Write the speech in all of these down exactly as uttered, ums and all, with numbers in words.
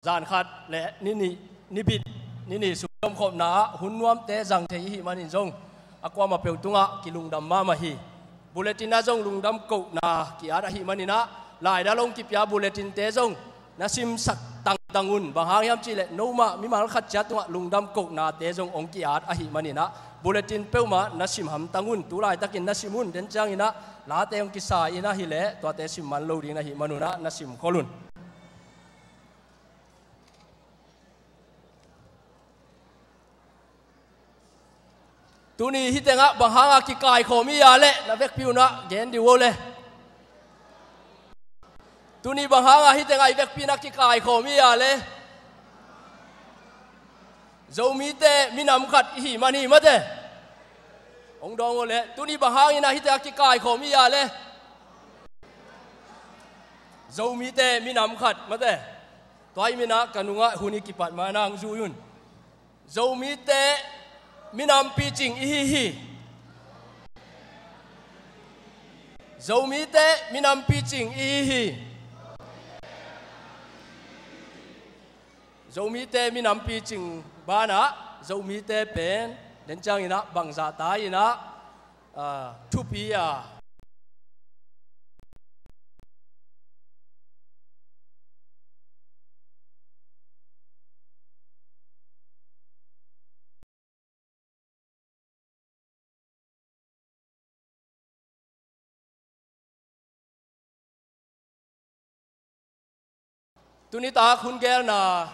zan khat le ni nih, ni bit, ni nih sung zomkhopna ah hun nuamte zang thei i hih manin zong a kuamah peuh tungah kilungdam mahmah hi. Bulletin ah zong lungdam kohna ki-at ahih manin ah, laidal hong kipia bulletin-te zong na simsak tangtang un. Bang hang hiam cihleh nomah mimal khat ciat tungah lungdam kohnate zong hong ki-at ahih manin ah, bulletin peuhmah na sim hamtang un. Tu laitakin na sim un. Den ciangin ah late hong kisa in ahih leh tuate sim man lo ding na hih manun ah na simkhol un. Tuni hih tengah bang hanga kikaikhawm i hia leh na vekpi un ah gen dih uh le. Tuni bang hanga hih tengah i vekpi in ah kikaikhawm i hia leh? Zomite minam khat i hih man hi mate. Hong dawng uh le. Tuni bang hangin ah hih tengah kikaikhawm i hia leh? Zomite minam khat mate. Tua ahih manin ah ka nungah hun i kipat ma-in ah hong zui un. Zomite minam picing i hi hi. Zomite minam picing i hi hi. Zomite minam picing banah Zomite pen den ciangin ah bangzah ta in ah, ah, thupi a. Tuni tak hun gelna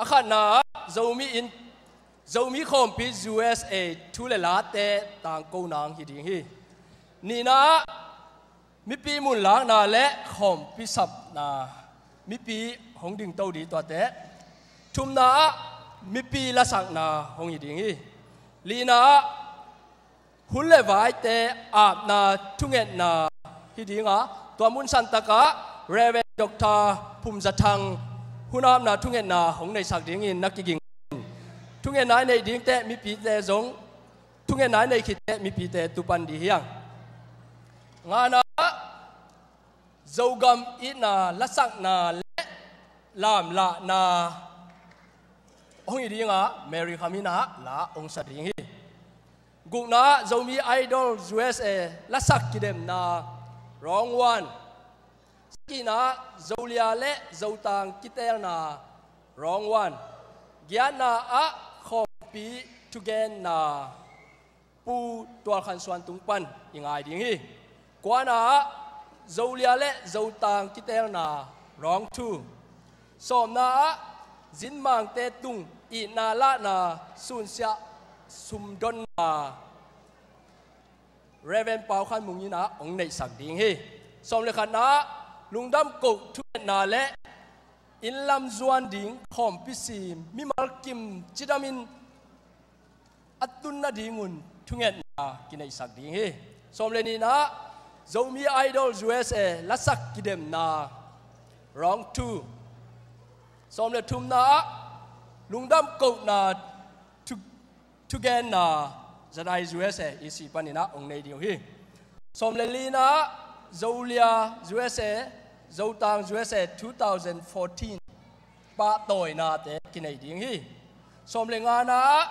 a khatna ah Zomi in, Zomi Khawmpi U S A thu le late tangko nang hi ding hi. Nihna ah mipi munlakna le khawmpi sapna, mipi hong dingto ding tuate. Thumna ah mipi lasakna hong hi ding hi. Lina ah hun le vaite apna thungetna hi ding a, tua mun santak ah Reverend Doctor Phum Za Thang hun apna thungetna hong neihsak dingin na kiging. Thungetna i neih dingte mipite zong, thungetna i neih khitte mipite tu pan ding hi hang. Ngana ah Zogam itna lasakna le lamlahna hong hi ding a, Mary Kham in ah la hong sa ding hi. Gukna ah Zomi Idol U S A lasak kidemna, round one. Sagihna ah Zolia le Zotang kitelna, round one. Giatna ah khawmpi thugenna, Pu Tual Khan Suan tung pan i ngai ding hi. Kuana ah Zolia le Zotang kitelna, round two. Sawmna ah Zinmangte tung itna lahna, sunsiah sumdonna, Reverend Pau Khan Mung in ah hong neihsak ding hi. Sawm le khatna ah lungdam koh thungetna le inn lam zuan ding khawmpi sim, mimal kim cidamin a tun nadingun thungetna kineihsak ding hi. Sawm le nihna ah Zomi Idol U S A lasak kidemna, round two. Sawm le thumna ah lungdam kohna thu, thugenna, Zanai U S A E C panin ah hong nei ding uh hi. Sawm le lina ah Zolia U S A, Zotang U S A two thousand fourteen pahtawinate kinei ding hi. Sawm le ngana ah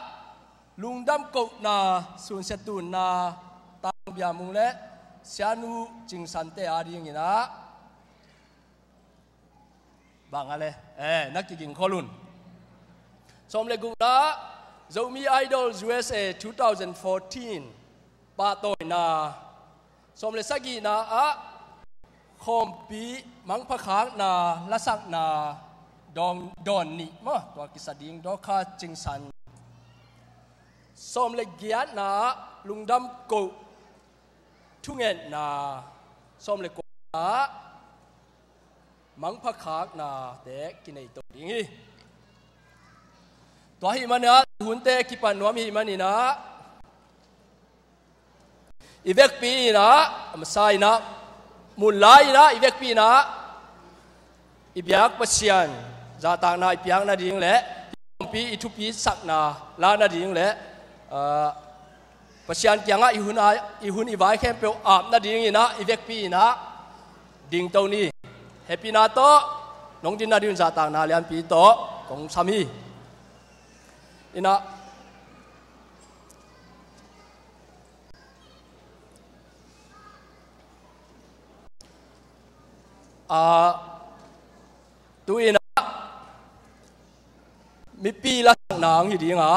lungdam kohna, sunsia tunna, Tang Bia Mung le Sianu Cing Sante a dingin ah bang a le, eh, na kiging khol un. Sawm le gukna ah Zomi Idol U S A two thousand fourteen pahtawina. Sawm le sagihna ah khawmpi mangpha khakna lasakna dawn, dawn nih maw, tua kisa ding Dorcas Cing San. Sawm le giatna ah lungdam koh thungetna. Sawm le kuana ah mangpha khaknate kinei to ding hi. Tua ahih manin ah hunte kipan nuam ahih manin ah i vekpi in ah, a masa in ah, mun lai in ah i vekpi in ah i biak Pasian zahtakna i piak nading le i khawmpi i thupi sakna la nading le, ah, Pasian kiangah i hun a, i hun i vai khempeuh ap nadingin ah i vekpi in ah dingto ni. Hehpihna tawh nong dinna ding zahtakna lianpi tawh kong sam hi. Inah, a, tu-inah mipi lasakna hong hi ding a,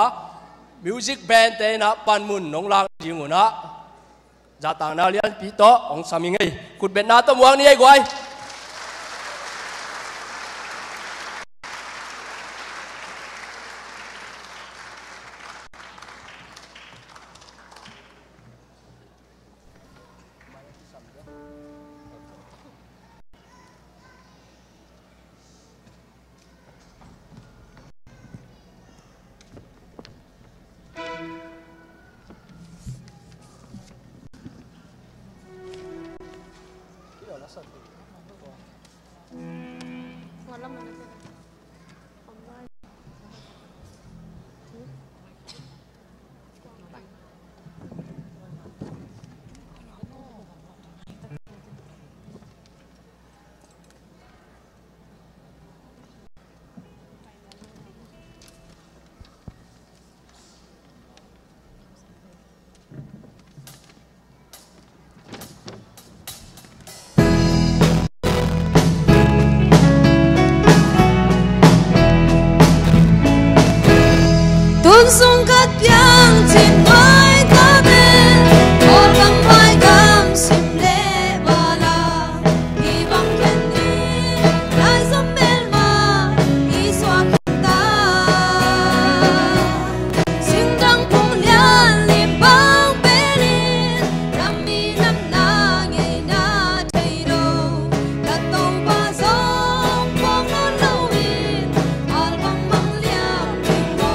music band te inah panmun nong lak ding unah zahtakna lianpi tawh hong sam hi ngei. Khutbetna tawh muak ni ei guai. Tun sung khat piang cin nuai tate, Kawlgam Laigam sim le bala, i bang khen ni, Laizom melma i suak khin ta. Singdang phung lian lim bang pelin, ram i namna ngeina thei lo, ka Topa zong puak nawn loin, album mang liam ding maw?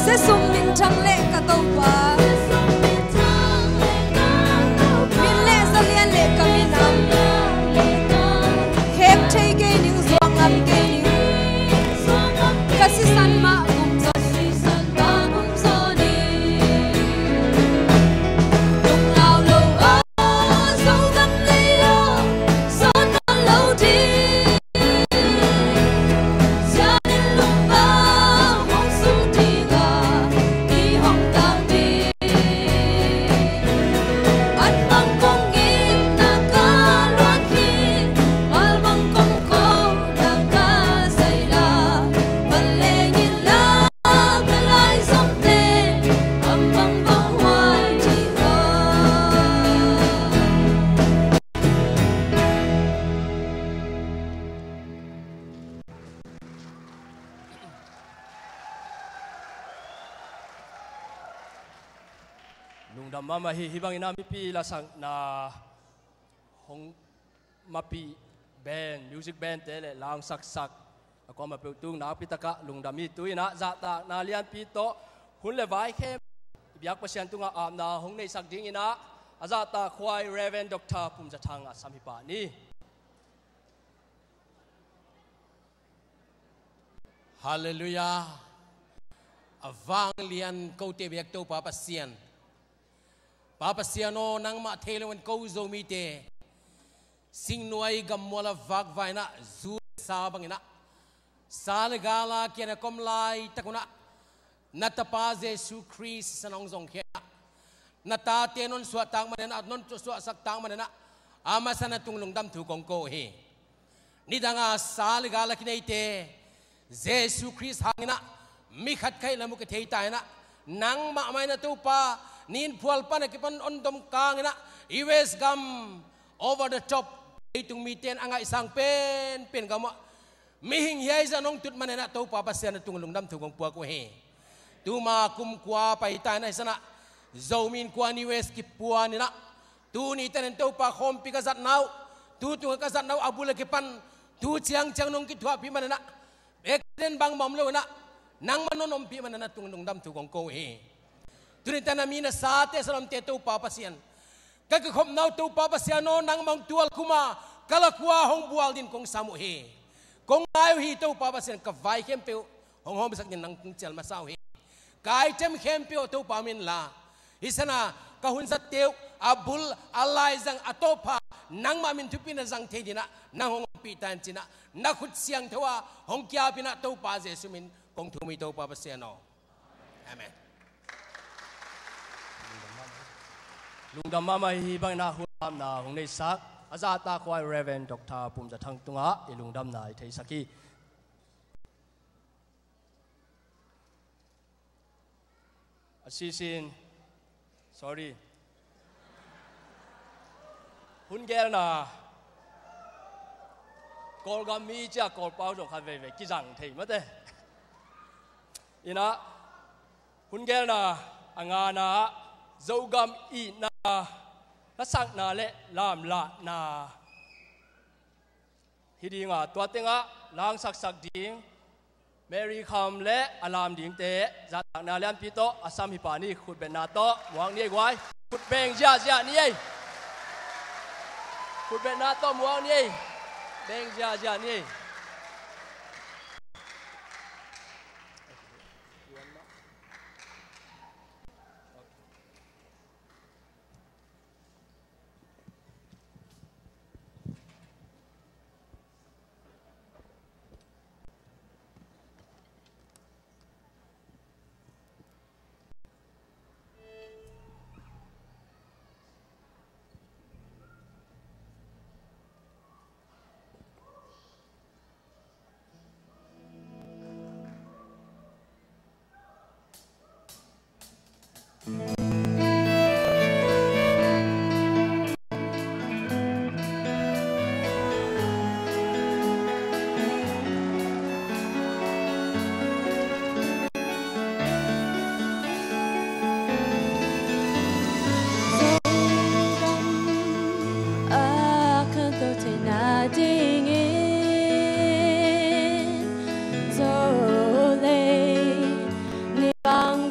Siasum minthang le ka Topa, min le zalian le ka minam, khep thei kei ning, zuak ngam kei ning, ka sisan mah gum zaw ning. Lungdam mahmah hi. Hih bangin ah mipi lasakna hong mapih band, music band te le langsaksak a kuamah peuh tung nakpi takah lungdam hi. Tu-in ah zahtakna lianpi tawh hun le vai khempeuh biak Pasian tungah apna hong neihsak dingin ah a zahtakhuai Reverend Doctor Pum Za Thang a sam hi pah ni. Halleluiah. A vanglian kote biak Topa Pasian. Pa Pasian aw, nangmah thei loin ko Zomite singnuai gammual a vakvai-in ah, zu sa bangin ah, sa le gal a kiang a om laitak un ah, na Tapa Jesu Khrist sisan hong zongkhia-in ah, na tate non suahtak manin ah, non suahsaktak manin ah, a masa na tung lungdam thu kong ko uh hi. Nidang a sa le gal a kineite Jesu Khrist hangin ah mi khat khat in la mu kithei ta in ah, nangmah mah in ah Topa, nin phual pan a kipan hong dom kangin ah, U S gam over the top, leitung mite in a ngaihsang penpen gam ah mihing hiai zah in hong tut manin ah Topa Pasian na tung lungdam thu kong puak uh hi. Tuma kum kua pai ta in ah, hi san ah Zomi Innkuan U S kipuan in ah, tuni tanin Topa khawmpi ka zatna uh, tu tunga ka zatna uh a bul a kipan tu ciangciang nong kithuahpih manin ah, accident bangmah om lo in ah, nangmah non ompih manin ah tung lungdam thu kong ko uh hi. Tuni tanin ah mi nasate, sawltakte Topa Pasian, ka kikhopna uh Topa Pasian aw, nangmah hong tualkhum a, ka lak ua hong bual dingin kong sam uh hi. Kong ngai uh hi Topa Pasian, ka vai khempeuh hong hawmsak dingin nang kong cial masa uh hi. Ka item khempeuh Topa min la, hi san ah ka hun zatte uh a bul a laizang a tawpna nangmah min thupina zang thei dingin ah nang hong ompih ta in ci-in ah, na khut siangtho ah hong kiap in ah Topa Jesu min kong thum hi Topa Pasian aw. Amen. Lungdam mahmah hi. Hih bangin ah hun apna hong neihsak a zahtakhuai Reverend Doctor Pum Za Thang tungah i lungdamna i theisak hi. A sisin, sorry. Hun gelna, Kawlgam mi ciang Kawlpau zong khat veivei kizang thei mate. In ah hun gelna a ngana ah Zogam itna, lasakna le lamlahna hi ding a, tua tengah langsaksak ding Mary Kham le a lam dingte zahtakna lianpi tawh a sam hi pah ni. Khutbetna tawh muak ni ei guai. Khut beng ziahziah ni ei. Khutbetna tawh muak ni ei. Beng ziahziah ni ei. Zogam a khanto theihna dingin Zolei ni bang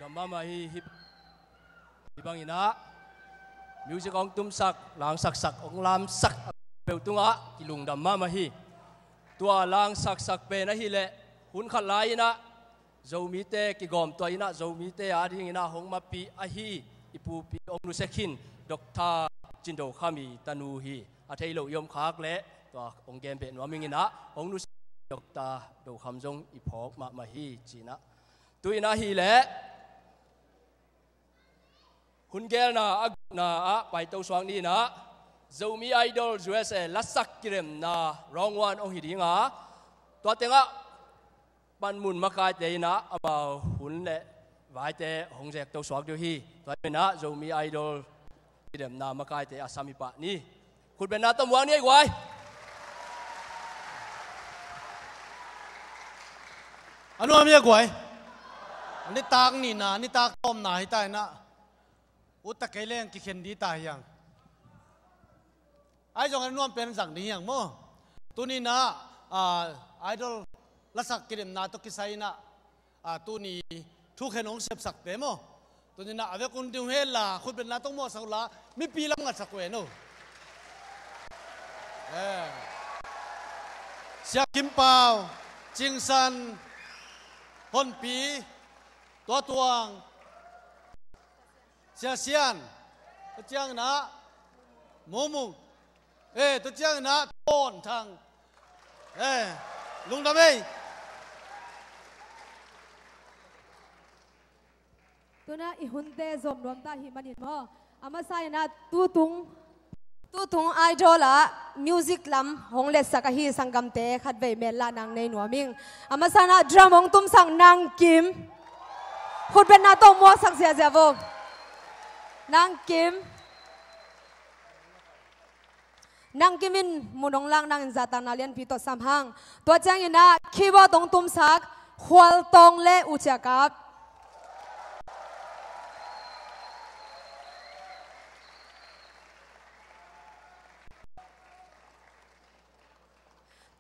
mahmah hi. Hih, hih bangin ah music hong tumsak, langsaksak, hong lamsak peuh tungah kilungdam mahmah hi. Tua langsaksak pen ahih leh hun khat lai-in ah Zomite kigawm tua in ah Zomite adingin ah hong mapih ahi i pupi hong nusia khin Doctor Cin Do Kham i tanu hi. A thei lo i om khak leh tua hong gen beh nuam ing in ah hong nusia Doctor Do Kham zong i phawk mahmah hi ci-in ah. Tu-in ahih leh hun gelna a gukna ah paito suak ni in ah Zomi Idol U S A lasak kidemna round one hong hi ding a, tua tengah panmun makaite in ah amau hun le vaite hong zekto suak ding uh hi. Tua hi in ah Zomi Idol kidemna makaite a sam hi pah ni. Khutbetna tawh muak ni ei guai. A nuam hi a guai. A nitak nihna, a nitak tawpna hi ta in ah. Ut ta kei leng kikhen ding ta hi hang. Ahi zongin a nuam pen zang ding hi hang maw. Tuni in ah, ah, Idol lasak kidemna tawh kisai in ah, ah, tuni thukhen hong sepsakte maw. Tuni in ah a vekun ding uh hen la, khutbetna tawh muaksak uh la, mipi lam ngatsak uh hen uh. Eh. Sia Kim Pau, Cing San, Honpi, Tua Tuang, Sia Sian, tua ciangin ah Mumung, eh, tua ciangin ah Tawn Thang. Eh, lungdam ei. Tu-in ah i hunte zom nuam ta ahih manin maw, a masa in ah tutung, tutung Idol ah music lam hong letsak ahi sanggamte khatvei mellah nang nei nuam ing. A masa in ah drum hong tumsak Nang Kim. Khutbetna tawh muaksak ziahziah vo. Nang Kim. Nang Kim in mun hong lak nangin zahtakna lianpi tawh sam hang. Tua ciangin ah keyboard hong tumsak Khual Tawng le U Cia Kap.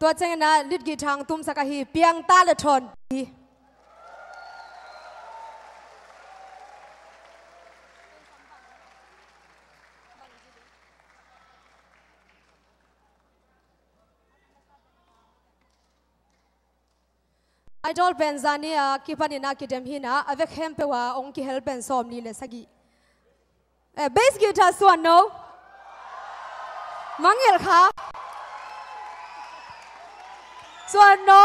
Tua ciangin ah lead guitar hong tumsak ahi Piang Ta le Thawn Pi. Idol pen zani a kipanin a kidem hi in ah, a vek khempeuh a hong kihel pen sawmnih le sagih. Eh, bass guitar Suan No. Mangngilh kha. Suan No.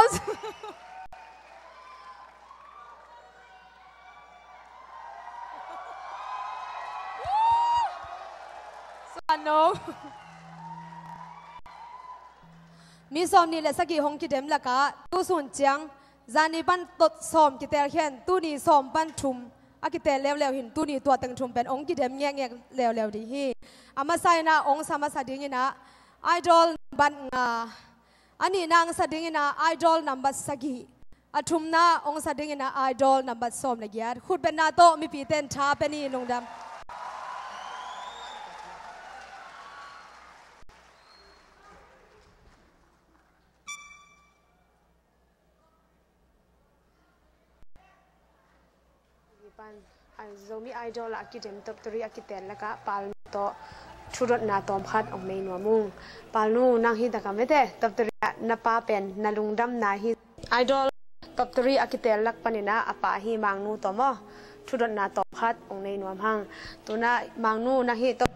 Suan No. Mi sawmnih le sagih hong kidem lakah, tu sun ciang, zani pan tawh sawm kitel khen, tuni sawm pan thum a kitel leuleu hi in, tuni tua teng thum pen hong kidem ngekngek leuleu ding hi. A masa in ah hong sa masa dingin ah Idol nambat nga, a nihna hong sa dingin ah Idol nambat sagih, a thumna hong sa dingin ah Idol nambat sawm le giat. Khutbetna tawh mipite in tha pia ni, lungdam. Pan, a, Zomi Idol ah a kidem top three a kitel lakah Pal Nu tawh thudotna tawm khat hong nei nuam ung. Pal Nu, nang hi tak a mete, top three ah na pa pen na lungdamna hi. Idol top three a kitel lak panin ah a pa hi Mang Nu tawh maw, thudotna tawm khat hong nei nuam hang. Tu-in ah Mang Nu, nang hi top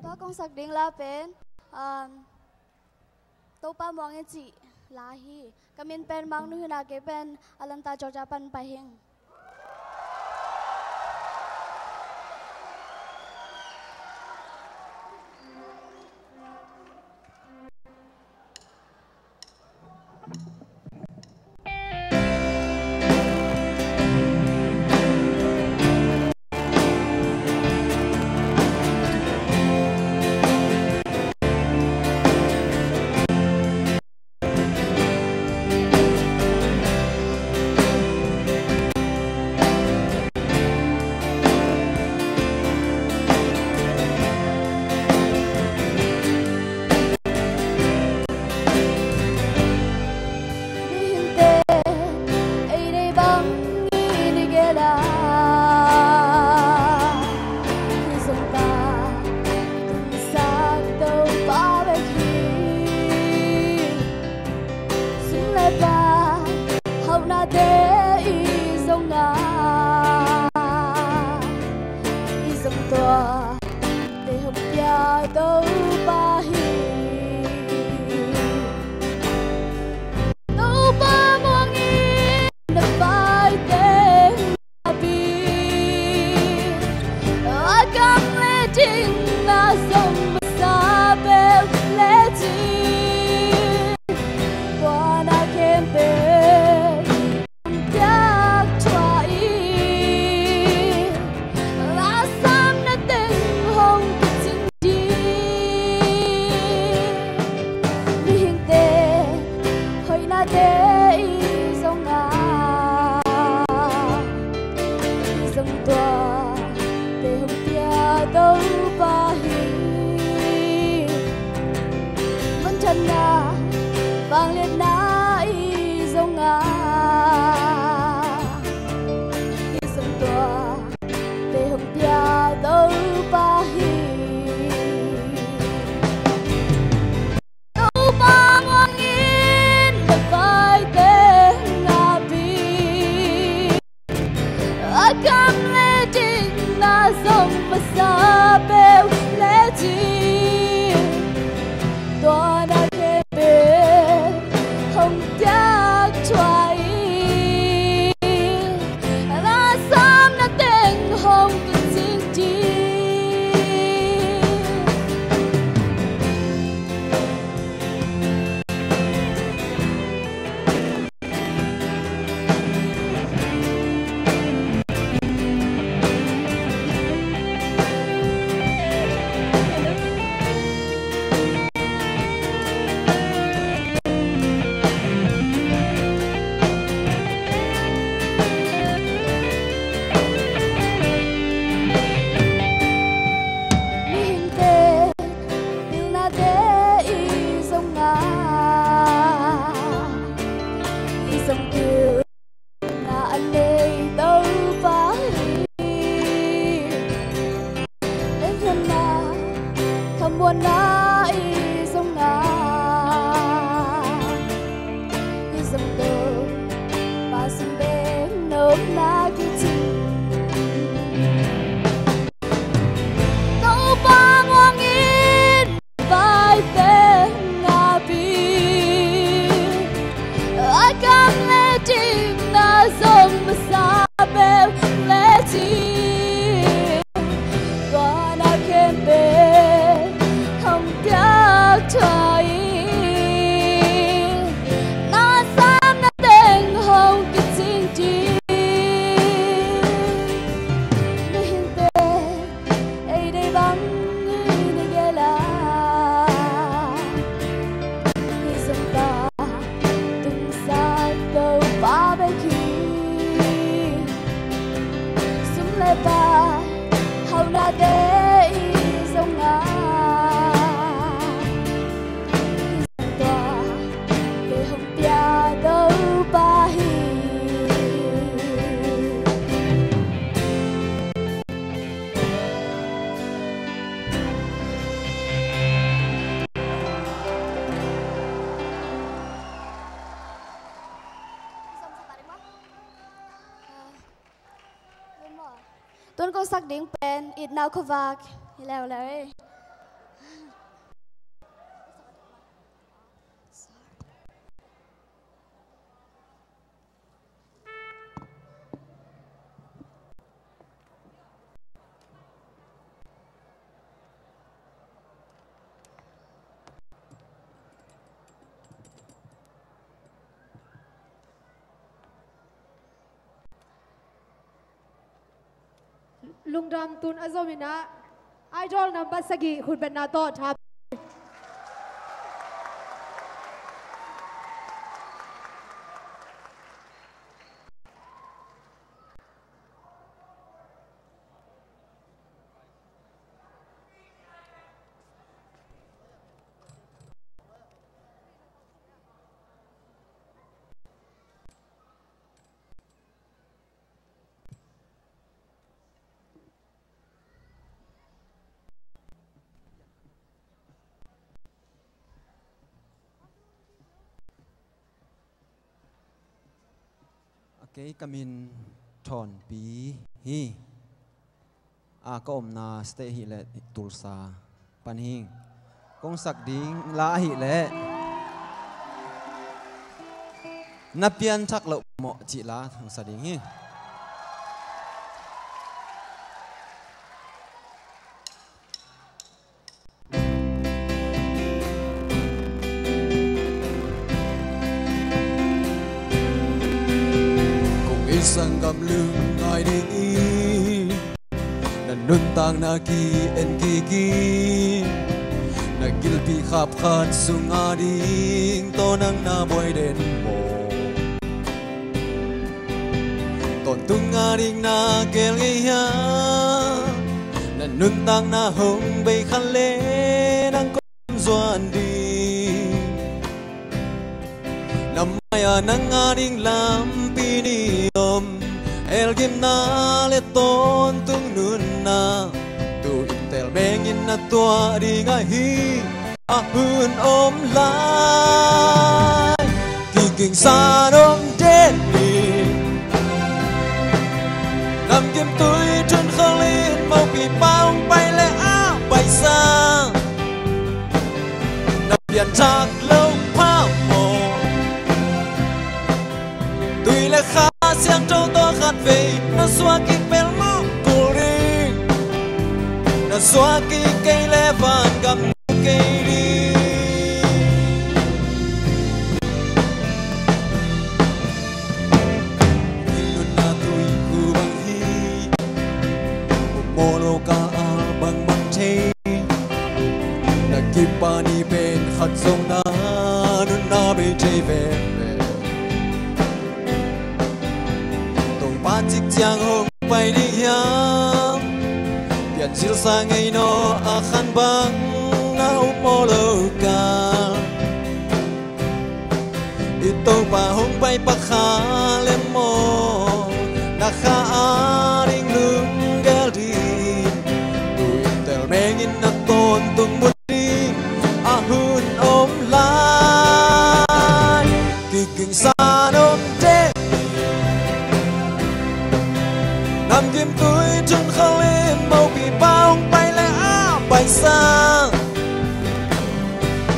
Tua kong sak ding la pen, um, Topa Muang in cih la hi. Ka min pen Mang Nu hi in ah, kei pen Atlanta, Georgia pan pai hi ing. Khatna, vangliatna i zong a, i zong tua, te hong pia Topa hi. Topa muangin na vaite ngapi. A kam le ding na zong masa peuh le cin, tua na khempeuh hong piak thuah hi. Na sam na teng hong kicing ding. Mihingte pilnate i zong a, i zong pilna a nei Topa hi. Leihnatna, khamuanna i zong a, i zong Topa sung bek nopna kicing. Topa muangin vaite ngapi. A kam le ding na zong masa peuh le cin, tua na khempeuh hong piak thuah hi. Na sam na teng hong kicing ding. Mihingte ei deih bang i na gel a, i zong ta tungsak Topa bek hi. Sum le pai hauhnate i zong a, i zong tua te hong pia Topa hi. Tun kong sak ding pen It Nau Khuavak hi leuleu ei. Lungdam. Tun a zomin ah Idol nambat sagih khutbetna tawh tha. A kei ka min Thawnpi hi. A ka omna state hi leh Tulsa pan hi. Kong sak ding la ahi leh Na Pianthak Loh Mawh cih la kong sa ding hi. Kong ei sanggam lungngai ding hi. Na nuntakna ki-en kik hi. Na gilpi khap khat sung a ding tawh nang na buai den maw? Tawntung a ding na gel ngei hiam? Na nuntakna hong bei khat leh nang kong zuan ding. Maya nang a ding lampi ni om, elgimna le tawntung nunna, tu in tel mengin na tuah ding ahi, a hun om lai. Kiging san om den in, namgim tui tun kholin mopi paung pai le a pai sa. Na pianthak lo pha maw? Tui le Kha Siangtho tawh khat vei na suak kik bel mawk kul ding. Na suak kik kei le van gam kei ding. Nunna tui khu bang hi, mawh lo ka a bangbang thei. Na kipan i pen khat zong na nunna bei thei veve. Topa cik ciang hong pai ding hiam? Pianzilsa ngei naw a khan bang na um maw lo ka. I Topa hong pai pakha le maw, na kha a ding lunggel ding. Tu in tel mengin na tawntung bul ding, a hun om lai. Kiging san om den, namgim tui tun kholin mopi paung pai le a pai sa.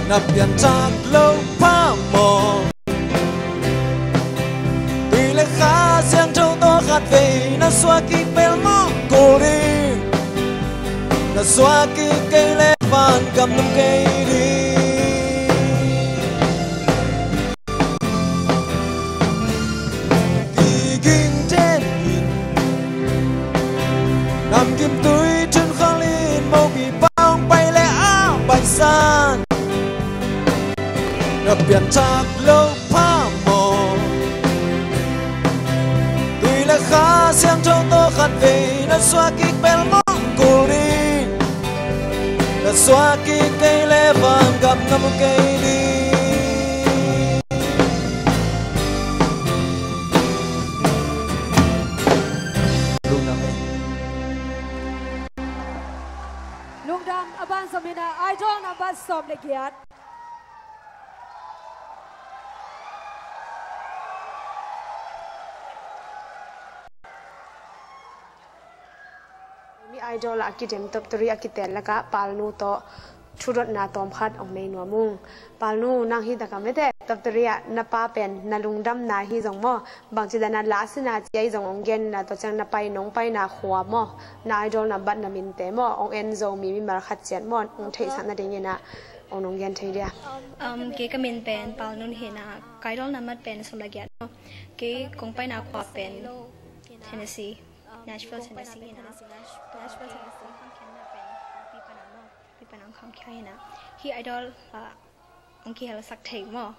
Na pianthak lo pha maw? Tui le Kha Siangtho tawh khat vei na suak kik bel mawk kul ding. Na suak kik kei le van gam nuam kei ding. Kiging den in, namgim tui tun kholin mopi paung pai le a pai san. Na pianthak lo pha maw? Tui le Kha Siangtho tawh khat vei na suak kik bel mawk kul ding. Na suak kik kei le van gam na mu kei ding. Lungdam ei. Lungdam. A ban zom hi na, Idol number sawm le giat. Mi Idol ah a kidem top three a kitel lakah Palnu tawh thudotna tawm khat hong nei nuam ung. Palnu, nang hi takah mete top three ah na pa pen na lungdamna hi zong maw, bangci dan a la sina ci ahi zong hong genna, tua ciang na pai nong paina khua maw, na Idol na bat na minte maw, hong en Zomi mimal khat ciat maw, hong theihsak nadingin ah hong nong gen thei dia? Um, kei ka min pen Palnu hi na, ka Idol na mat pen sawm le giat maw. Kei kong paina khua pen Tennessee, Nashville, Tennessee hi na. Nashville, Tennessee hong khang khiatna pen pi panang maw, pi panang khang khia hi na. Hih Idol ah hong kihelsak thei maw,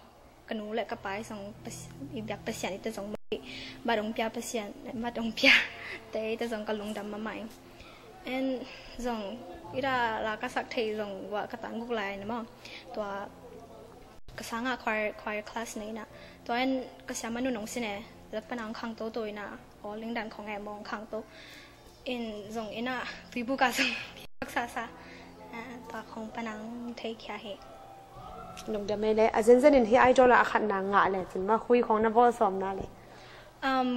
ka nu le ka pa zong Pas-, i biak Pasian i te zong maw, bat hong pia Pasian, bat hong pia te i te zong ka lungdam mahmah ing. En zong i da la ka sak thei zong guah ka tan guk lai na maw. Tua ka sangah choir, choir class nei na. Tua en ka siamah nu nong sin e, zat panang khang toto i na, aw lingdan khong e maw khang to. In zong ina tuibuka zong haksa sa. Ah, tua khong panang thei khia hi. Lungdam ei le, a zenzen in hih Idol ah a khatna ngah le cin maw, khui khong na bawl sawm na le? Um,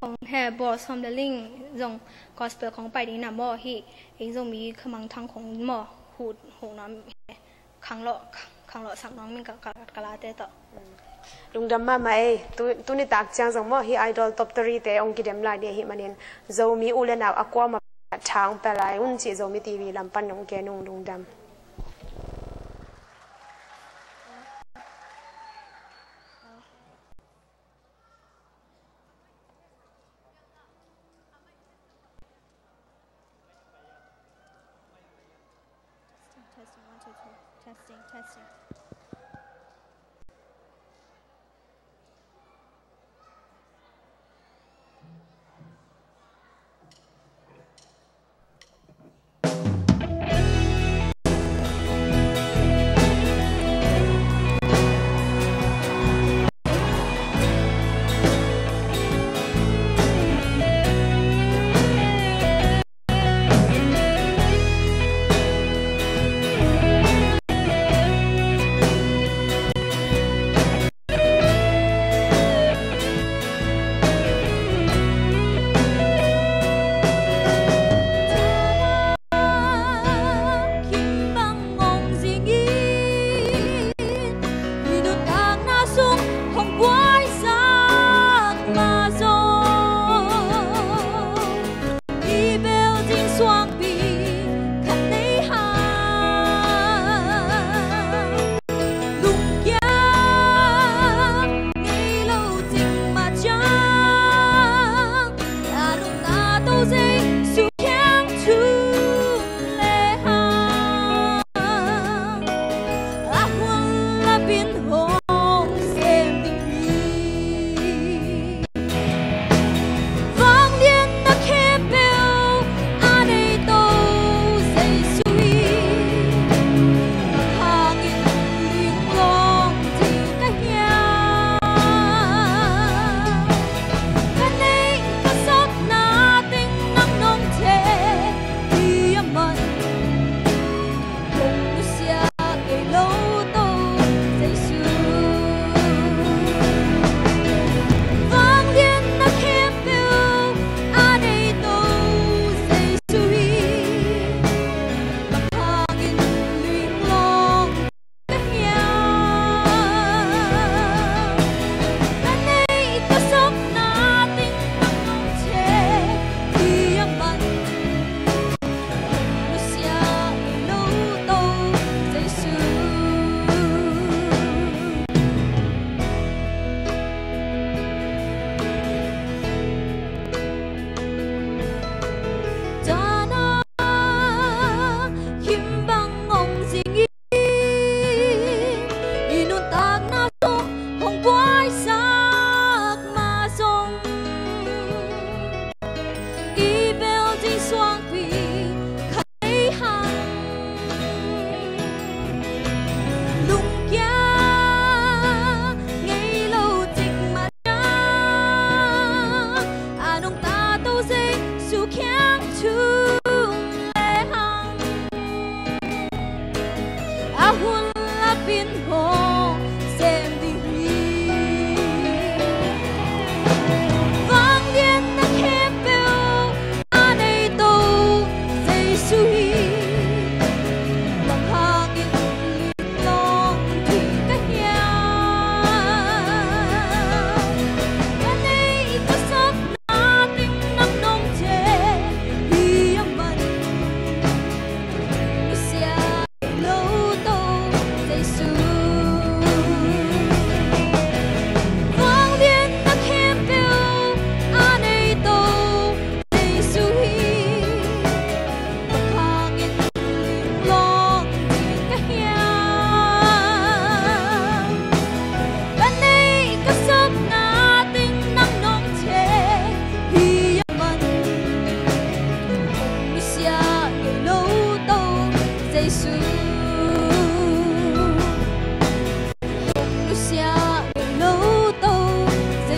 khong he bawl sawm le ling zong gospel khong pai ding na maw, hih ei Zomi khamang thang khong maw, huh, huh nuam he. Khanglawh, khanglawh sak nuam ing ka, ka, ka late tawh. Lungdam mahmah ei. Tu, tuni tak ciang zong maw, hih Idol top three te hong kidem lai ding ahih manin Zomi u le nau a kuamah tha hong pia lai un cih Zomi T V lam pan hong gen ung. Lungdam. Testing, testing, one, two, three. Testing, testing.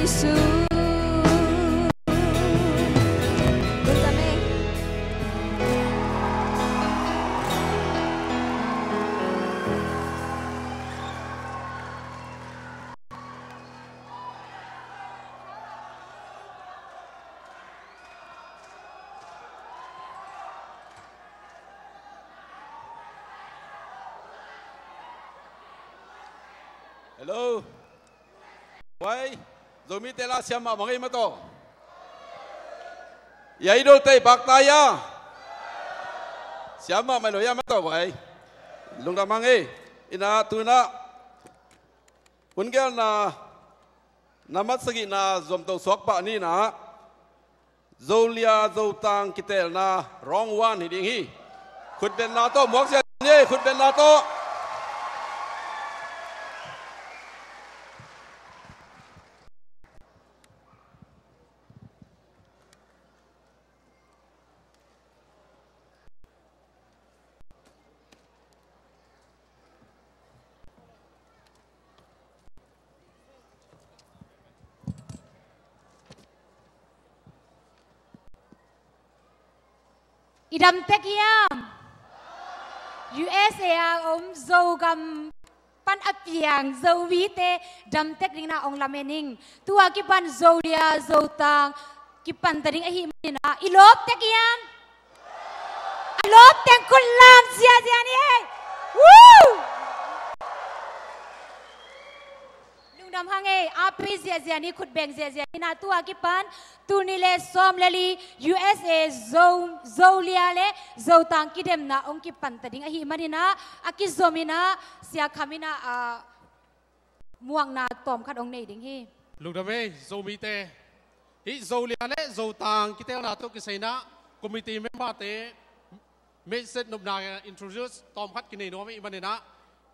Jesu. Lungdam ei. Hello. Wai, Zomite la siam mahmah ngei mataw. I idol tei bakta ia. Siam mahmah lo ia mataw wai. Lungdam hang ei. Ina tuna hun gelna na mat sagihna zomto suak pah ni na. Zolia Zotang kitelna round one hi ding hi. Khutbenna tawh muak zia ni, khutbenna tawh. I damtek hiam? U S A a om Zogam pan a piang Zomite damtek dingin ah ong lamen ing. Tua kipan Zolia Zotang kipanta ding ahih manin ah i lawptek hiam? A lawpteng kut lam ziazia ni ei. Woo! Lungdam hang ei, a pui ziazia ni, khutbeng ziazia ni na. Tua kipan tuni le sawm le li U S A Zo, Zolia le Zotang kidemna ong kipanta ding ahih manin ah a kizom in ah Sia Kham in ah, ah, muakna tawmkhat ong nei ding hi. Lungdam ei Zomite. Hih Zolia le Zotang kitelna tawh kisai in ah committee memberte message nopna introduce tawmkhat kinei nuam ahih manin ah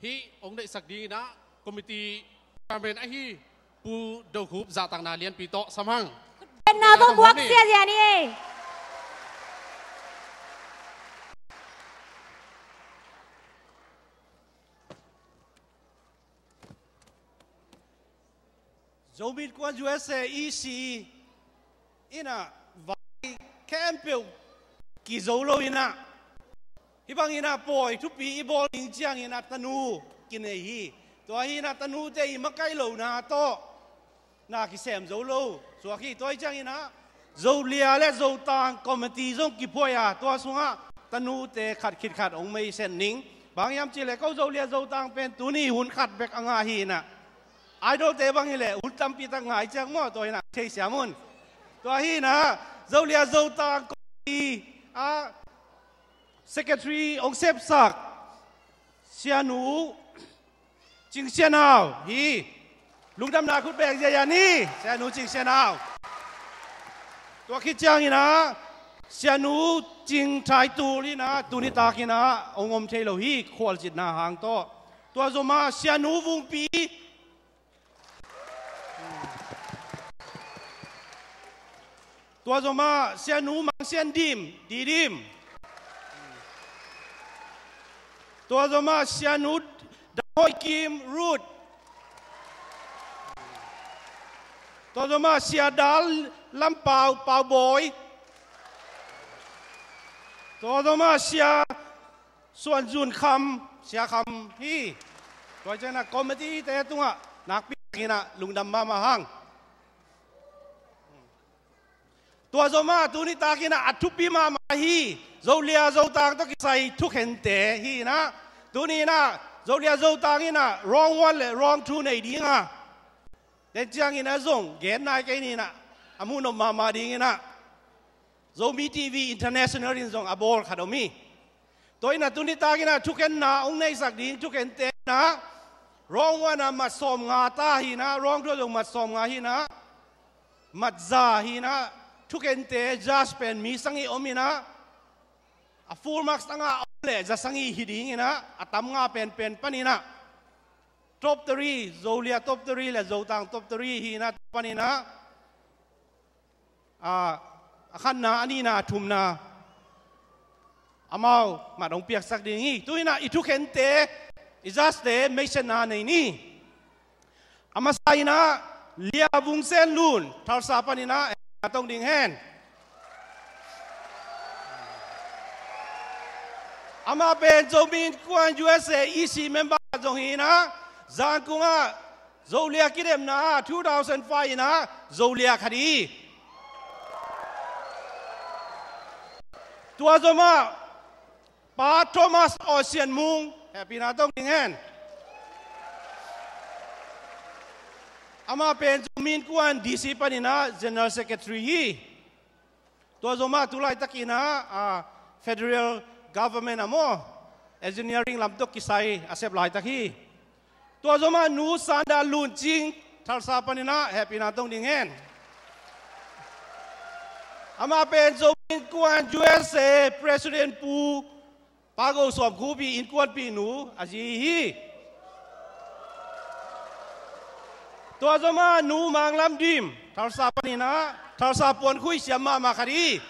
hih ong neihsak dingin ah committee chairman ahi Pu Do Khup zahtakna lianpi tawh sam hang. Khutbenna tawh muak ziazia ni ei. Zomi Innkuan U S A E C in ah vai khempeuh kizo lo in ah, hih bangin ah pawi thupi i bawl ding ciangin ah tanu kinei hi. Tua hi in ah tanute i makaih lohna tawh na kisem zo lo suak hi. Tua hi ciangin ah Zolia le Zotang committee zong kiphuai a, tua sungah tanute khat khit khat ong meisen ning. Bang hiam cih leh ko Zolia Zotang pen tuni hun khat bek a ngah hi in ah, idolte bang hi leh hun tampi tak ngai ciang maw, tua hi in ah thei siam un. Tua hi in ah Zolia Zotang committee a secretary ong sepsak Sianu Cing Sianau hi. Lungdamna khut beng ziazia ni, Sianu Cing Sianau. Tua khit ciangin ah Sianu Cing Thai Tul in ah tuni takin ah ong om thei lo hi, khualzinna hang tawh. Tua zomah Sianu Vungpi. Tua zomah Sianu Mang Sian Dim, Didim. Tua zomah Sianu Dang Hoi Kim, Ruth. Tua zomah Sia Dal Lam Pau, Pau Bawi. Tua zomah Sia Suan Zun Kham, Sia Kham hi. Tua ciangin ah committee te tungah nakpi takin ah lungdam mahmah hang. Tua zomah tuni takin ah a thupi mahmah hi, Zolia Zotang tawh kisai thukhente hi in ah, tuni in ah Zolia Zotang in ah round one le round two nei ding a, tua ciangin ah zong gen nai kei ni in ah, a muhnop mahmah dingin ah Zomi T V International in zong a bawl khat om hi. Tua in ah tuni takin ah thukhenna ong neihsak ding thukhente in ah, round one ah mat sawmnga ta hi in ah, round two ah zong mat sawmnga hi in ah, mat za hi in ah, thukhente judge pen mi sagih om in ah, a full marks a ngah om leh za sagih hi dingin ah, a tam ngah penpen panin ah top three, Zolia top three le Zotang top three hi in ah, panin ah, a, a khatna, a nihna, a thumna amau mat ong piaksak ding hi. Tu in ah i thukhente, i judge-te meisiatna nei ni. A masa in ah Lia Vung Sen Lun, Tulsa panin ah hehpihna tong ding hen. Amah pen Zomi Innkuan U S A E C member zong hi in ah, Zangkung ah Zolia kidemna ah two thousand five in ah Zolia khat hi. Tua zomah Pa Thomas Aw Sian Mung, hehpihna tong ding hen. Amah pen Zomi Innkuan D C panin ah General Secretary hi. Tua zomah tu laitakin ah, ah, federal government ah maw, engineering lam tawh kisai a sep laitak hi. Tua zomah Nu Sanda Lun Cing, Tulsa panin ah hehpihna tong ding hen. Amah pen Zomi Innkuan U S A President Pu Pa Go Suam Khup ii innkuanpihnu a zi hi. Tua zomah Nu Mang Lam Dim, Tulsa panin ah, Tulsa puankhui siam mahmah khat hi.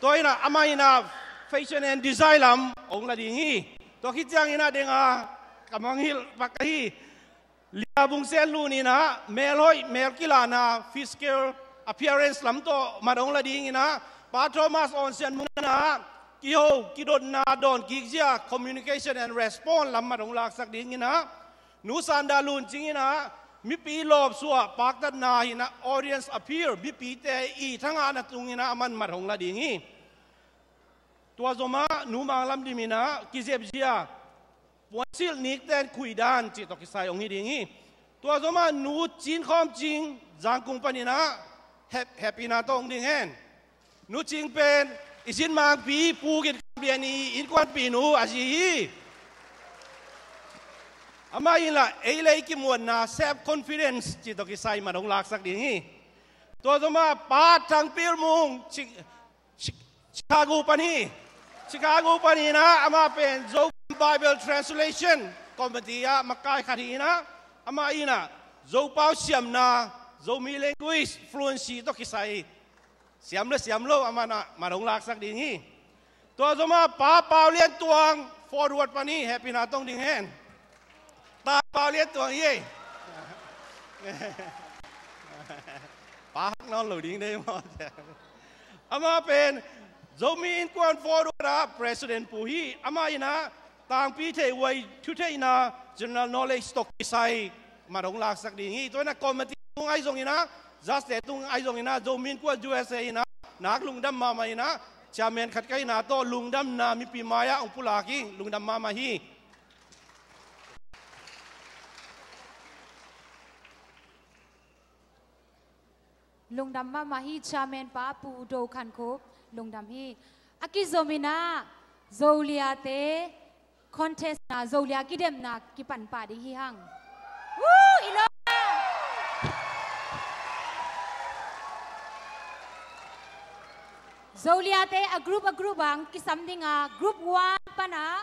Tua in ah amah in ah fashion and design lam ong la ding hi. Tua khit ciangin ah deng a ka mangngilh pak ahi Lia Vung Sen Lun in ah melhoih, mel kilahna, physical appearance lam tawh mat ong la dingin ah, Pa Thomas Aw Sian Mung in ah kiho, kidotna, dawn kik zia, communication and response lam mat ong laksak dingin ah, Nu Sanda Lun Cing in ah mipi lawpsuah, paktatna hi in ah audience appeal, mipite i thangahna tungin ah aman mat ong la ding hi. Tua zomah Nu Mang Lam Dim in ah kizep zia, puansilh nikten khuidan cih tawh kisai ong hi ding hi. Tua zomah Nu Cin Khawm Cing, Zangkung panin ah heh, hehpihna tawh ong ding hen. Nu Cing pen i Cin Mangpi Pu Gin Kam Lian ii innkuanpihnu a zi hi. Amah in lah ei lei kimuanna, self confidence cih tawh kisai mat ong laksak ding hi. Tua zomah Pa Thang Pil Mung, Chi-, Chi-, Chicago pan hi. Chicago panin ah amah pen Zo Bible Translation Committee ah makai khat hi in ah, amah in ah Zopau siamna, Zomi language fluency tawh kisai siam le siam lo amah in ah mat ong laksak ding hi. Tua zomah Pa Pau Lian Tuang, Fort Worth pan hi, hehpihna tong ding hen. Ta Pau Lian Tuang hi ei. Pa hak nawn lo ding dei maw. Amah pen Zomi Innkuan Fort Worth ah President Pu hi. Amah in ah tangpi theih, huai thutheihna, general knowledge tawh kisai mat ong laksak ding hi. Tua in ah committee tung ahi zongin ah, judge te tung ahi zongin ah, Zomi Innkuan U S A in ah nak lungdam mahmah in ah, chairman khat ka hihna tawh lungdamna mipi mai-ah ong pulak ing, lungdam mahmah hi. Lungdam mahmah hi, chairman pa Pu Do Khan Khup, lungdam hi. A kizom in ah Zolia te contest na, Zolia kidemna kipan pah ding hi hang. Woo! I lo. Zolia te a group a group ah kisam ding a, group one pan a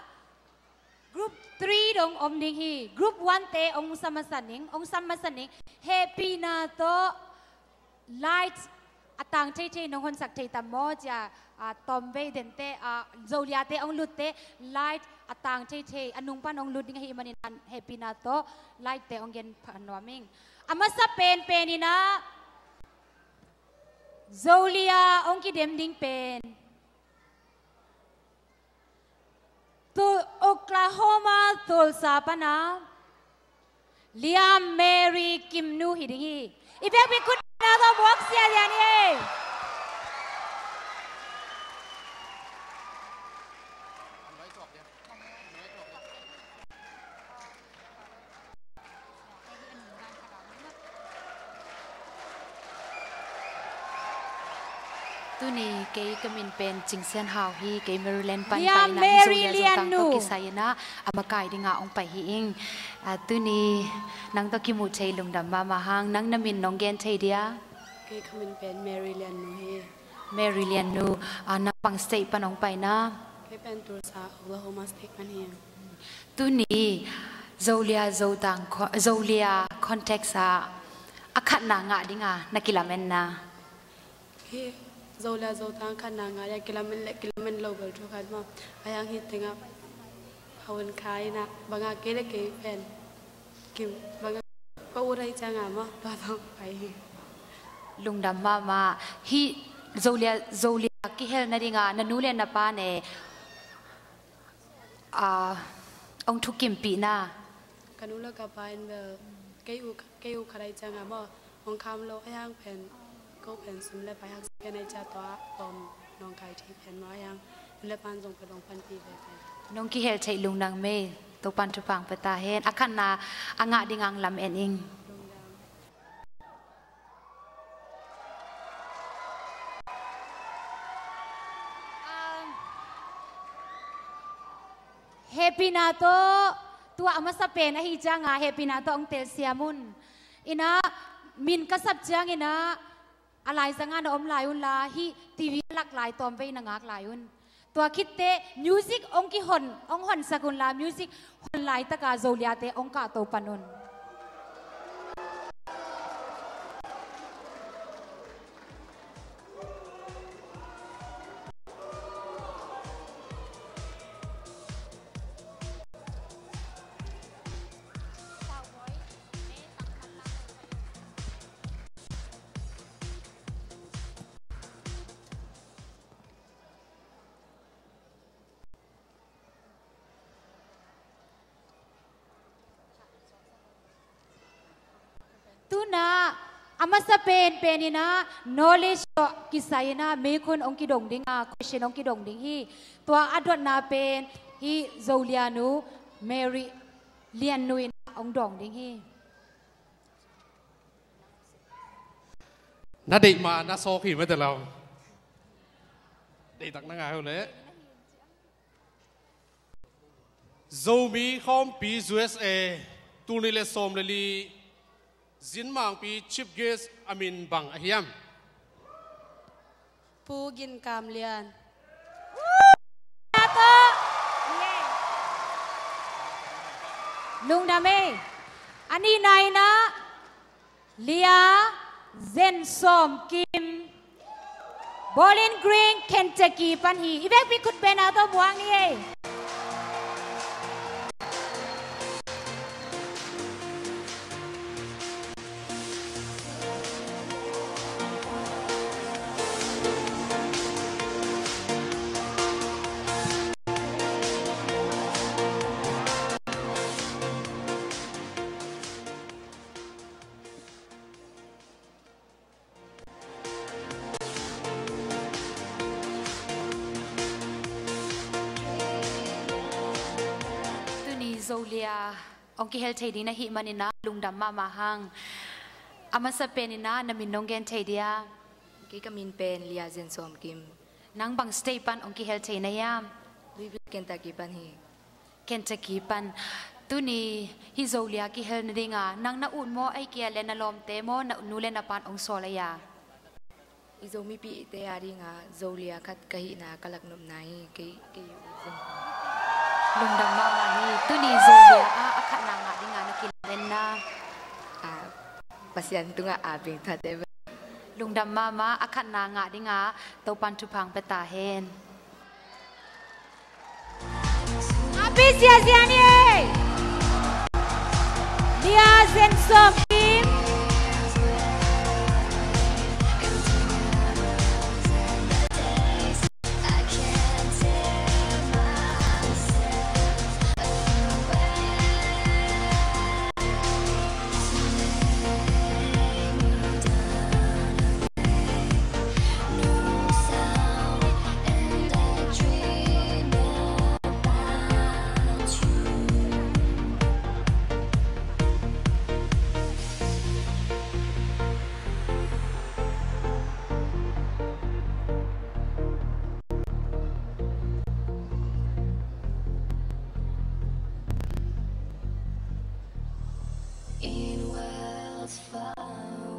group three dong om ding hi. Group one te ong sam masa ning, ong sam masa ning. Hehpihna tawh light a tang theithei nong honsak thei tam maw cia, a, tawmvei dente, a, Zolia te ong lutte light a tang theithei, a nung pan ong lut ding ahih manin hehpihna tawh light te ong gen pha nuam ing. A masa penpen in ah Zolia ong kidem ding pen Tu Oklahoma Tulsa pan a Liam Mary Kimnu hi ding hi. I biakpiak khut na tawh muak sia lian hi. Tuni kei ka min pen Cing Sian Hau hi, kei Maryland pan pai in ah, Zolia Zotang tawh kisai in ah a makai ding ah ong pai hi ing. Ah, tuni nang tawh kimuh thei lungdam mahmah hang, nang na min nong gen thei dia? Kei ka min pen Mary Lian Nu hi. Mary Lian Nu, ah, nang bang state pan ong pai na? Kei pen Tulsa, Oklahoma State pan hi. Tuni Zolia Zotang co-, Zolia context ah a khatna ngah ding a na kilamen na? Hi, Zolia Zotang khatna ngah ding a kilamen le kilamen lo bel thu khat maw. A yang hi teng ah hawin khai na bang a kei le kei pen kim bang a Ka ut ahih ciangin maw, tua tawh pai hi. Lungdam mahmah. Hih Zolia, Zolia kihel nadingin na nu le na pa in a, hong thukimpih na? Ka nu le ka pa in bel kei u, kei u khat ahih ciangin maw, hong kham lo ahih hang pen, ko pen sum le pai haksa kei na hih ciang tua tawm nawngkai thei pen maw, ahih hang nu le pa in zong pen hong panpih veve. Nong kihel theih lungdam ei, Topa'n thupha pia ta hen. A khatna a ngah dingin lam en ing. Um, hehpihna tawh, tua a masa pen ahih ciangin hehpihna tawh hong telsiam un. Inah, min ka sap ciangin ah, a laizangin na om lai unla, hih T V a lak lai tawmvei na ngak lai un. Tua khit teh music hong kihon, hong honsak unla, music hon laitakin Zoliate hong kahto pan un. Tu-in ah, a masa penpen in ah, knowledge tawh kisai in ah, mekhun hong kidong ding a, question hong kidong ding hi. Tua a dotna pen, hih Zolia nu, Mary Lian nu in ah, hong dong ding hi. Na deih ma, na sawk hi mate lau. Deihtak na ngai uh leh. Zomi Khawmpi U S A, tul nih le sawm le li, Zinmangpi Chief Guest a min bang a hiam? Pu Gin Kam Lian. Lungdam ei. A nihna in ah, Lia Zen Sawm Kim, Bowling Green, Kentucky pan hi. I vekpi khut bengna tawh muak ni ei. Tuni Zolia hong kihel thei ding na hih manin ah lungdam mahmah hang. A masa pen in ah na min nong gen thei dia? Kei ka min pen Lia Zen Sawm Kim. Nang bang state pan hong kihel thei na hiam? Louisville, Kentucky pan hi. Kentucky pan. Tuni hih Zolia kihel nadingin nang na ut maw, ahih kei leh na lawmte maw, na nu le na pa'n hong sawl a hia? I Zomipihte a dingin Zolia khat ka hihna ka laknopna hi, kei, kei. Lungdam mahmah hi. Tuni Zolia ah a khatna ngah dingin na kilamen na? Ah, Pasian tungah a bing thate. Lungdam mahmah, a khatna ngah dingin Topa'n thupha pia ta hen. Happy Sia Sia ni ei. Lia Zen Sawm Kim.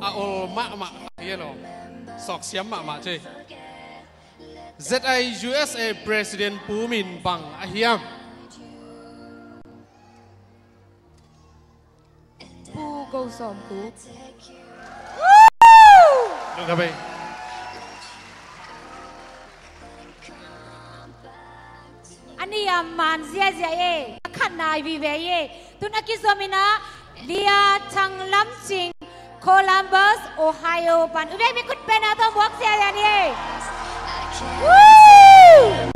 A ol mahmah hi lo. Sawksiam mahmah ci. Z I U S A President Pu min bang a hiam? Pu Go Sawm Khup. Lungdam ei. A nih a man ziazia ei. A khatna vive ei. Tun a kizom in ah, Lia Thang Lam Cing, Columbus, Ohio pan. I vekpi khut bengna tawh muak ziahziah ni ei. Woo!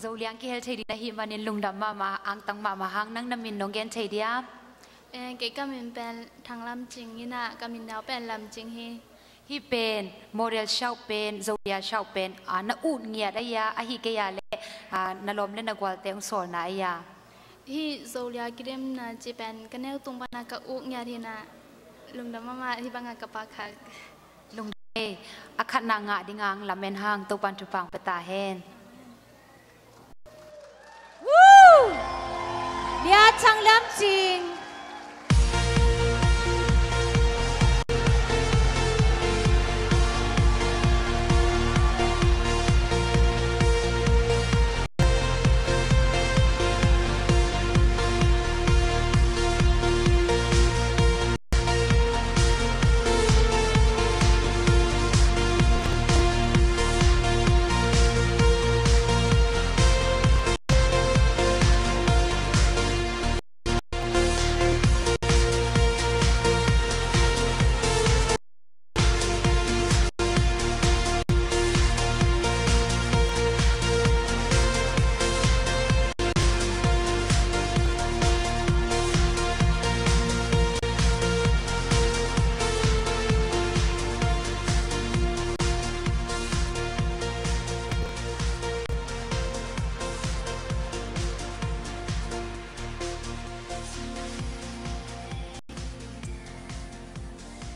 Zoliang kihel thei ding ahih manin lungdam mahmah, angtang mahmah hang. Nang na min nong gen thei dia? Eh, kei ka min pen Thang Lam Cing ina, ka min nau pen Lam Cing hi. Hih pen model shout pen, Zolia shout pen, ah, na ut ngiat a ia, ahi kei a leh, ah, na lawm le na gualte hong sawlna a ia? Hih Zolia kidemna ci pen ka neu tung pana ka ut ngiat hi na, lungdam mahmah, hih banga ka pahkhak. Lungdam ei, a khatna ngah dinga hong lamen hang, Topan thupha hong pia ta hen. Woo! Lia Thang Lam Cing.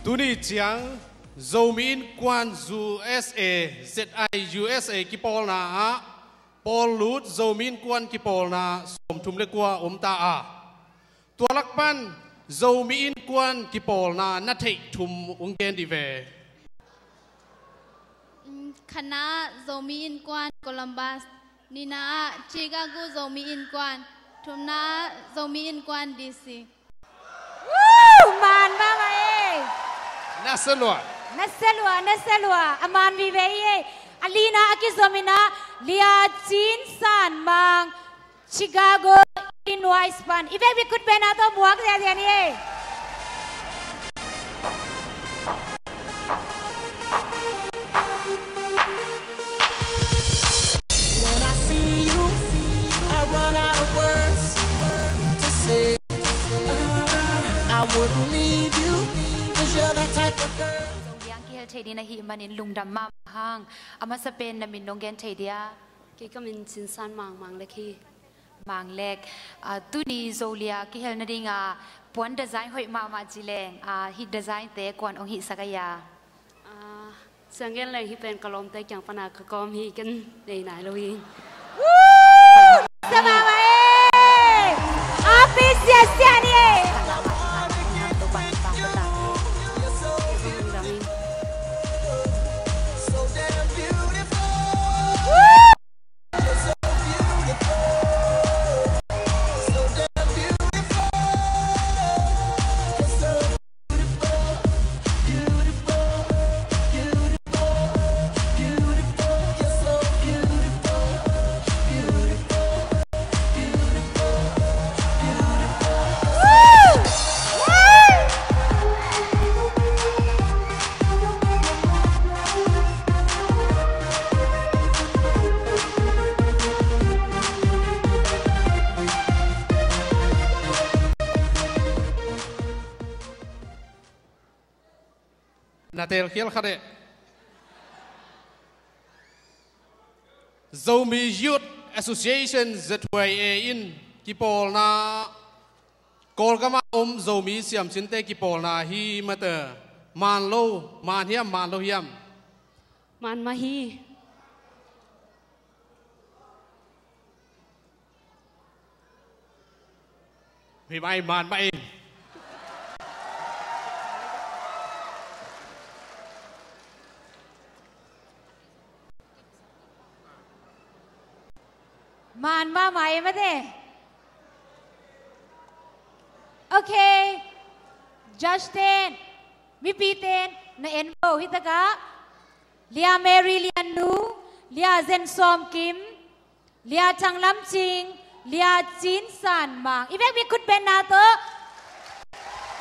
Tuni ciang Zomi Innkuan U S A, Z I U S A kipawlna ah Pawl Lut Zomi Innkuan kipawlna sawmthum le kua om ta a, tua lak pan Zomi Innkuan kipawlna na theih thum hong gen dih ve. Mm, khatna ah Zomi Innkuan Columbus, nihna ah Chicago Zomi Innkuan, thumna ah Zomi Innkuan D C. Woo! Man mahmah ei. Nasia lua. Nasia lua, nasia lua. A man vive ei. A lina a kizom ina Lia Cin San Mang, Chicago, Illinois pan. I vekpi khut bengna tawh muak ziahziah ni ei. When I see you, I run out of words to say. I wouldn't leave you, 'cause you're that type of girl. Zoliang kihel thei ding ahih manin lungdam mahmah hang. A masa pen na min nong gen thei dia? Kei ka min Cin San Mang, Mang Lek hi. Mang Lek, ah, tuni Zolia kihel nadinga puan design hoih mahmah ci leng, ah, hih design te kuan hong hihsak a ia? Ah, siang gen leng hih pen ka lawmte kiang pana ka kawm hi, ken nei nai lo hi. Woo! Sa mahmah ei! Happy siasia ni ei! Na telkhial khat eh. Zomi Youth Association, Z Y A in kipawlna, Kawlgam ah om Zomi siamsinte kipawlna hi mate. Man lo, man hiam, man lo hiam? Man mah hi. Hui mai man mah in. Man mahmah e mate. Ok. Judge ten, mipi ten na en vo hi takah. Lia Mary Lian Nu, Lia Zen Sawm Kim, Lia Thang Lam Cing, Lia Cin San Mang. I vek mi khutbetna tawh.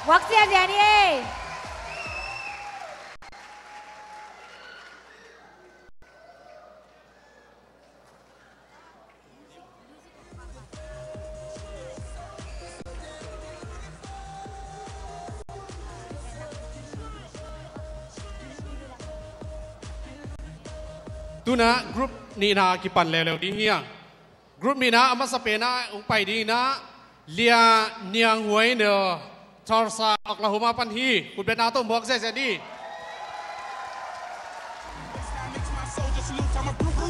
Vuak ziazia ni ei. Tuna group nihna kipan leuleu ding hi a. Group nihna a masa pena hong pai ding inah Lia Niang Huai Neu, Tulsa, Oklahoma pan hi. Khutbetna tawh muak ziazia ni.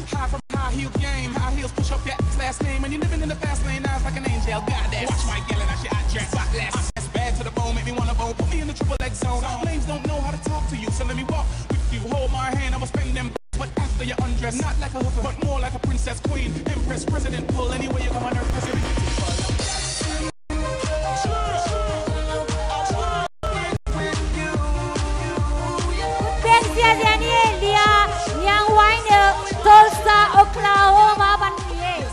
High from high heel game, high heels push up your last name, and you living in the fast lane, eyes like an angel, goddess. Watch my girl and I she address spotless. I'm as bad to the bone, make me wanna bone, put me in the triple X zone. Some lames don't know how to talk to you, so let me walk with you. Hold my hand, I'ma spend them. But after you undress, not like a hooker, but more like a princess, queen, empress, president, pull anywhere you come on earth, president. Pen ziazia ni e, Lia Niang Huai Neu, Tulsa, Oklahoma pan hi e.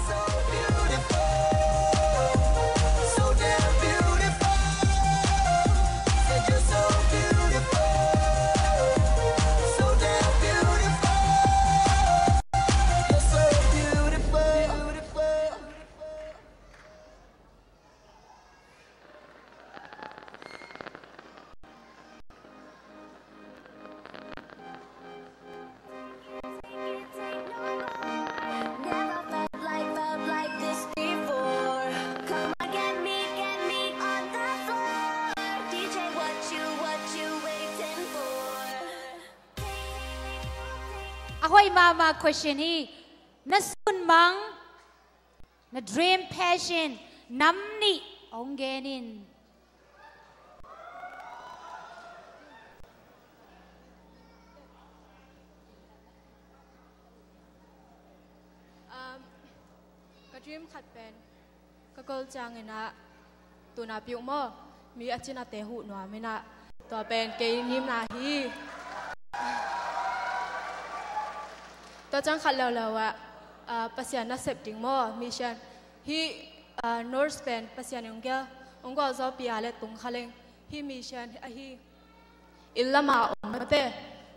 A hoih mahmah question hi. Na sunmang, na dream passion nam nih hong gen in. Um, ka dream khat pen ka gol ciangin ah tuna piuh maw, mi a cinate huh nuam in ah, tua pen kei ngimna hi. Tua ciang khat leuleu ah, ah, Pasian nasep ding maw, mission. Hih, ah, nurse pen Pasian in hong gel, hong gualzawhpih a le tung kha leng hih mission ahi. Inn lama om mate,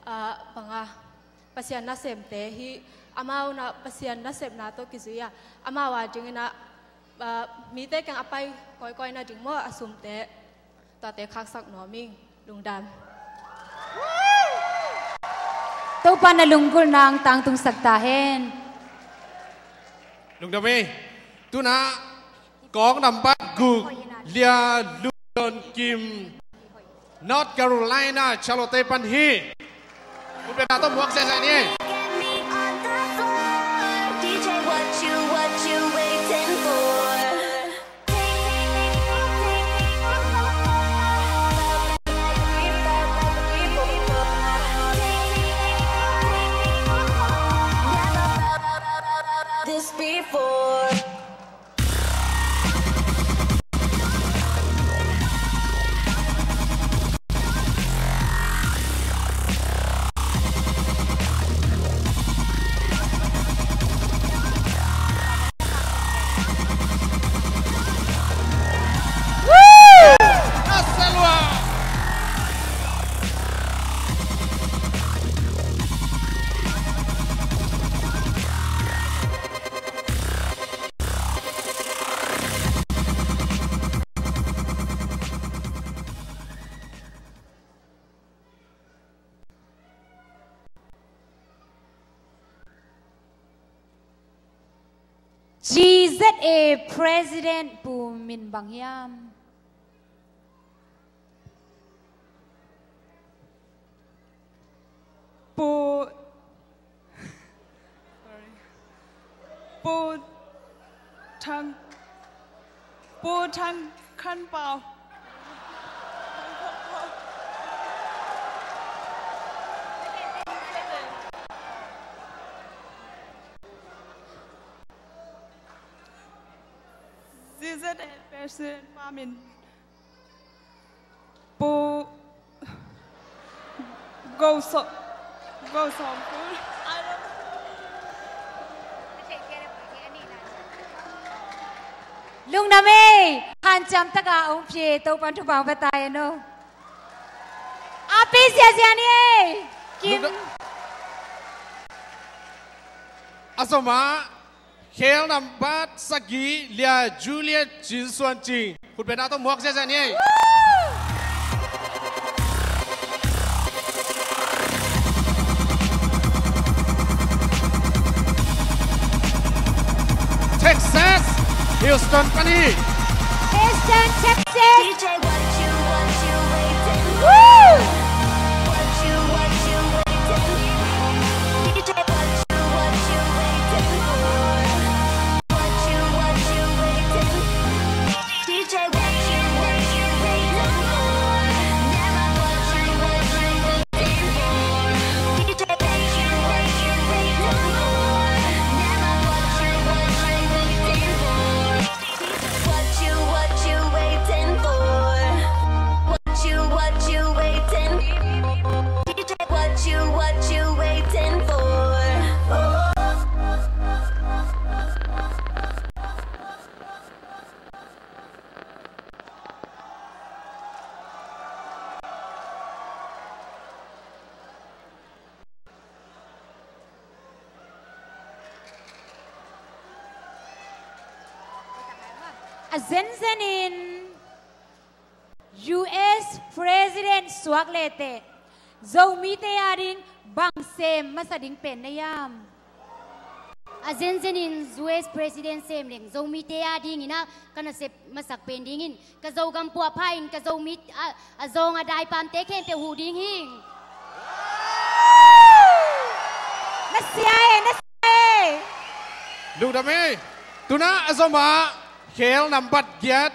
ah, banga Pasian nasemte hi, amau na Pasian nasepna tawh kizui a, amau a dingin ah, ah, mite kiang a pai kawikawi nading maw, a sumte, tuate khaksak nuam ing. Lungdam. Topa na lunggulhna hong tangtungsak ta hen. Lungdam e. Tuna kawng nambat guk, Lia Lu Don Kim, North Carolina, Charlotte pan hi. Khutbetna tawh muak ziazia ni. This before. G Z A President Pu min bang hiam? Pu, sorry. Pu Thang, Pu Thang, Khan Pau. Z Z A President Pa Min. Pu Go Sawm, Go Sawm Pu. Lungdam ei, hanciam taka hong pia, Topa'n thupha hong pia ta hen aw. A pi ziazia ni ei. Kim. Lungdam. A zom ah, khel nambat sagih, Lia Juliet Cin Suan Cing. Khutbetna tawh muak ziazia ni ei. Texas, Houston pan hi. Houston, Texas. D J, what you, what you waiting? Woo! What you, what you waiting? D J, what you, what you waiting for? What you, what you waiting? D J, what you, what you waiting for? Never what you, what you waiting for. D J, what you, what you waiting for? Never what you, what you waiting for. What you, what you waiting for? What you, what you waiting? D J, what you, what you waiting for? A zenzen in U S President suak lehteh Zomite ading bang sem masa ding pen na hiam? A zenzen in U S President sem leng Zomite adingin ah ka nasep masak pen dingin ka Zogam puahpha in ka Zomi a, a zawng a daipamte khempeuh huh ding hi. Na sia e, na sia e. Lungdam e. Tu-in ah a zom ah khel nambat giat,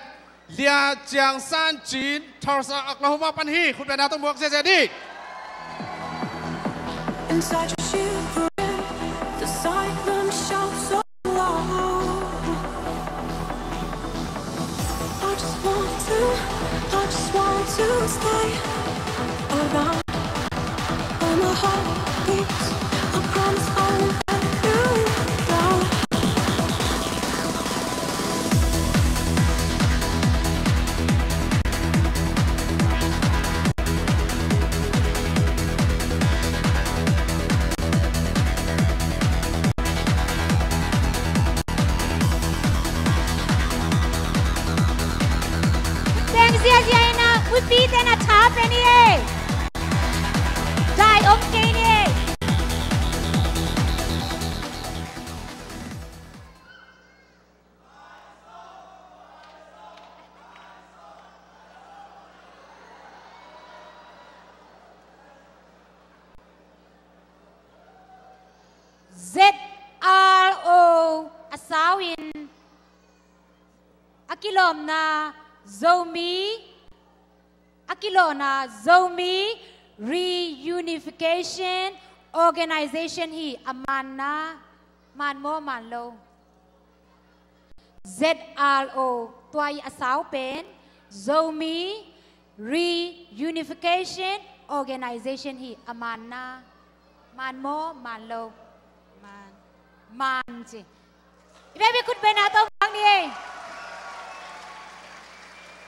Lia Ciang San Cin, Tulsa, Oklahoma pan hi. Khutbetna tawh muak ziazia ni. Inside you're shivering, the silence shouts so loud. I just want to, I just want to stay around. When my heart beats, I promise I won't let you down. Teng ziazia in ah, uipite na tha pe ni e. Dai om kei ni e. Z R O a sau in a kilawmna Zomi, a kilawhna Zomi Reunification Organization hi. A manna, man maw, man lo? Z R O, tua i a sau pen Zomi Reunification Organization hi. A manna, man maw, man lo? Man. Man ci. I biakpiak khutbetna tawh muak ni ei.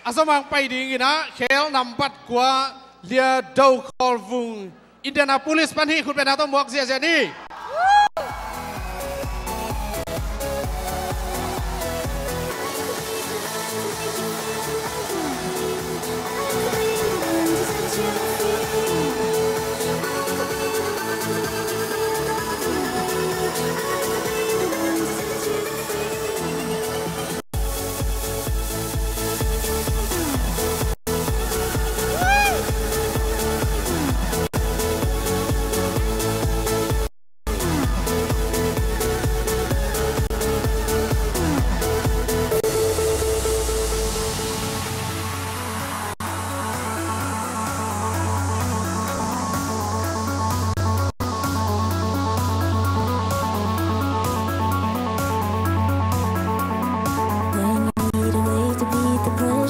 A zom ah pai dingin ah khel nambat kua, Lia Do Khawl Vung, Indianapolis pan hi. Khutbetna tawh muak ziazia ni.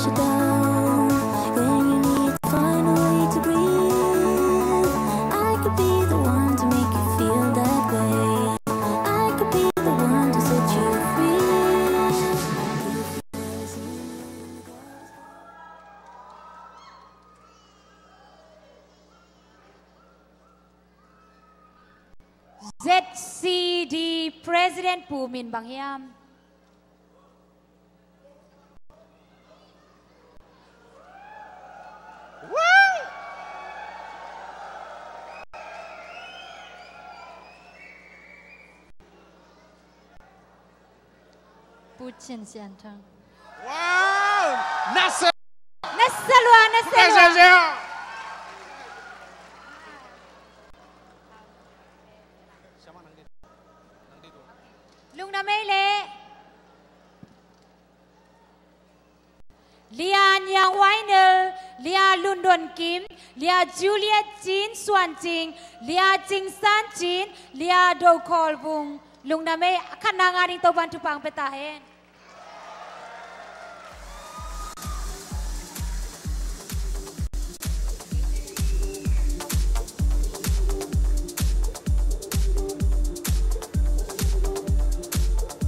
you down when you need to find a way to breathe. I could be the one to make you feel that way. I could be the one to set you free. Z C D President Pu min bang hiam? Pu Cin Sian Thang. Wow! Nasa! Nasa lua, nasa lua. Lungdam ei leh. Lia Niang Wainel, Lia Lun Don Kim, Lia Juliet Cin Suan Cing, Lia Cing San Cin, Lia Do Khawl Vung. Lungdam ei, a khatna ngah ding Topa'n thupha hong pia ta hen.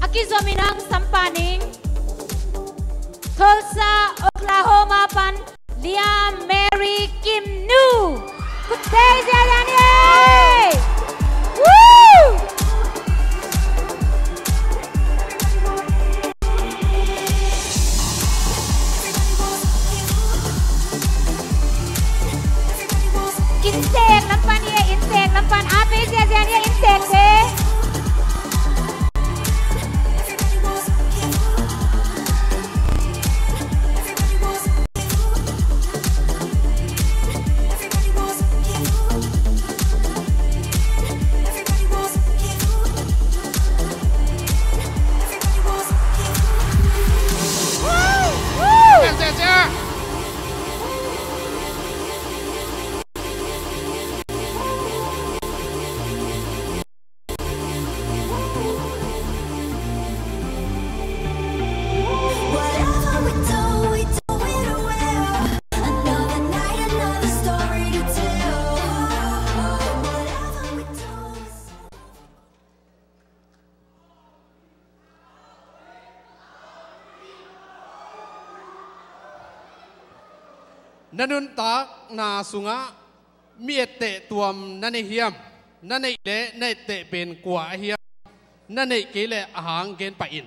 A kizom in hong sam pah ning, Tulsa, Oklahoma pan Lia Mary Kim Nu. Khut beng ziahziah ni ei. Woo! Innsek lam pan hi ei, innsek lam pan. A pe ziahziah ni ei, innsek te. Na nuntakna sungah mi etteh tuam na nei hiam? Na neih leh na etteh pen kua ahi hiam? Na neih kei leh a hang gen pah in.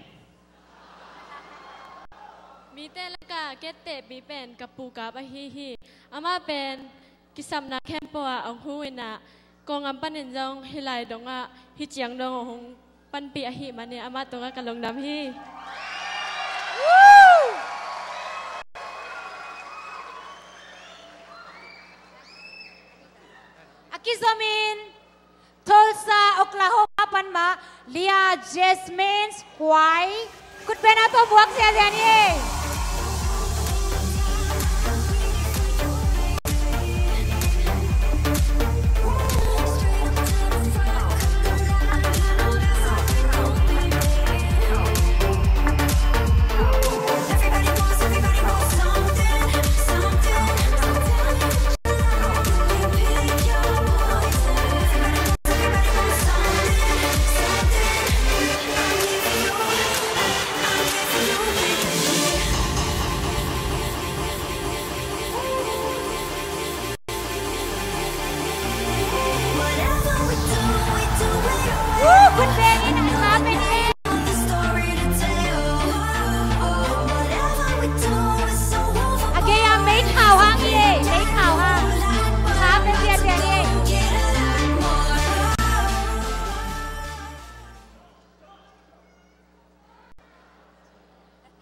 Mite lakah ka ettehpih pen ka pu Kap ahi hi. Amah pen kisapna khempeuh ah hong hu in ah, Kawlgam panin zong hih lai dongah hih ciang dong hong panpih ahih manin amah tungah ka lungdam hi. A kizom in Tulsa, Oklahoma pan mah Lia Jasmine Huai. Khut beng a tawh muak ziahziah ni ei.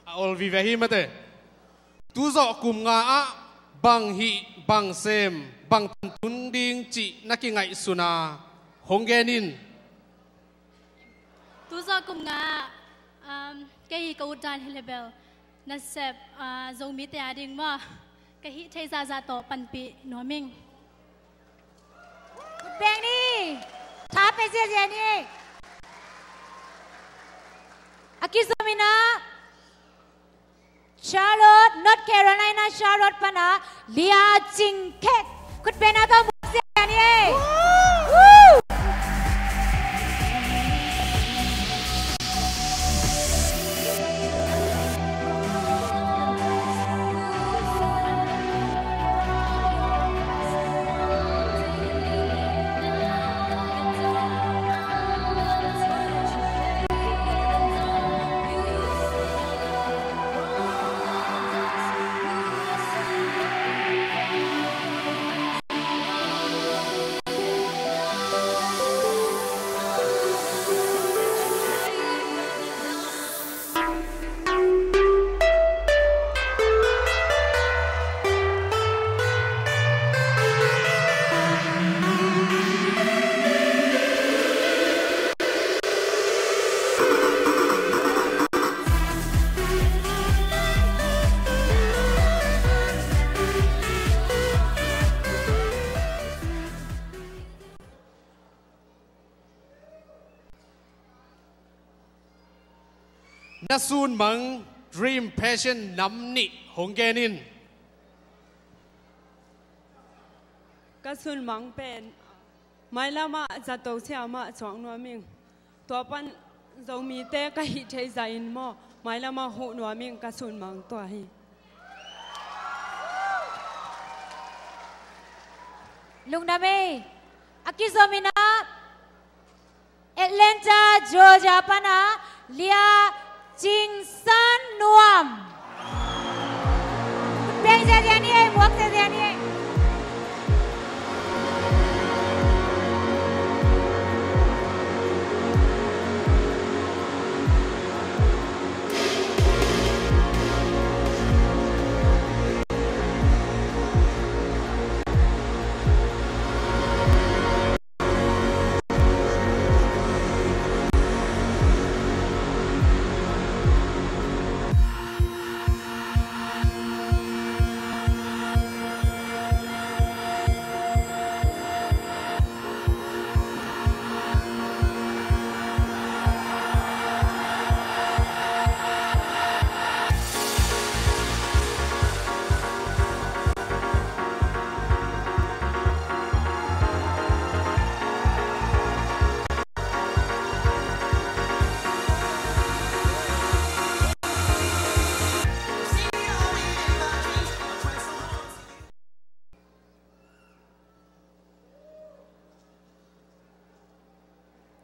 A ol vive hi mate. Tuzawh kum nga ah bang hih, bang sem, bang tan tun ding cih na kingaihsun a hong gen in. Tuzawh kum nga ah, um, kei ka ut dan hi leh bel nasep, ah, Zomite a ding maw, ka hih theih zahzah tawh panpih nuam ing. Khut beng ni. Tha pe ziahziah ni. A kizom in ah Charlotte, North Carolina, Charlotte pana Lia Cing Khet. Khutbetna tawh muak sia ni ei. Na sunmang, dream, passion nam nih hong gen in. Ka sunmang pen mailamah zato siamah cuak nuam ing. Tua pan Zomite ka hih theih zah in maw, mailamah huh nuam ing, ka sunmang tua hi. Lungdam ei. A kizom in ah Atlanta, Georgia pana Lia Cing San Nuam. Beng ziazia ni ei, muak ziazia ni ei.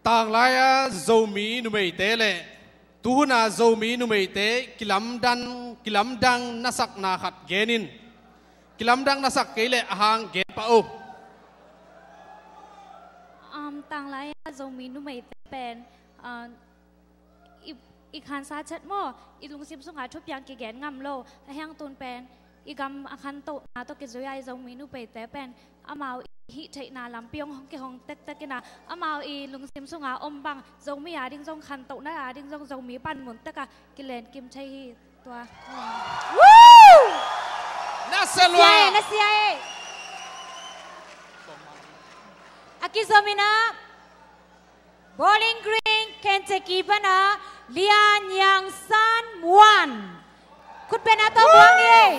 Tanglai-a Zomi numeite le tuhuna Zomi numeite kilamdang, kilamdang nasakna khat gen in. Kilamdang nasak kei leh a hang gen pah o. Um, tanglai-a Zomi numeite pen, uh, i, i khansa chet maw, i lungsim sunga thupiang kigen ngam lo. A hiang tun pen i gam a khantohna tawh kizui-a i Zomi numeite pen amau i hih theihna lampi hong, hong kihong tektek in ah, amau i lungsim sunga om bang Zomi ading zong, khantohna ading zong Zomi panmun tek ah kilen kim thei hi. Tua. Woo! Na sia lua. Sia e, na sia e. A kizom in ah Bowling Green, Kentucky pana Lia Nyiang San Muan. Khutbetna tawh muak ni ei.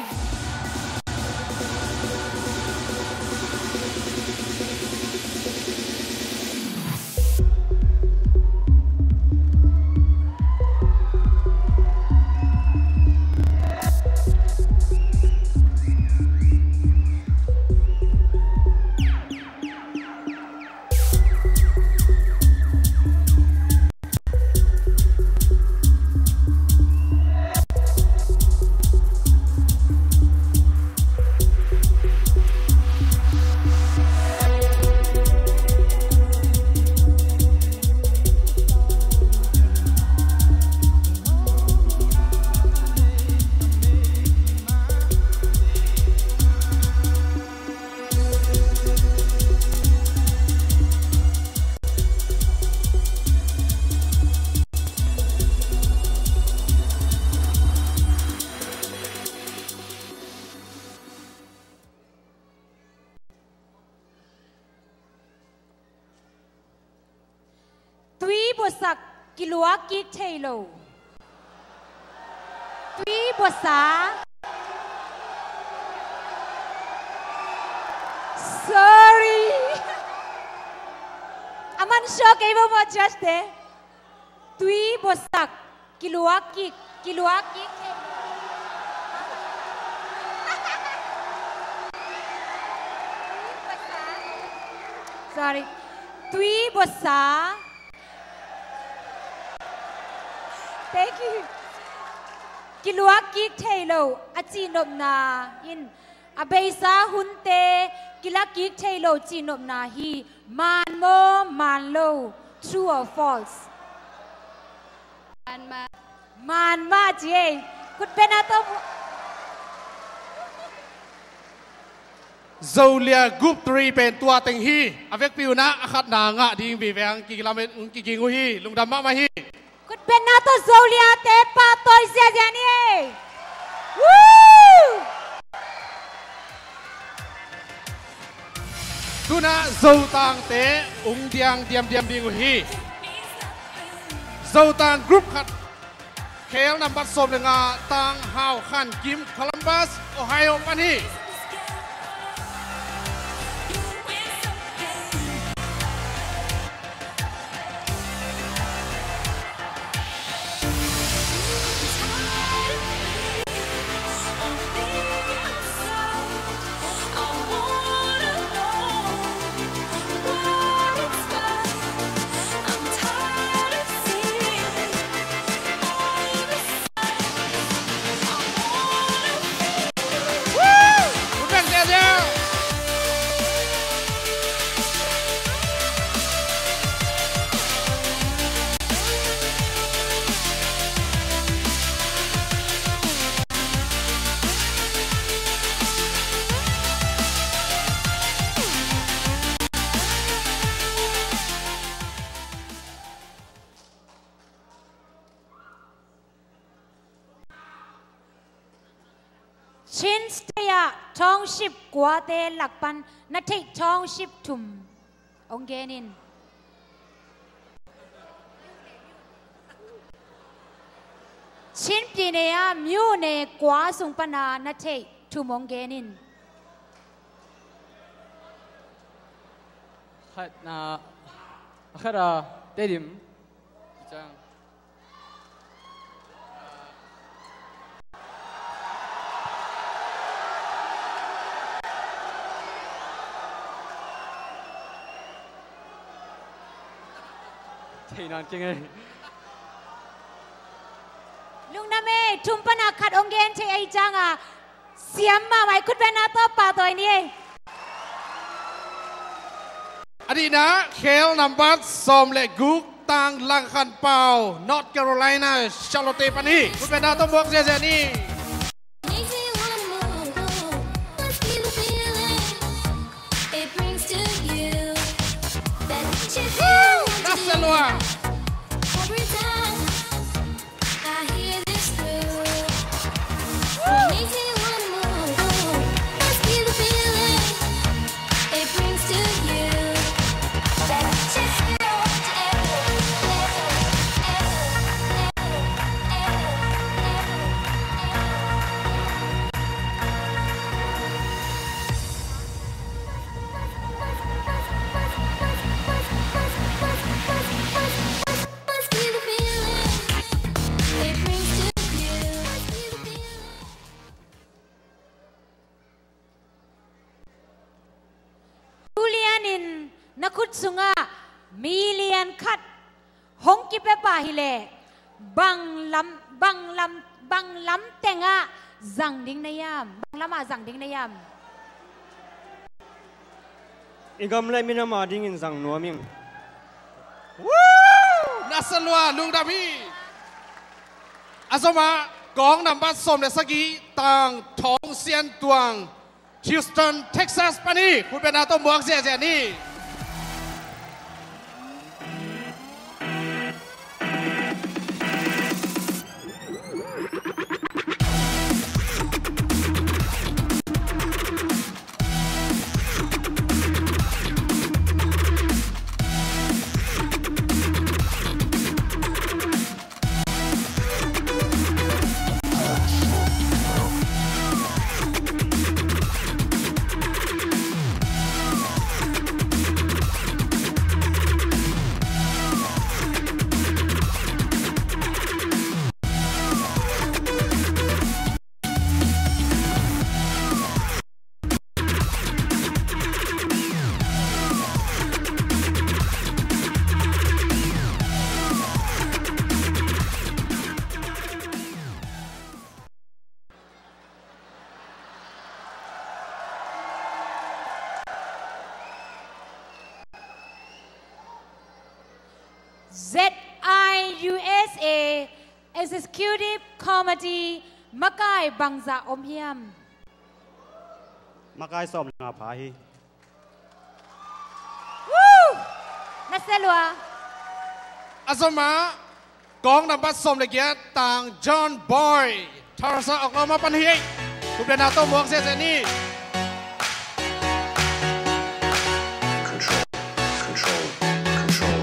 Tui buatsak kiluak kik thei lo. Tui Bawsa. Sorry. A man sua kei bo maw, judge te. Tui Bawsak. Kiluak kik. Kiluak kik. Sorry. Tui Bawsa. Thank you. Kiluak kik thei lo a cihnopna in, a beisa hunte kilak kik thei lo cihnopna hi. Maan maw, maan lo? True or false? Maan mah. Maan mah ci ei. Khutbetna tawh. Zolia Group three pen tua teng hi. A vekpi un ah a khatna ngah ding vive hang kilamen, kiging uh hi. Lungdam mahmah hi. Khutbetna tawh Zoliate pahtawi ziahziah ni ei. Woo! Tu-in ah Zotangte ung diang diamdiam ding uh hi. Zotang group khat, khel nambat sawm le nga, Tang Hau Khan Kim, Columbus, Ohio pan hi. Chin State ah township kuate lak pan na theih township thum hong gen in. Chin pyine ah myone kua sung pana na theih thum hong gen in. Khat na, a khat a Tedim. Thei nan keng ei. Lungdam ei, thum pana khat hong gen thei ahih ciangin siam mahmah hi, khutbetna tawh pahtawi ni ei. A dihna, khel nambat sawm le guk, Tang Lang Khan Pau, North Carolina, Charlotte pan hi. Khutbetna tawh muak ziahziah ni. Woo! Nasia lua. Tulian in na khut sungah million khat hong kipia pah hileh bang lam, bang lam, bang lam tengah zang ding na hiam? Bang lamah zang ding na hiam? I gam le minam adingin zang nuam ing. Woo! Nasia lua, lungdam hi. A zomah kawng nambat sawm le sagih, Tang Thawng Sian Tuang, Houston, Texas pan hi. Khutbetna tawh muak ziahziah ni. Z I U S A Executive Committee makai bangzah om hiam? Makai sawm le nga pha hi. Woo! Na sia lua. A zom ah, kawng nambat sawm le giat, tang John Boy, Tulsa, Oklahoma pan hi. Khutbetna tawh muak ziahziah ni. Control, control, control.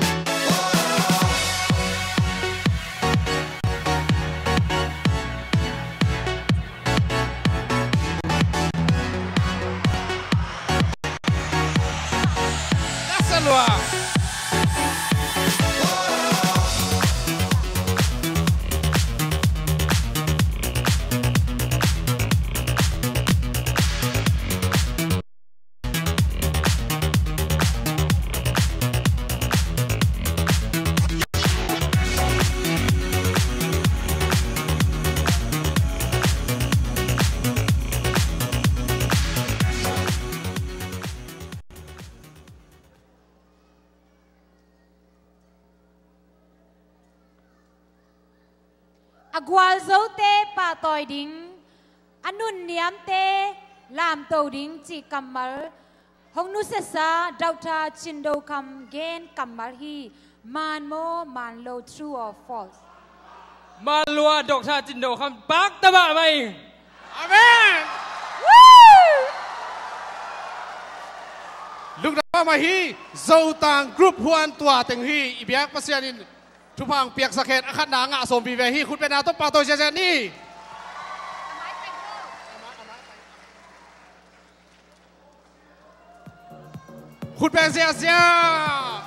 A gualzote pahtawi ding, a nunniamte lamto ding cih kammal hong nusiasa Doctor Cin Do Kham gen kammal hi. Maan maw maan lo, true or false? Maan lua, Doctor Cin Do Kham, pakta mahmah ing. Amen. Woo! Lungdam mahmah hi. Zotang group huan tua teng hi. I biak Pasian in thupha hong piaksak hen, a khatna ngah sawm vive hi. Khutbetna tawh pahtawi ziahziah ni. Khutbet ziahziah.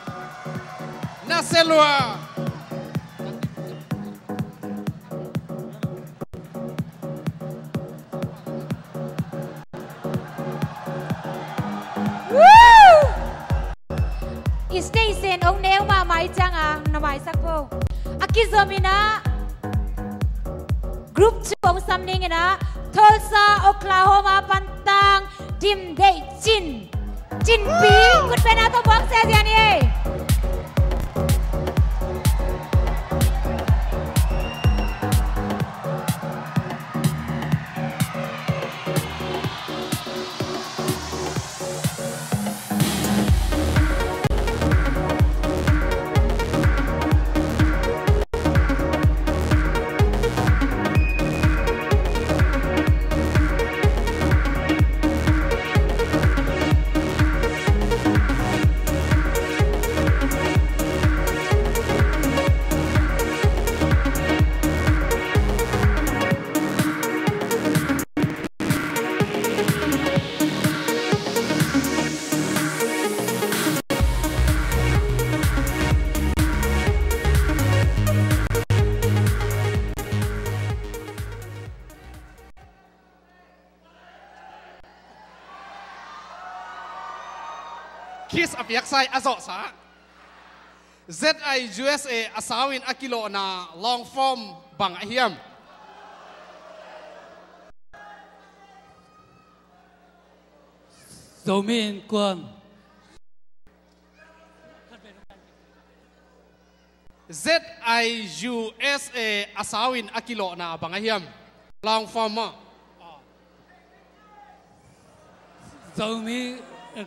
Na sia lua. Woo! I station hong neu mahmah i cianga na maisak po. A kizom in ah group two hong sam ning in ah, Tulsa, Oklahoma pan tang Dim Deih Cin. Cin Pi, khutbetna tawh muak ziahziah ni ei. Kiss a piaksa, a zawhsa. Z I U S A a sau in a kilawhna long form bang a hiam? Zomi Innkuan. Z I U S A a sau in a kilawhna bang a hiam? Long form maw? Zomi, eh,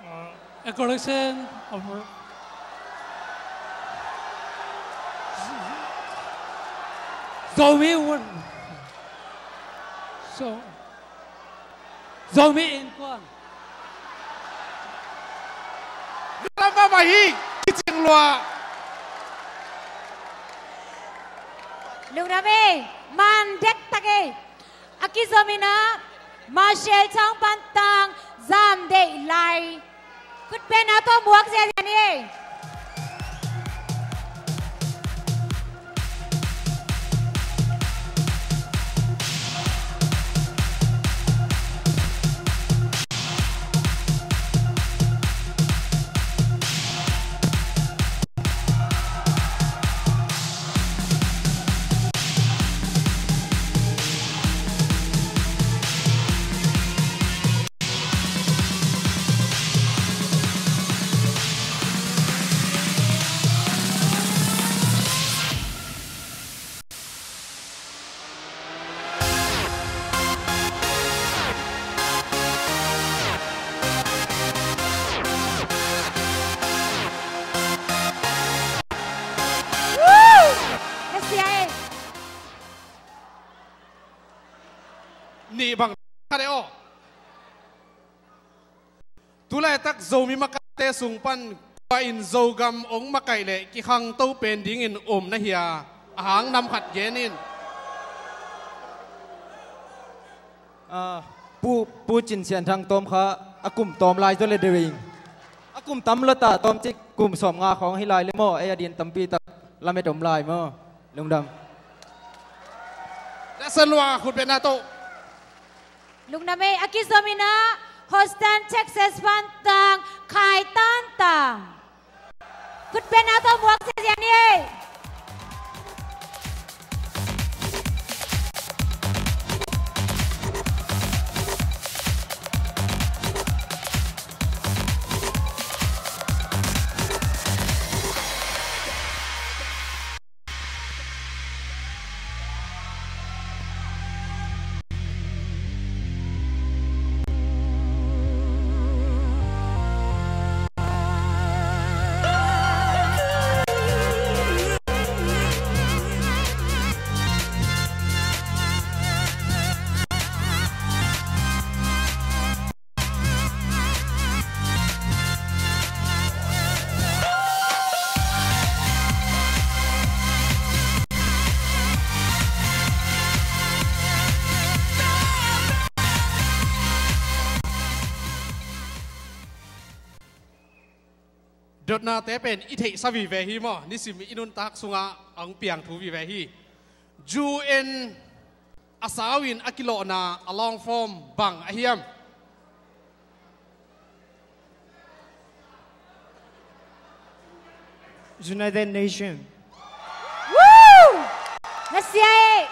uh, a collection of Zomi word. So, Zomi Innkuan. Lungdam mahmah hi, kicing lua. Lungdam ei, man dektak ei. A kizom in ah, Marshall Town pan tang Zam Deih Lai. Khutbetna tawh muak ziahziah ni ei. te aw. Tulaitak Zomi makaite sung pan kua in Zogam hong makaih leh kikhangto pen dingin om na hia? A hang nam khat gen in. Ah, Pu, Pu Cin Sian Thang Tawm kha a kum tawm lai zaw le deuh ing. A kum tam lo ta, tawm cik kum sawm nga khawng hi lai le maw, ei a din tampi tak lamet om lai maw. Lungdam. Nasa lua, khut beng na tawh. Lungdam ei. A kizom in ah Houston, Texas pan Tang Khai Tan Tang. Khut beng na tawh muak ziahziah ni ei. Dotnate pen i theihsa vive hi maw? Nisim i nuntak sungah a hong piang thu vive hi. U N a sau in a kilawhna a long form bang a hiam? United Nation. Woo! Na sia ei.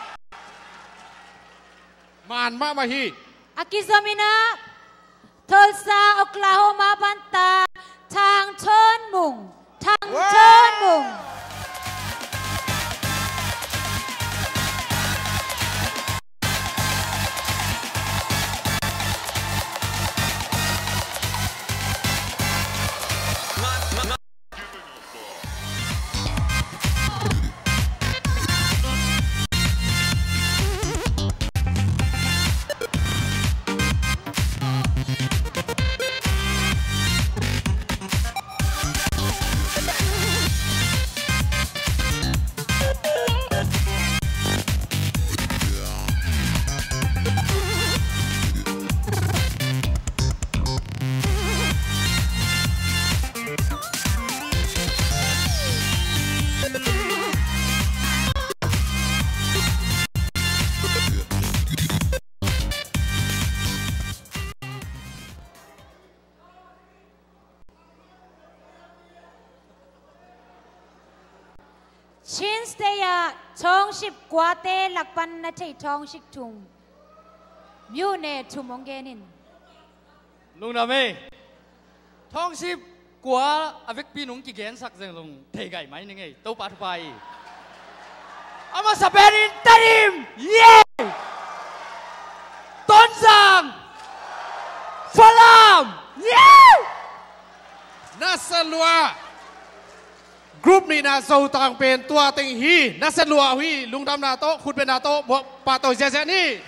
Man mahmah hi. A kizom in ah Tulsa, Oklahoma pan Tang Thang Thawn Mung. Thang Thawn Mung. Chin State ah township kuate lak pan na theih township thum, myone thum hong gen in. Lungdam ei. Township kua a vekpi nung kigensak zeng zong thei gai mai ning ei. Topa thupha hi. A masa pen in Tedim. Yay! Tonzang. Falam. Yay! Nasa lua. Group nihna Zotang pen tua teng hi. Nasa lua uh hi. Lungdamna tawh, khutbetna tawh, muak pahtawi ziahziah ni.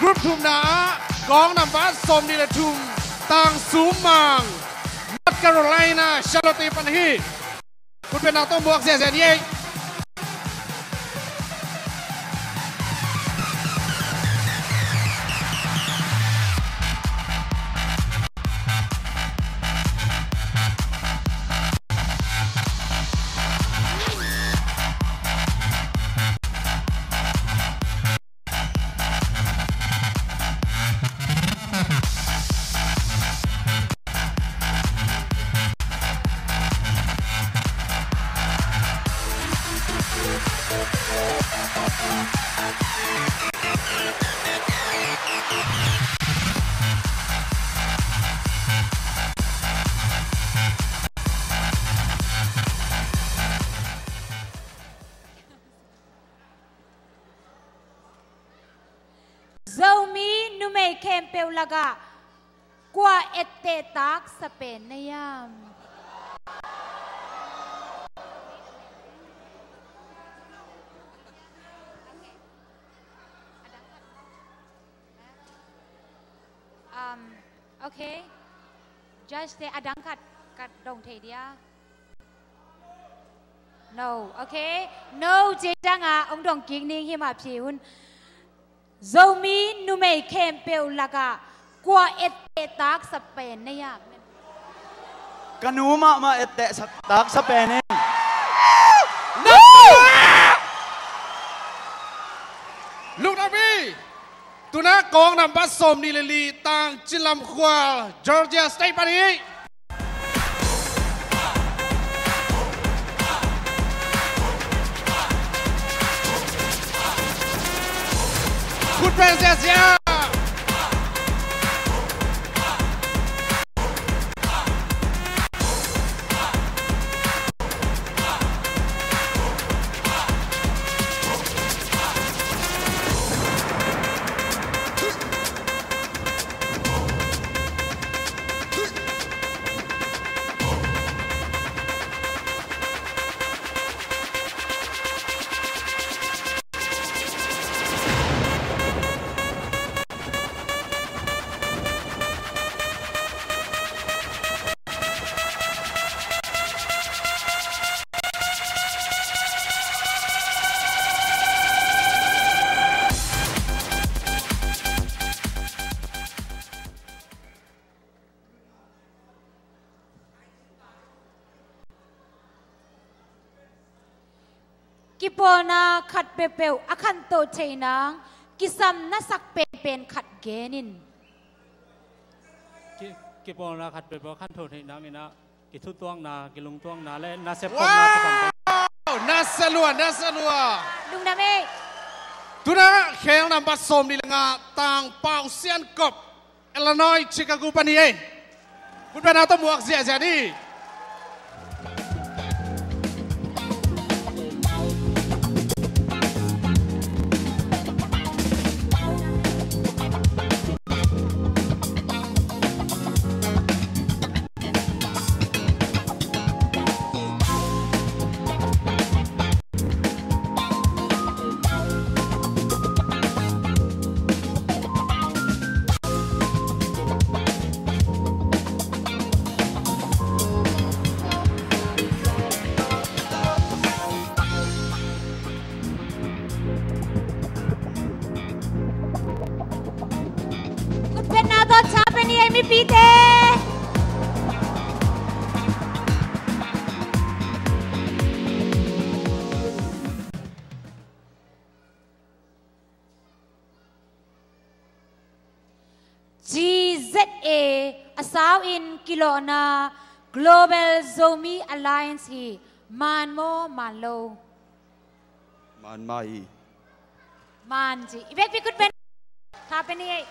Group thumna ah kawng nambat sawmnih le thum, Tang Sum Mang, North Carolina, Charlotte pan hi. Khutbetna tawh muak ziahziah ni ei. Zomi numei khempeuh lakah kua etteh taksa pen na hiam? Ok. Judge te a dang khat ka dong thei dia. No. Ok. No, ci ciangin hong dong kik ning, hih mah phi un. Zomi numei khempeuh lakah kua etteh taksa pen na hiam? Ka nu mahmah etteh sa, taksa pen in. Lungdam hi. Tuna kawng nambat sawmnih le li, Tang Cin Lam Khual, Georgia State pan hi. Khut beng ziahziah. Kipawlna khat peuhpeuh a khantoh theih nang kisam na sak penpen khat gen in. Ki, kipawlna khat peuhpeuh a khantoh theih nang in ah, kithutuakna, kilungtuakna le nasep khopna kisam pen. Wow! Nasia lua, nasia lua. Lungdam ei. Tuna khel nambat sawmnih le nga, Tang Pau Sian Kop, Illinois, Chicago pan hi ei. Khut beng na tawh muak ziahziah ni. Khutbetna tawh tha pia ni ei, mipite. G Z A a sau in kilawhna Global Zomi Alliance hi. Maan maw, maan lo? Maan mah hi. Maan ci. I vekpi khut beng. Tha pia ni ei.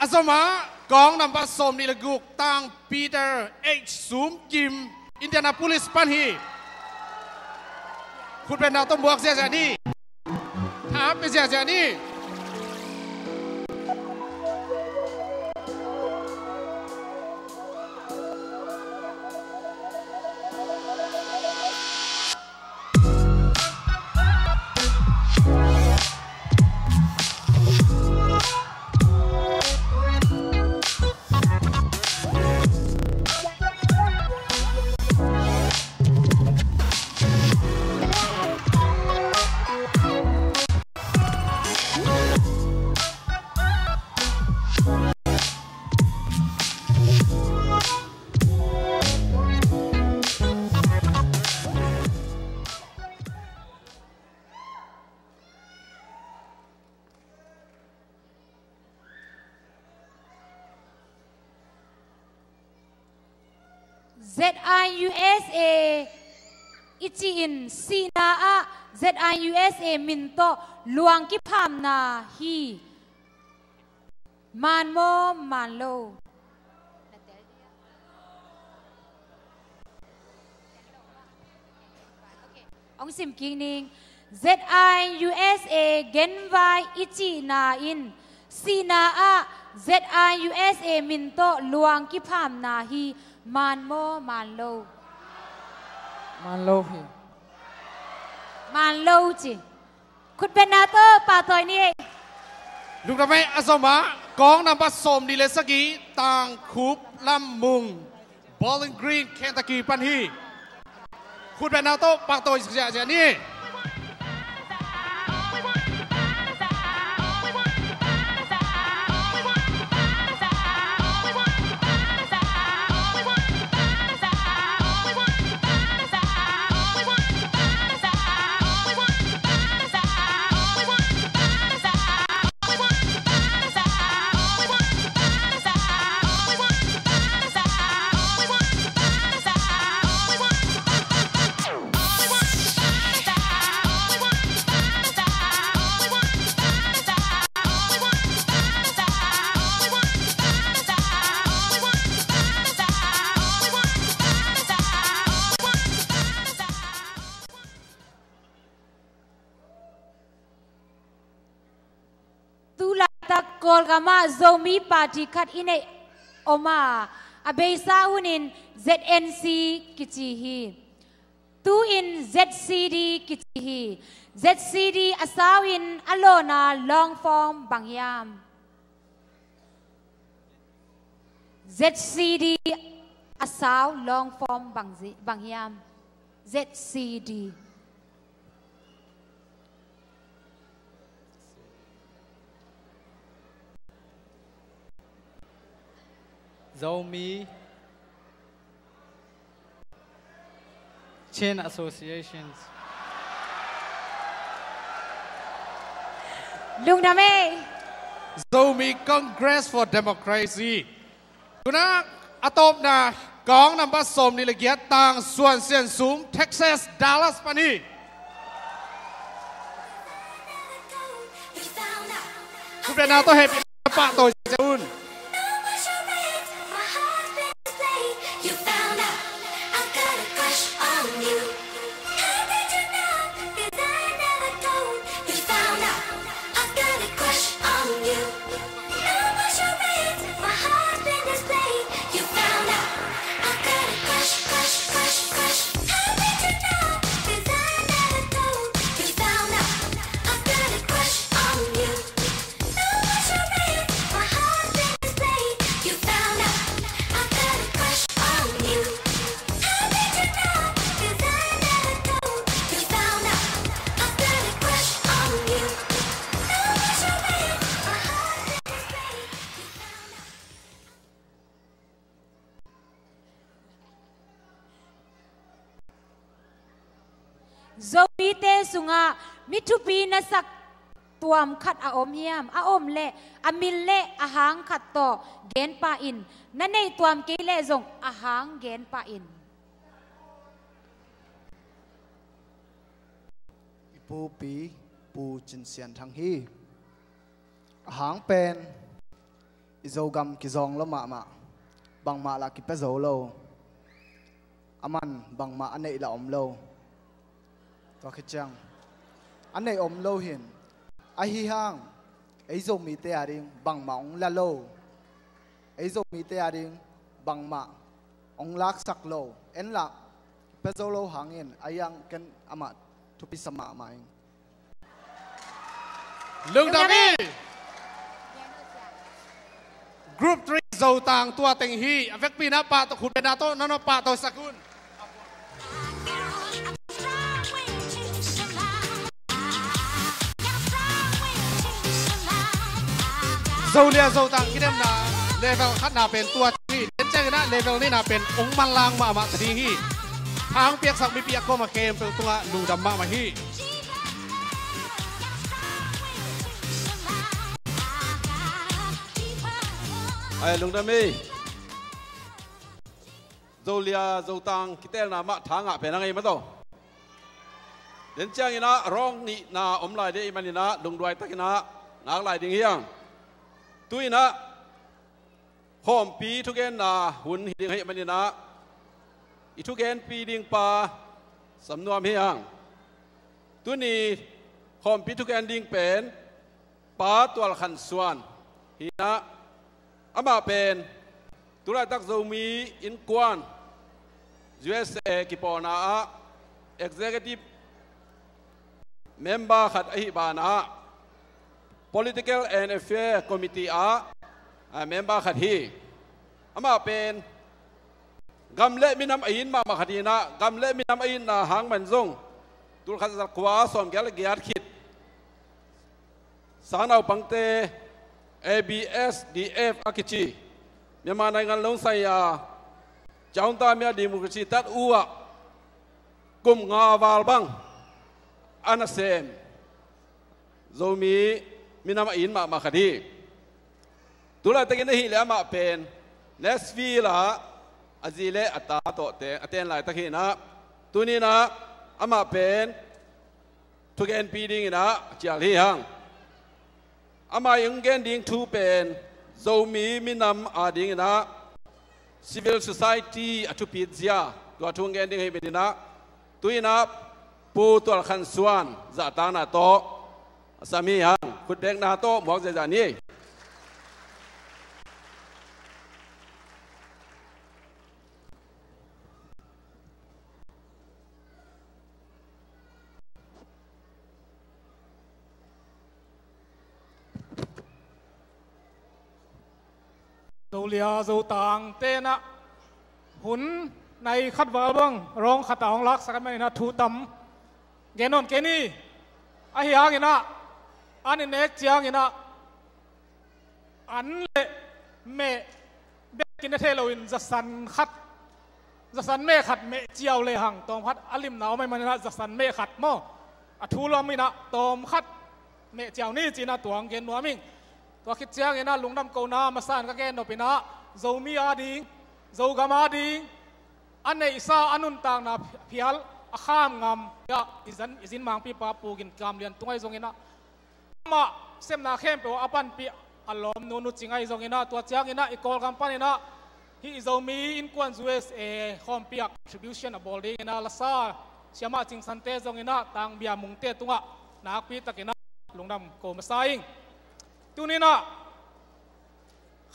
A zom ah kawng nambat sawmnih le guk, Tang Peter H Sum Kim, Indianapolis pan hi. Khutbetna tawh muak ziahziah ni. Tha pia ziahziah ni. Z I U S A i cih in sihna ah Z I U S A min tawh luang kiphamna hi. Maan maw, maan lo? Hong sim kik ning. Z I U S A genvai i cihna in sihna ah Z I U S A min tawh luang kiphamna hi. Maan maw, maan lo? Maan lo hi. Maan lo ci. Khutbetna tawh pahtawi ni ei. Lungdam ei, a zom ah Kawng nambat sawmnih le sagih, Tangkhup Lammung, Bowling Green, Kentucky pan hi. Khutbetna tawh pahtawi ziahziah ni. Tu laitak Kawlgam ah Zomi party khat i neih om a, a beisa hunin Z N C kici hi. Tu-in Z C D kici hi. Z C D a sau in a lawna long form bang hiam? Z C D a sau long form bang zi-, bang hiam? Z C D. Zomi Chin Associations. Lungdam ei. Zomi Congress for Democracy. Tu-in a tawpna kawng nambat sawmnih le giat, Tangsuan Siansum, Texas, Dallas pan hi. Khutbetna tawh hehpihna pahtawi ziahziah un. Zomite sungah mi thupi na sak tuam khat a om hiam? A om leh a min leh a hang khat tawh gen pah in. Na neih tuam kei leh zong a hang gen pah in. I pupi Pu Cin Sian Thang hi. A hang pen i Zogam kizawng lo mahmah, bangmah lah kipia zo lo. Aman bangmah a neih lah om lo. Tua khit ciang a neih om lo hi in, ahi hang ei Zomite ading bangmah hong la lo. Ei Zomite ading bangmah hong laksak lo. En lah, pia zo lo hangin, ahi hang ken amah thupi sa mahmah ing. Lungdam hi. Group three Zotang tua teng hi. A vekpi-in ah pahtawi, khutbetna tawh na pahtawisak un. Zolia Zotang kidemna level khatna pen tua hi. Den ciangin ah level nihna pen hong manlang mahmah ta ding hi. Thang piaksak mipi a kuamah khempeuh tungah lungdam mahmah hi. Ai, lungdam hi. Zolia Zotang kitelna mah thangah pen a ngei mah tawh. Den ciangin ah rawng nihna om lai ding ahih manin ah lungduai takin ah ngak lai ding hi hang. Tu-in ah khawmpi thugenna hun hi ding ahih manin ah i thugenpi ding pa sam nuam hi hang. Tuni khawmpi thugen ding pen Pa Tual Khan Suan hi-in ah, amah pen tu laitak Zomi Innkuan U S A kipawlna ah executive member khat ahih banah, Political and Affair Committee ah a member khat hi. Amah pen gam le minam a it mahmah khat hi-in ah, gam le minam a itna hang man zong tul khat za kua sawmgiat le giat khit sang naupangte A B S D F a kici Myanmar naingan lawng sai-a Chaung Tha Mya Democracy Tat U ah kum nga val bang a nasem Zomi minam a it mahmah khat hi. Tulaitak in ahih leh amah pen Nashville ah a zi le a ta tawh te a ten laitak hi-in ah, tuni-in ah amah pen thugenpi dingin ah a cial hi hang. Amah in hong gen ding thu pen Zomi minam adingin ah civil society a thupit zia, tua thu hong gen ding ahih manin ah, tu-in ah Pu Tual Khan Suan zahtakna tawh a sam hi hang. Khutbetna tawh muak ziahziah ni. Zolia Zotangte in ah hun nai khat val bang rawng khat ah hong laksak ahih manin ah thu tam gen nawn kei ni. Ahi hangin ah an i nek ciangin ah an le meh bek in a thei loin zasan khat, zasan meh khat meh ciau lehang tawm khat a limna om ahih manin ah zasan meh khat maw, a thu lam in ah tawm khat meh ciau ni ci-in ah tua hong gen nuam ing. Tua khit ciangin ah lungdam kohna masa-in ka gen nop in ah Zomi ading, Zogam ading a neihsa a nuntakna phial a kham ngam ah i zin, i zin mangpipa Pu Gin Kam Lian Tung ahi zongin ah, amah sepna khempeuh a panpih a lawmnu Nu Cing ahi zongin ah, tua ciangin ah i Kawlgam panin ah hih i Zomi Innkuan U S A khawmpi ah contribution a bawl dingin ah lasa siamah Cing Sante zongin ah Tang Bia Mungte tungah nakpi takin ah lungdam ko masa ing. Tuni-in ah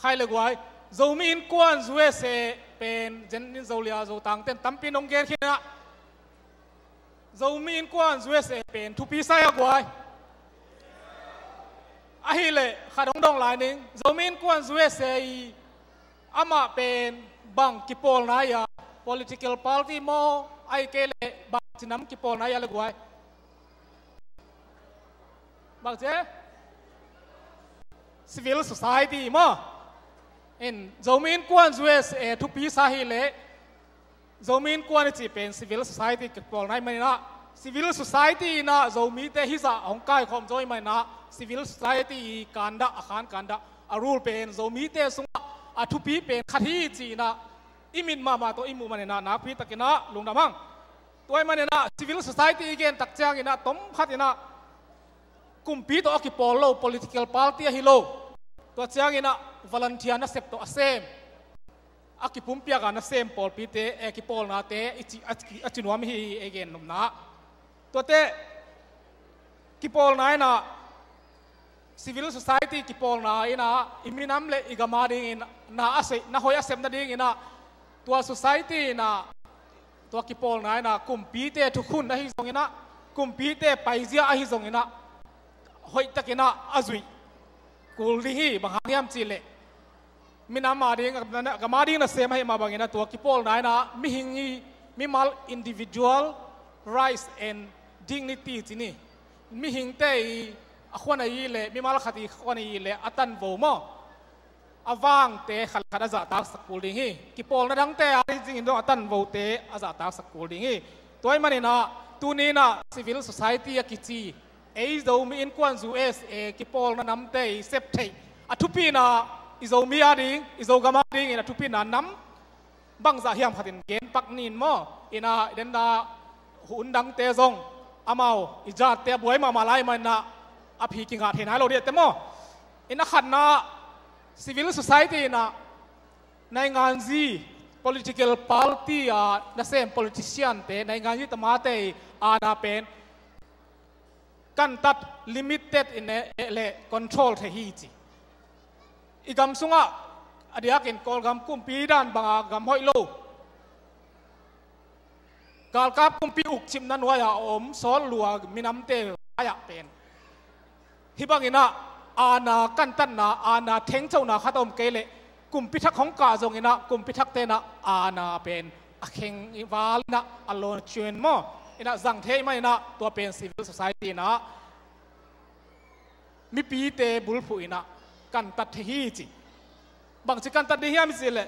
khai le guai, Zomi Innkuan U S A pen zen in Zolia Zotangte in tampi in hong gen khin in ah, Zomi Innkuan U S A pen thupi sa hia guai? Ahih leh khat hong dong lai ning, Zomi Innkuan U S A i amah pen bang kipawlna hi a, political party maw, ahih kei leh bangci nam kipawlna hi a le guai? Bangci? Civil society maw? In Zomi Innkuan U S A thupi sa hi leh, Zomi Innkuan i cih pen civil society kipawlna ahih manin ah, civil society in ah Zomite hizah hong kaikhawm zo ahih manin ah, civil society i kandah, a khan kandah, a rule pen Zomite sungah a thupi pen khat hi ci-in ah i mit mahmah tawh i muh manin ah nakpi takin ah lungdam hang. Tua ahih manin ah civil society i gen tak ciangin ah tom khat in ah kumpi tawh a kipawl lo, political party ahi lo, tua ciangin ah volunteer nasep tawh a sem, a kipumpiak a nasem pawlpite, eh, kipawlnate i ci, a ci, a ci nuam hi, i gen nopna. Tuate kipawlna in ah, civil society kipawlna in ah i minam le i gam adingin na a sep, na hoih a sep nadingin ah, tua society in ah, tua kipawlna in ah kumpite thukhun ahi zongin ah, kumpite paizia ahi zongin ah, hoihtakin ah a zuih kul ding hi. Bang hang hiam cih leh, minam ading, gam ading nasem ahih mah bangin ah tua kipawlna in ah mihing i mimal, individual rights and dignity ci ni, mihingte i a khuanei i le, mimal khat i khuanei i le a tanvo maw, a vangte khat le khat a zahtaksak kul ding hi. Kipawlna dangte ading zingin zong a tanvote a zahtaksak kul ding hi. Tua ahih manin ah tuni in ah civil society a kici ei Zomi Innkuan U S A kipawlna namte i sep theih a thupina, i Zomi ading, i Zogam adingin a thupina nam bangzah hiam khatin gen pak ning maw. In ah i denna hun dangte zong amau i zatte a buai mahmah lai manin ah a phi kingah thei nai lo ding a te maw. In a khatna, civil society in ah nainganzi, political party a nasem politician te, nainganzi tamate i aana pen kantat, limited in eh, eh, le control thei hi ci. I gam sungah a diakin Kawlgam kumpi dan banga gam hoih lo, galkap kumpi ukcipna nuai-ah a om sawt lua minamte lai-ah pen hih bangin ah aana kantatna, aana thengcona khat a om kei leh kumpi thak hong kah zong inah kumpi thakte inah aana pen a kheng val inah a lawn cian maw inah zang thei mah inah tua pen civil society inah mipite bulphuh inah kantat thei hi ci. Bangci kantat ding hiam i cih leh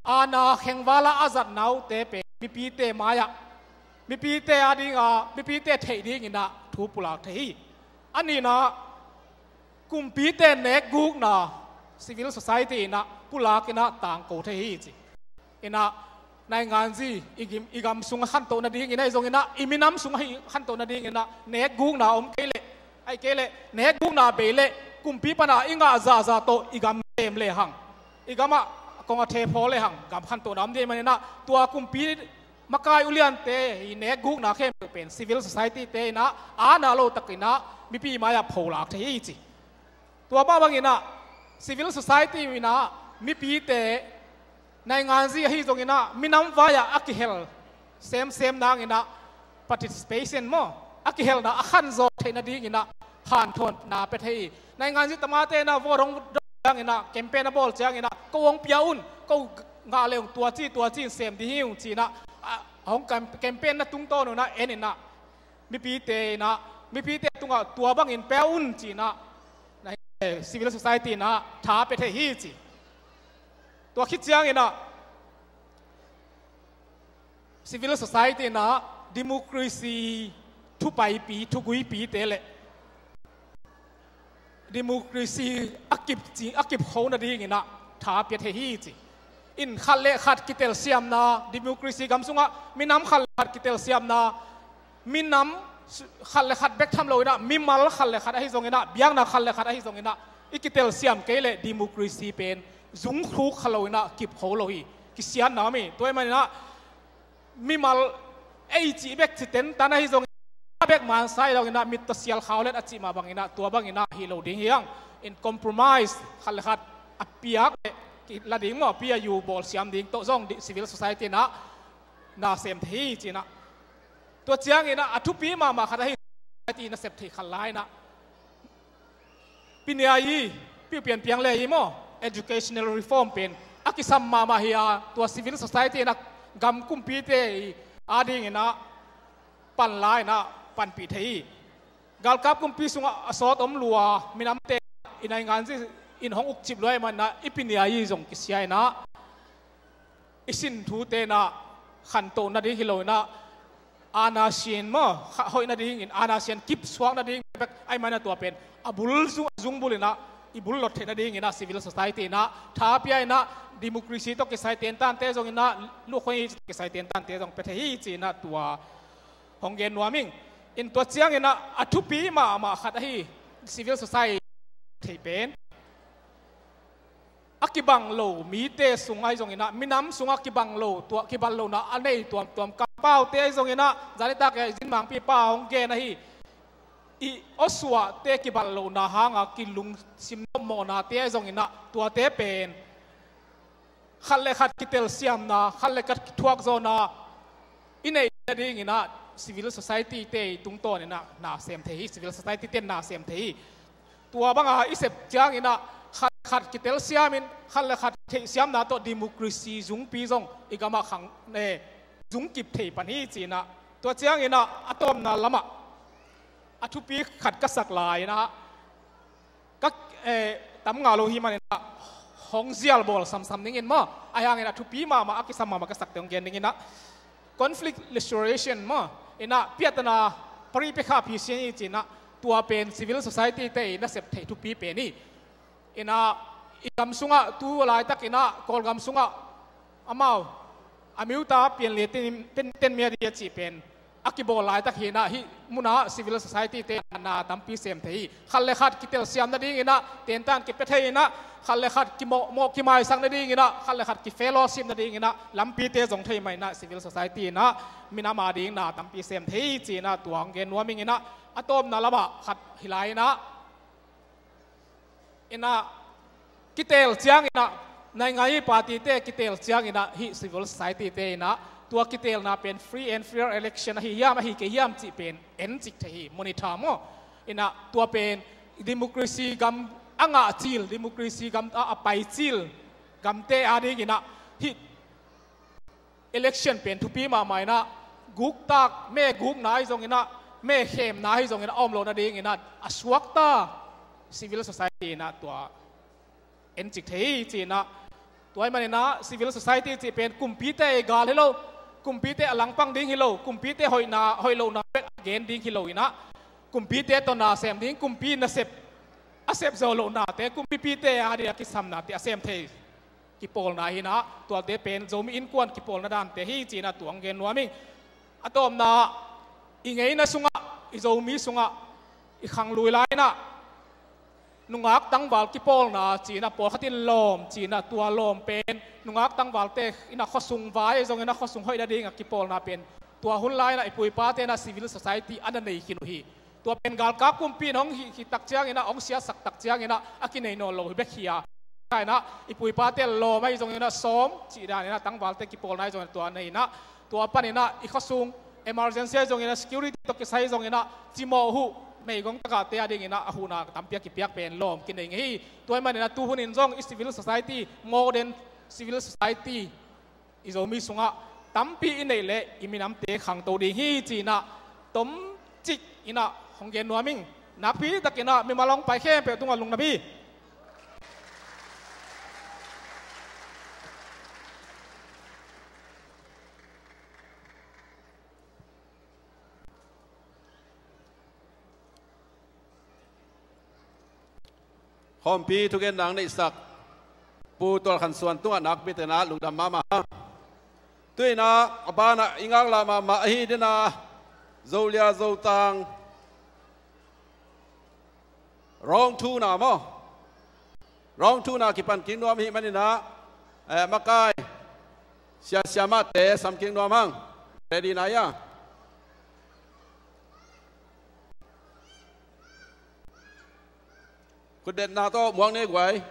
aana kheng vala a zat naute pen mipite mai-ah mipite a dinga mipite theih ding inah thu pulak thei hi. A nihna kumpite nekgukna civil society inah pulak inah tangko thei hi ci. Inah nainganzi i gim, i gam sung a khantoh nading inah i zong inah i minam sung a hi khantoh nading inah nekgukna om kei leh ai kei leh nekgukna bei leh kumpi pana i ngah zahzah tawh i gam sem lehang i gamah kong a thephaw lehang gam khantohna om ding man inah tua kumpi makai uliante i nekgukna khempeuh pen civil society te inah aana lo tak inah mipi mai-ah pholak thei hi ci. Tua mah bang inah civil society inah mipite nainganzi ahi zong inah minam vai-ah a kihel semsem nang inah participation maw a kihelna a khanzaw theih nading inah hanthawnna pia thei hi. Nainganzi tamate inah vote hong dawng ciang inah campaign a bawl ciang inah ko hong pia un, ko ngah le ung tua ci tua ci in sem ding hi ung ci inah hong campaign na tungtawn un ah en inah mipite inah mipite tungah tua bangin pia un ci inah civil society inah tha pia thei hi ci. Tua khit ciang inah civil society inah democracy thupaipi thuguipite le democracy a kip ci a kip kho nading inah tha pia thei hi ci. In khat le khat kitelsiamna democracy gam sungah minam khat le khat kitelsiamna minam khat le khat bek tham lo inah mimal khat le khat ahi zong inah biakna khat le khat ahi zong inah i kitelsiam kei leh democracy pen zungkhuk kha lo inah kip kho lo hi. Kisiatna om hi. Tua ahih man inah mimal ei cih bek ci tentan ahi zong a bek mansa hi lo inah mit tawh sial khau let a cih mah bang inah tua bang inah hi lo ding hi ang. In compromise khat le khat a piak le kila ding maw a pia yu bawl siam ding tawh zong civil society inah na sem thei hi ci inah tua ciang inah a thupi mahmah khat ahi society nasep thei khat lai inah piniai i piupian piang le i maw educational reform pen a kisam mahmah hi a tua civil society inah gam kumpite i a ding inah panla inah panpih thei hi. Galkap kumpi sungah a sawt om lua minamte i nainganzi in hong ukcip lua ahih man inah i piniai i zong kisia inah i sin thute inah khantoh nading hi lo inah aana sian maw kha hoih nadingin aana sian kip suak nading bek ahih man inah tua pen a bul zung a zung bul inah i bul lot theih nading inah civil society inah tha pia inah democracy tawh kisai tentante zong inah lukhoi tawh kisai tentante zong pia thei hi ci inah tua hong gen nuam ing. In tua ciang inah a thupi mahmah khat ahi civil society thei pen a kibang lo mite sung ahi zong inah minam sungah kibang lo tua kibang lohna a nei tuamtuam kampaute ahi zong inah zanitak a i zinmangpipa hong gen ahi i awsuahte kibang lohna hanga kilungsim nopmawhnate ahi zong inah tuate pen khat le khat kitelsiamna khat le khat kithuakzawhna i neih nading inah civil society te i tungtawn inah na sem thei hi. Civil society te na sem thei hi. Tua banga i sep ciang inah khat khat kitelsiam in khat le khat theihsiamna tawh democracy zungpi zong i gamah khang ne zungkip thei pan hi ci inah tua ciang inah a tawpna lamah a thupi khat ka sak lai inah ka eh, tam ngah lo hi man inah hong zial bawl samsam dingin maw ahi hangin a thupi mahmah a kisam mahmah ka sakte hong gen ding inah conflict resolution maw inah piatana pari pekha phisian hi ci inah tua pen civil society te i nasep theih thupi pen hi. Inah i gam sungah tu laitak inah Kawlgam sungah amau a miuta pianlia ten, ten, ten mia di a cih pen a kibawl laitak hi inah hih munah civil society te na tampi sem thei hi. Khat le khat kitelsiam nading inah tentan kipia thei inah khat le khat kimawh mawh kimaisak nading inah khat le khat kifellowship nading inah lampite zong thei mah inah civil society inah minam a ding na tampi sem thei hi ci inah tua hong gen nuam ing inah a tawpna lamah khat hi lai inah inah kitel ciang inah naingai party te kitel ciang inah hih civil society te inah tua kitelna pen free and fair election ahi hiam ahi kei hiam cih pen en cik thei hi monitor maw inah tua pen democracy gam a ngah cil, democracy gam ah a pai cil gamte adingin ah hih election pen thupi mahmah in ah, guktak, me gukna ahi zongin ah, me khemna ahi zongin ah a om loh nadingin ah a suakta civil society in ah tua encik thei hi ci-in ah, tua ahih manin ah civil society cih pen kumpite gal hi lo, kumpite a langpang ding hi lo, kumpite hoihna, hoih lohna bek a gen ding hi lo in ah, kumpite tawh na sem ding, kumpi nasep a sep zo lohnate, kumpipite ading a kisamnate a sem thei kipawlna hi in ah, tuate pen Zomi Innkuan kipawlna dante hi ci-in ah tua hong gen nuam ing. A tawpna, i ngeina sungah, i Zomi sungah, i khanglui lai-in ah nungak tangval kipawlna ci-in ah, pawlkhat in lawm ci-in ah, tua lawm pen nungak tangvalte in ah khuasung vai zongin ah khuasung hoih nading a kipawlna pen tua hun lai-in ah i pu i pate in ah civil society a na nei khin uh hi. Tua pen galkap kumpi in hong hih, hih tak ciangin ah, hong siatsak tak ciangin ah a kinei nawn lo hi bek hi a. Ka in ah i pu i pate lawm ahi zongin ah, sawm cih danin ah tangvalte kipawlna ahi zongin ah tua nei in ah, tua panin ah i khuasung emergency ahi zongin ah, security tawh kisai zongin ah, cimawh huh, meigong tagahte adingin ah a huhna tampi a kipiak pen lawm kinei ngei hi. Tua ahih manin ah tu hunin zong i civil society, modern civil society, i Zomi sungah tampi i neih leh i minamte khangto ding hi ci-in ah tomcik in ah hong gen nuam ing. Nakpi takin ah mimal hong pai khempeuh tungah lungdam hi. Khawmpi thugenna hong neihsak Pu Tual Khan Suan tungah nakpi takin ah lungdam mahmah. Tu-in ah a banah i ngaklah mahmah ahi ding a, Zolia Zotang Round two na maw? Round two na kipan kik nuam ahih manin ah, eh, makai, sia, siamahte sam kik nuam hang. Ready na hia? Khutbetna tawh muak ni guai.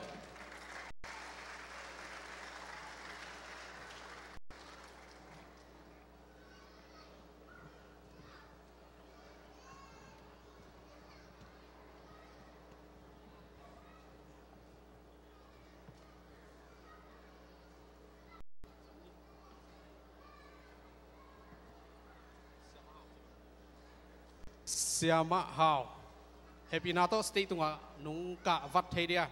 Siamah Hau, hehpihna tawh stage tungah nong kah vat thei dia.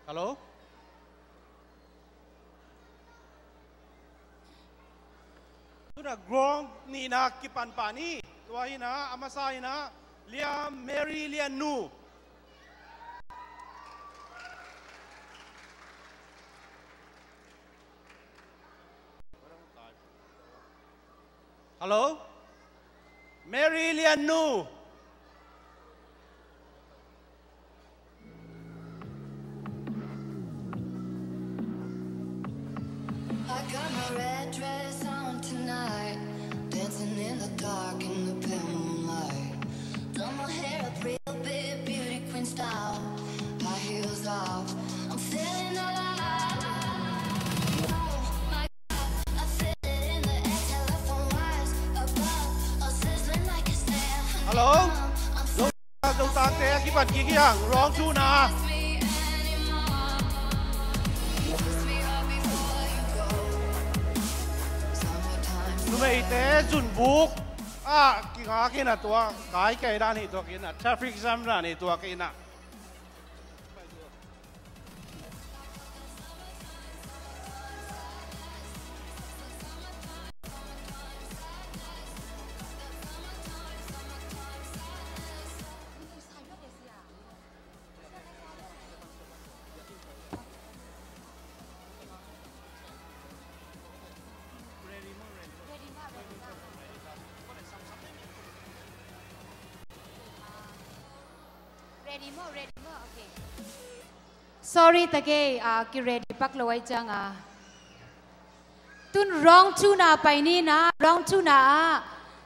Hello? Tu-in ah ground nihna kipan pah ni. Tua hi-in ah, a masa hi-in ah, Lia Mary Lian Nu. Hello? Mary Lian Nu. I got my red dress on tonight, dancing in the dark in the pale moonlight. Done my hair up real big, beauty queen style, high heels off. I'm feeling alive. Oh my Hello? Zo, Zotangte a kipan kik hi hang, round two na. Numeite zunbuk ah kingak in ah, tua kaikai dan hi, tua kingak, traffic jam dan hi, tua kingak. Ready maw, ready maw, okay. Sorry, ta kei, ah, ki ready pak lo ahih ciangin. Tu-in round two na pai ni na, round two na ah,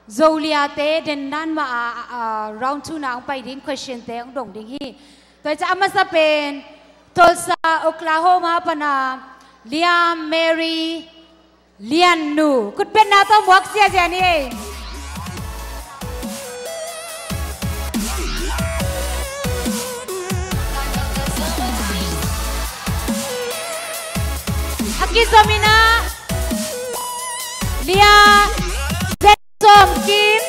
Zoliate den nan mah ah, ah, round two na hong pai ding question te hong dong ding hi. Tua ciang a masa pen Tulsa, Oklahoma pana Liam Mary Lian Nu. Kutbetna tawh muak ziahziah ni ei. A kizomin ah Lia Zen Sawm Kim.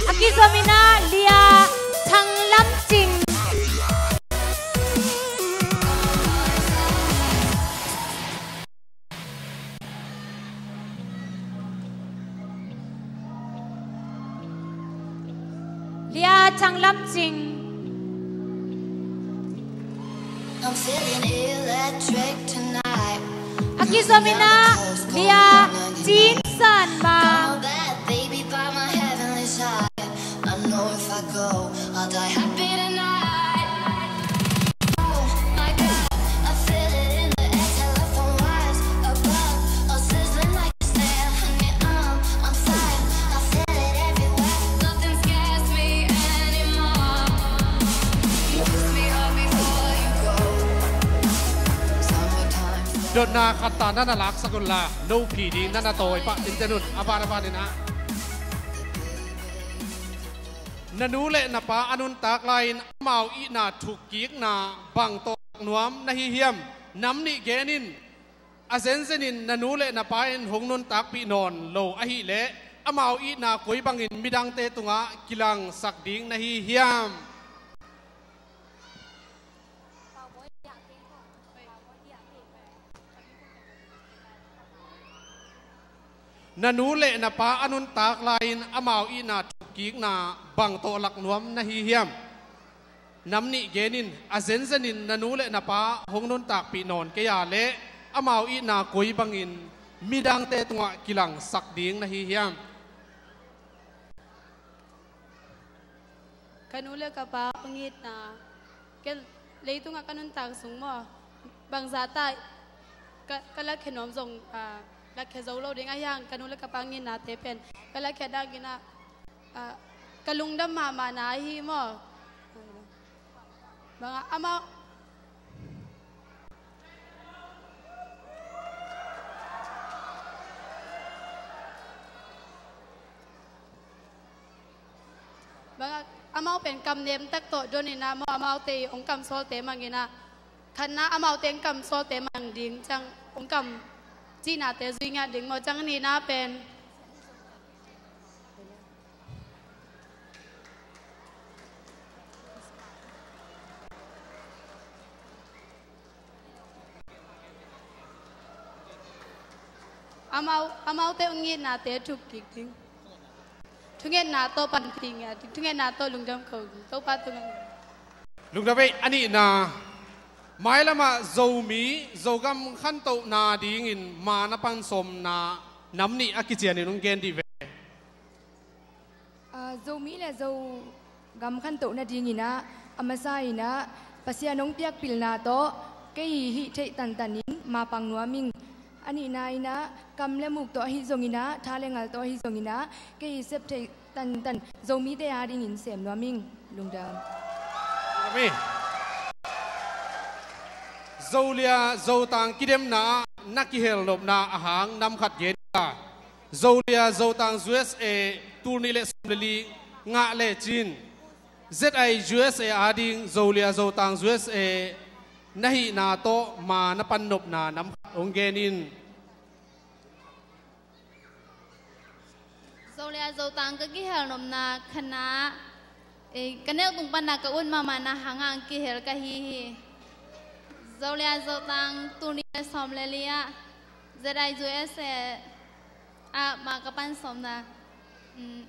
A kizomin ah Lia Thang Lam Cing. Lia Thang Lam Cing. I'm feeling electric tonight. A kizomin ah Lia Cin San Ma. I'm a bad baby by my heavenly side. I know if I go, I'll die happy tonight. Oh my God, I feel it in the air. Telephone wires above, all sizzling like a snare. Honey, I'm on fire, I feel it everywhere. Nothing scares me anymore. You kiss me up before you go. Summertime. Dotna khat ta na na laksak un la, no kiding na na tawi pah tinten un, a ban a ban in ah. Na nu le na pa a nuntak lai-in amau itna thukkikna bang tawh lak nuam na hi hiam? Nam nih gen in. A zenzenin na nu le na pa in hong nuntakpih nawn lo ahih leh amau itna koi bangin midangte tungah kilangsak ding na hi hiam? Na nu le na pa a nuntak lai-in amau itna thukkikna bang tawh lak nuam na hi hiam? Nam nih gen in. A zenzenin na nu le na pa hong nuntakpih nawn kei a leh amau itna koi bangin midangte tungah kilangsak ding na hi hiam? Ka nu le ka pa hong itna, ken leitungah ka nuntak sung maw, bangzah ta ka, ka lakkhe nuam zong, ah, lakkhe zo lo ding a hiang, ka nu le ka pa hong itnate pen ka lakkhe dangin ah, ah, ka lungdam mahmahna ahi maw. Bangah amau Bang amau pen kamnem tak tawh don in ah maw, amaute i hong kamsawlte mang in ah, khatna amaute hong kamsawlte mang ding ciang hong kam cihnate zui ngiat ding maw, ciang nihna pen Amau, amaute hong itnate thuk kik ding. Thungetna tawh panpih ngiat ding. Thungetna tawh lungdam ko ding. Topa tungah lungdam ei. A nihna, mailamah Zomi, Zogam khantohna dingin ma na pan sawmna nam nih a kicianin hong gen dih ve. Ah, Zomi le Zogam khantoh nadingin ah, a masa in ah, Pasian hong piak pilna tawh kei hih theih tantanin ma pang nuam ing. A nihna in ah, kam le muk tawh ahi zongin ah, tha le ngal tawh ahi zongin ah, kei hih sep theih tantan Zomite adingin sem nuam ing. Lungdam. Amen. Zolia Zotang kidemna ah na kihel nopna a hang nam khat gen in la. Zolia Zotang U S A, tul nih le sawm le li, ngah lecin Z I U S A ading Zolia Zotang U S A na hihna tawh ma na pan nopna nam khat hong gen in. Zolia Zotang ka kihel nopna khatna, eh, ka neu tung pana ka ut mahmahna hangah kihel ka hi hi. Zolia Zotang tul nih le sawm le li ah Z I U S A ah ma ka pan sawmna, mm,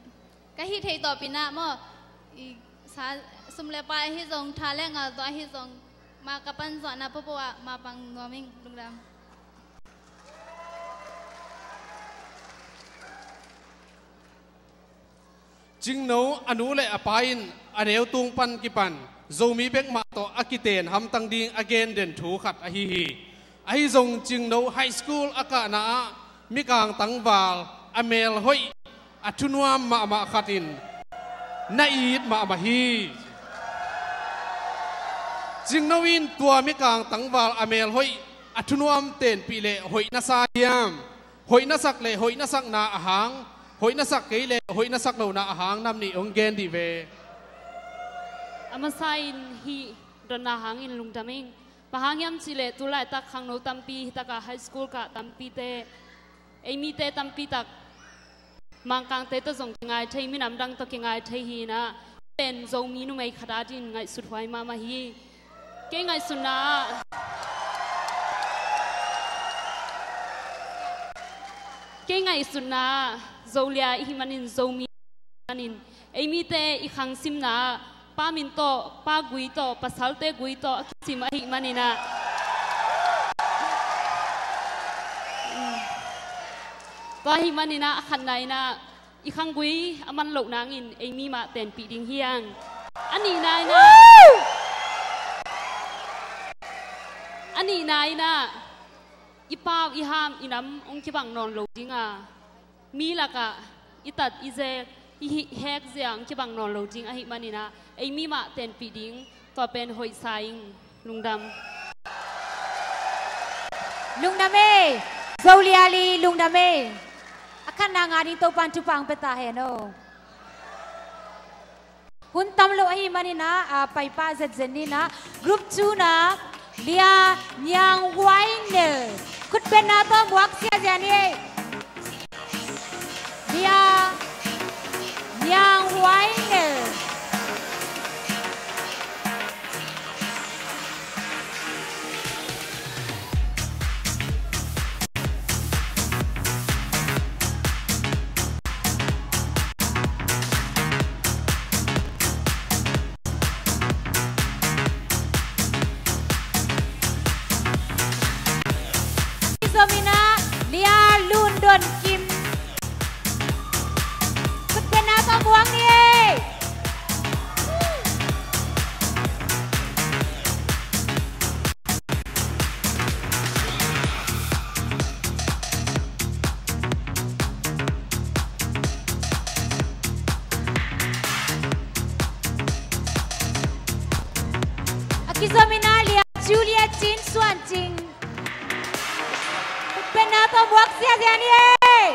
ka hih theih tawpin ah maw, i sa, sum le pai ahi zong, tha le ngal tawh ahi zong, ma ka pan zawhna pohpoh ah ma pang nuam ing. Lungdam. Cingno a nu le a pa in a neu tung pan kipan Zomi bek mah tawh a kiten hamtang ding a gen den thu khat ahi hi. Ahi zong Cingno High School a kahna ah mikang tangval a mel hoih a thunuam mahmah khat in na it mahmah hi. Cingno in tua mikang tangval a mel hoih a thunuam tenpih le hoih na sa hiam? Hoih na sak le hoih na sakna a hang, hoih na sak kei le hoih na sak lohna a hang nam nih hong gen dih ve. A masa in hih dotna hangin lungdam ing. Bang hang hiam cih leh tu laitak khangno tampi, hitakah high school kah tampite, ei mite tampi tak Mangkangte tawh zong kingai thei, minam dang tawh kingai thei hi inah, pen Zomi numei khat a din ngaihsut huai mahmah hi. Kei ngaihsutna ah, kei ngaihsutna ah Zolia i hih manin, Zomi manin, ei mite i khangsimna ah pa min tawh, pa gui tawh, pasalte gui tawh a kisim ahih maninah, tua ahih maninah a khatna inah i khanggui a man loh nangin ei mi mah tenpih ding hi hang. A nihna inah, a nihna inah i pau i ham i nam hong kibang nawn lo ding a, mi lakah i tat i zel, i hih hek zia hong kibang nawn lo ding ahih maninah ei mi mah tenpih ding, tua pen hoih sa ing. Lungdam. Lungdam ei. Zolia Li, lungdam ei. A khatna ngah ding Topa'n thupha hong pia ta hen aw. Hun tam lo ahih maninah, a, paipah zetzet ninah, group two na, Lia Niang Huai Nel. Khutbetna tawh muak siazia ni ei. Lia Niang Huai Nel. Zomi na Lia Lun Don Kim. Khutbetna tawh muak ni ei. A kizom in a Lia Julia Cin Suan Cing. Khutbetna tawh muak siazia ni ei.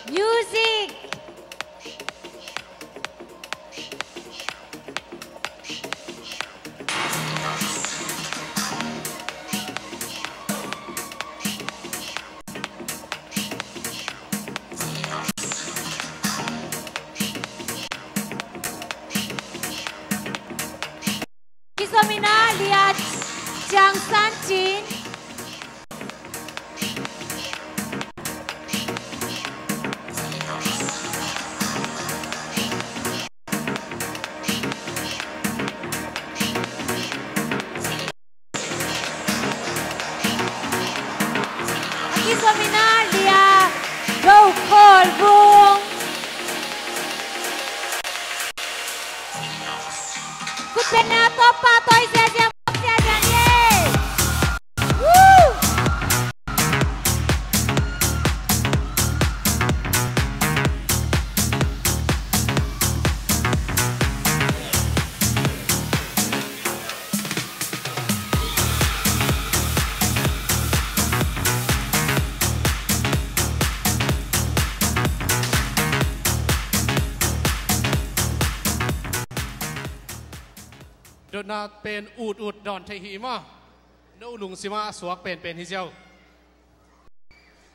Music. Kizom in a Lia Ciang San Cin. A kizom in a Lia Do Khawl Vung. Khutbetna tawh pahtawi ziazia, muak ziazia ni ei. Woo! Dotna pen ut ut dawn thei hi maw. No lungsim a suak penpen hi ziau.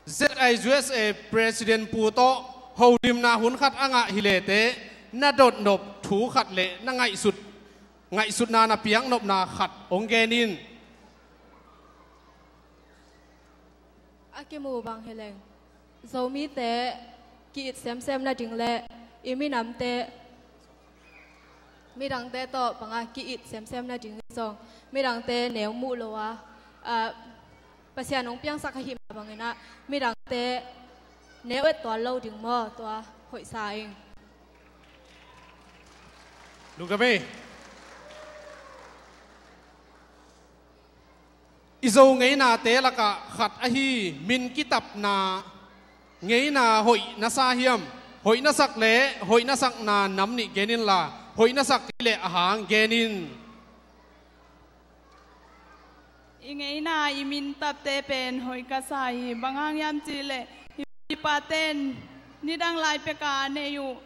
Z I U S A President pu tawh holimna hun khat a ngah hi leh teh, na dotnop thu khat le na ngaihsut, ngaihsutna na piaknopna khat hong gen in. A kimu bang hi leng, Zomite ki-it semsem nading le i minamte midangte tawh banga ki-it semsem nading hi zong, midangte neu muh lo a, a, Pasian hong piangsak ahih mah bangin a, midang te neu et tuan lo ding maw, tua hoihsa ing. Lungdam ei. I Zo ngeinate lakah khat ahi min kitapna ngeina hoih na sa hiam? Hoih na sak le hoih na sakna nam nih gen inla, hoih na sak kei leh a hang gen in. I ngeina i min tapte pen hoih ka sa hi. Bang hang hiam cih leh i paten nidang lai peka a nei uh,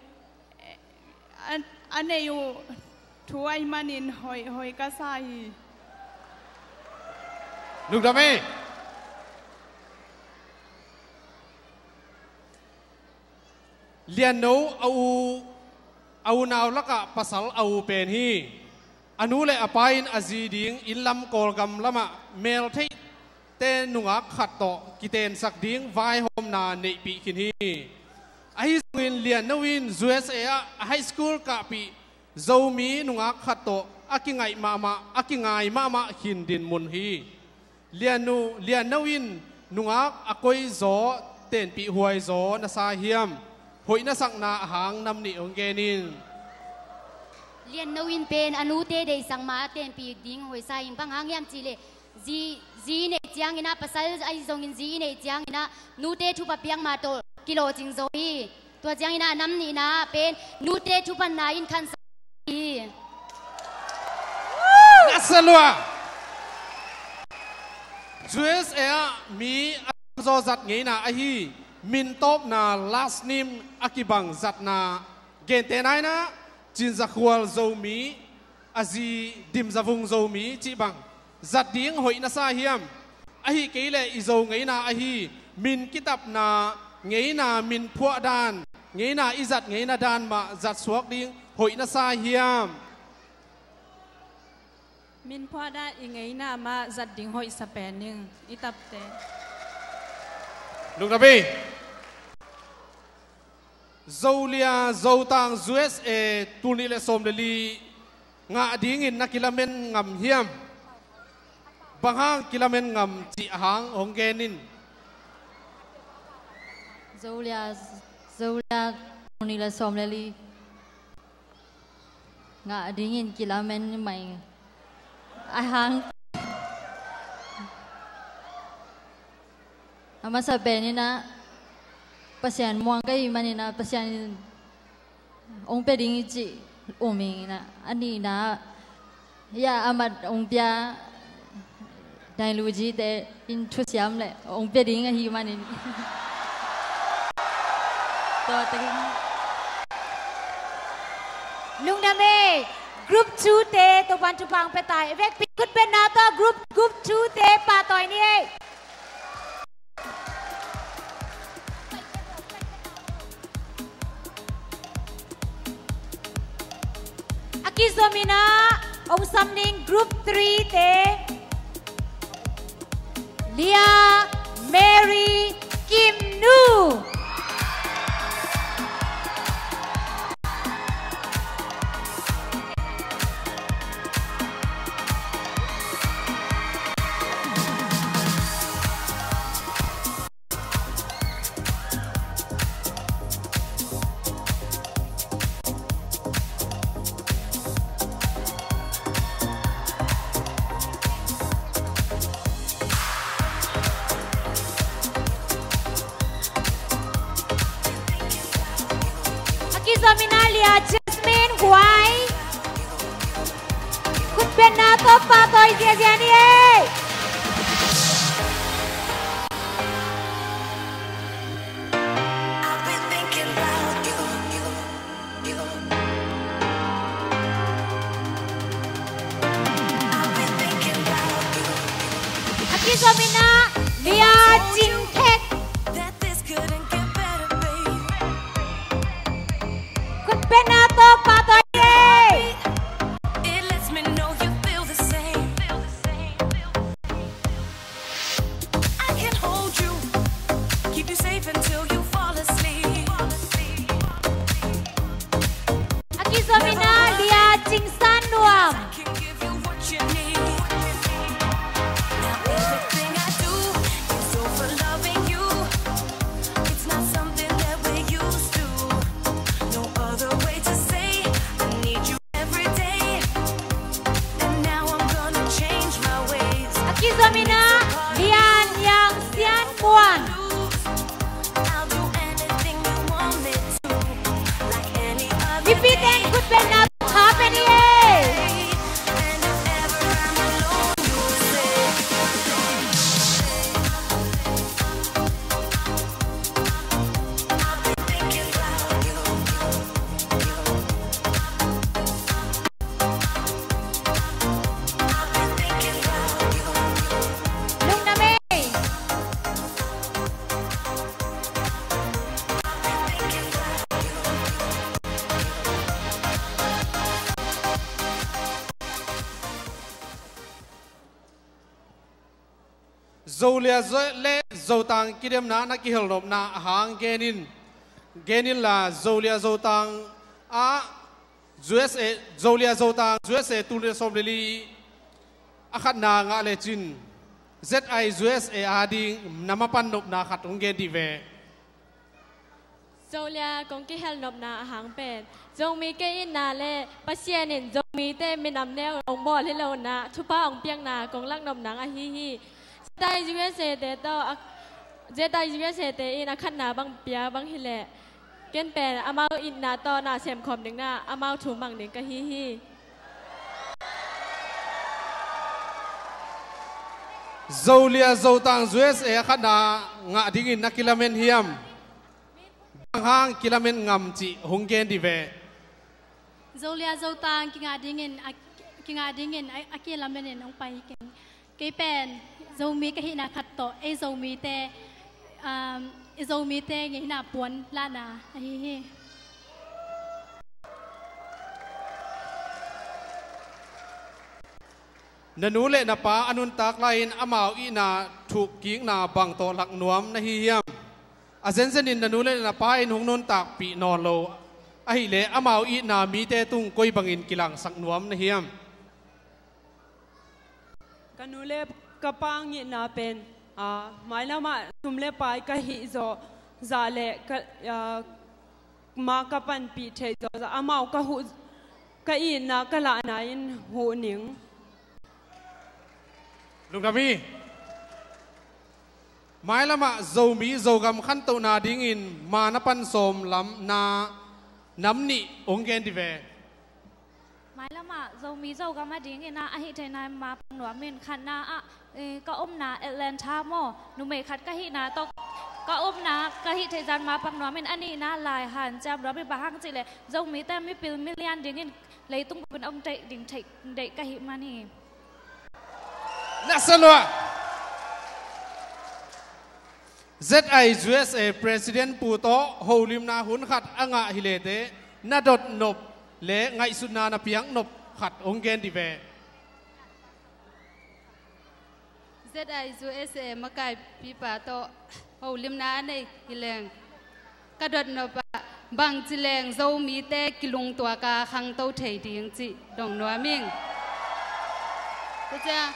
a, a nei uh thu ahih manin hoih, hoih ka sa hi. Lungdam ei. Lianno a u, a unau lakah pasal a u pen hi. A nu le a pa in a zi ding inn lam Kawlgam lamah meltheihte nungak khat tawh kiteensak ding vaihawmna neihpih khin hi. Ahi zongin Lianno in U S A ah a high school kahpih Zomi nungak khat tawh a kingaih mahmah, a kingai mahmah khin dinmun hi. Liannu, Lianno in nungak a koi zaw, tenpih huai zaw na sa hiam? Hoih na sakna a hang nam nih hong gen in. Lianno in pen a nute deihsak ma a tenpih ding hoih sa in. Bang hang hiam cih leh zi, zi i neih ciangin ah, pasal ahi zongin zi i neih ciangin ah, nute thupha piak ma tawh kilawhcing zo hi. Tua ciangin ah nam nihna pen nute thupha na in khansa hi. Na sa lua. U S A ah mi a tamzaw zat ngeina ahi min tawpna, last name a kibang zatna gente naina, Cin Za Khual Zomi, a zi Dim Za Vung Zomi cih bang zat ding hoih na sa hiam? Ahi kei leh i Zo ngeina ahi min kitapna ngeina, min phuah dan, ngeina i zat ngeina dan mah zat suak ding hoih na sa hiam? Min phuah dan i ngeina mah zat ding hoih sa pen ning i tapte. Lungdam ei. Zolia Zotang U S A tul nih le sawm le li ngah dingin na kilamen ngam hiam? Bang hang kilamen ngam cih a hang hong gen in. Zolia, Zolia tul nih le sawm le li ngah dingin kilamen mai a hang. A masa pen in ah Pasian muang ka hih manin ah Pasian in hong pia ding i cih um in ah, a nihna ah a mat hong pia Dai Lu Ji te in thusiam leh hong pia ding ahih manin. Tua takin. Lungdam ei. Group two te Topa'n thupha hong pia ta hi. Vekpi khutbetna tawh group, group two te pahtawi ni ei. A kizom in ah hong sam ding group three te, Lia Mary Kimnu. A kizom in ah Lia Jasmine Huai. Khutbetna tawh pahtawi ziahziah ni ei. A kizom in ah Lia Cing Thek. Khutbetna tawh pahtawi ei. A kizom in ah Lia Cing San Nuam. Mipite in khutbetna tawh tha pia ni ei. Lungdam ei. Zolia Zo-, le Zotang kidemna na kihelnopna a hang genin, genin la Zolia Zotang ah U S A, Zolia Zotang U S A tul nih le sawm le li a khatna ngah lecin Z I U S A ading na mapan nopna khat hong gen dih ve. Zolia kong kihelnopna a hang pen Zomi kei itna le Pasian in Zomite minam neu hong bawl hi lo na thupha hong piakna kong laknop nang ahi hi. Z I U S A te tawh a, Z I U S A te in a khatna bang pia bang hileh ken pen amau itna tawh na semkhawm ding na amau thu mang ding ka hi hi. Zolia Zotang U S A a khatna ngah dingin na kilamen hiam? Bang hang kilamen ngam cih hong gen dih ve. Zolia Zotang kingah dingin a, kingah dingin a, a kilamen in hong pai hi keng. Kei pen Zomi ka hihna khat tawh ei Zomite, um, ei Zomite ngeina puan lahna ahi hi. Na nu le na pa a nuntak lai-in amau itna thukkikna bang tawh lak nuam na hi hiam? A zenzenin na nu le na pa in hong nuntakpih nawn lo ahileh amau itna mite tung koi bangin kilangsak nuam na hiam? Ka nu le ka pa ngitna pen, aa, mailamah sum le pai ka hih zawh zah le ka, aa, ma ka panpih theih zawh zah amau ka huh, ka itna ka lahna in huh ning. Lungdam hi. Mailamah Zomi Zogam khantohna dingin ma na pan sawm lam na nam nih hong gen dih ve. Mailamah Zomi Zogam a dingin ah a hih theihna in ma pang nuam in khatna ah, eh, ka omna Atlanta maw, numei khat ka hihna tawh ka omna ka hih theih zan ma pang nuam in a nihna lai hanciam nuam in bang hang cih leh Zomite mipil milian dingin leitung bup in hong deih ding theih deih ka hih man hi. Nasa lua. Z I U S A President pu tawh holimna hun khat a ngah hi leh teh na dotnop le ngaihsutna na piaknop khat hong gen dih ve. Z I U S A makaipipa tawh holimna a nei hi leng ka dotnop ah bangci leng Zomite kilungtuak a khangto thei ding cih dong nuam ing. Tua ciang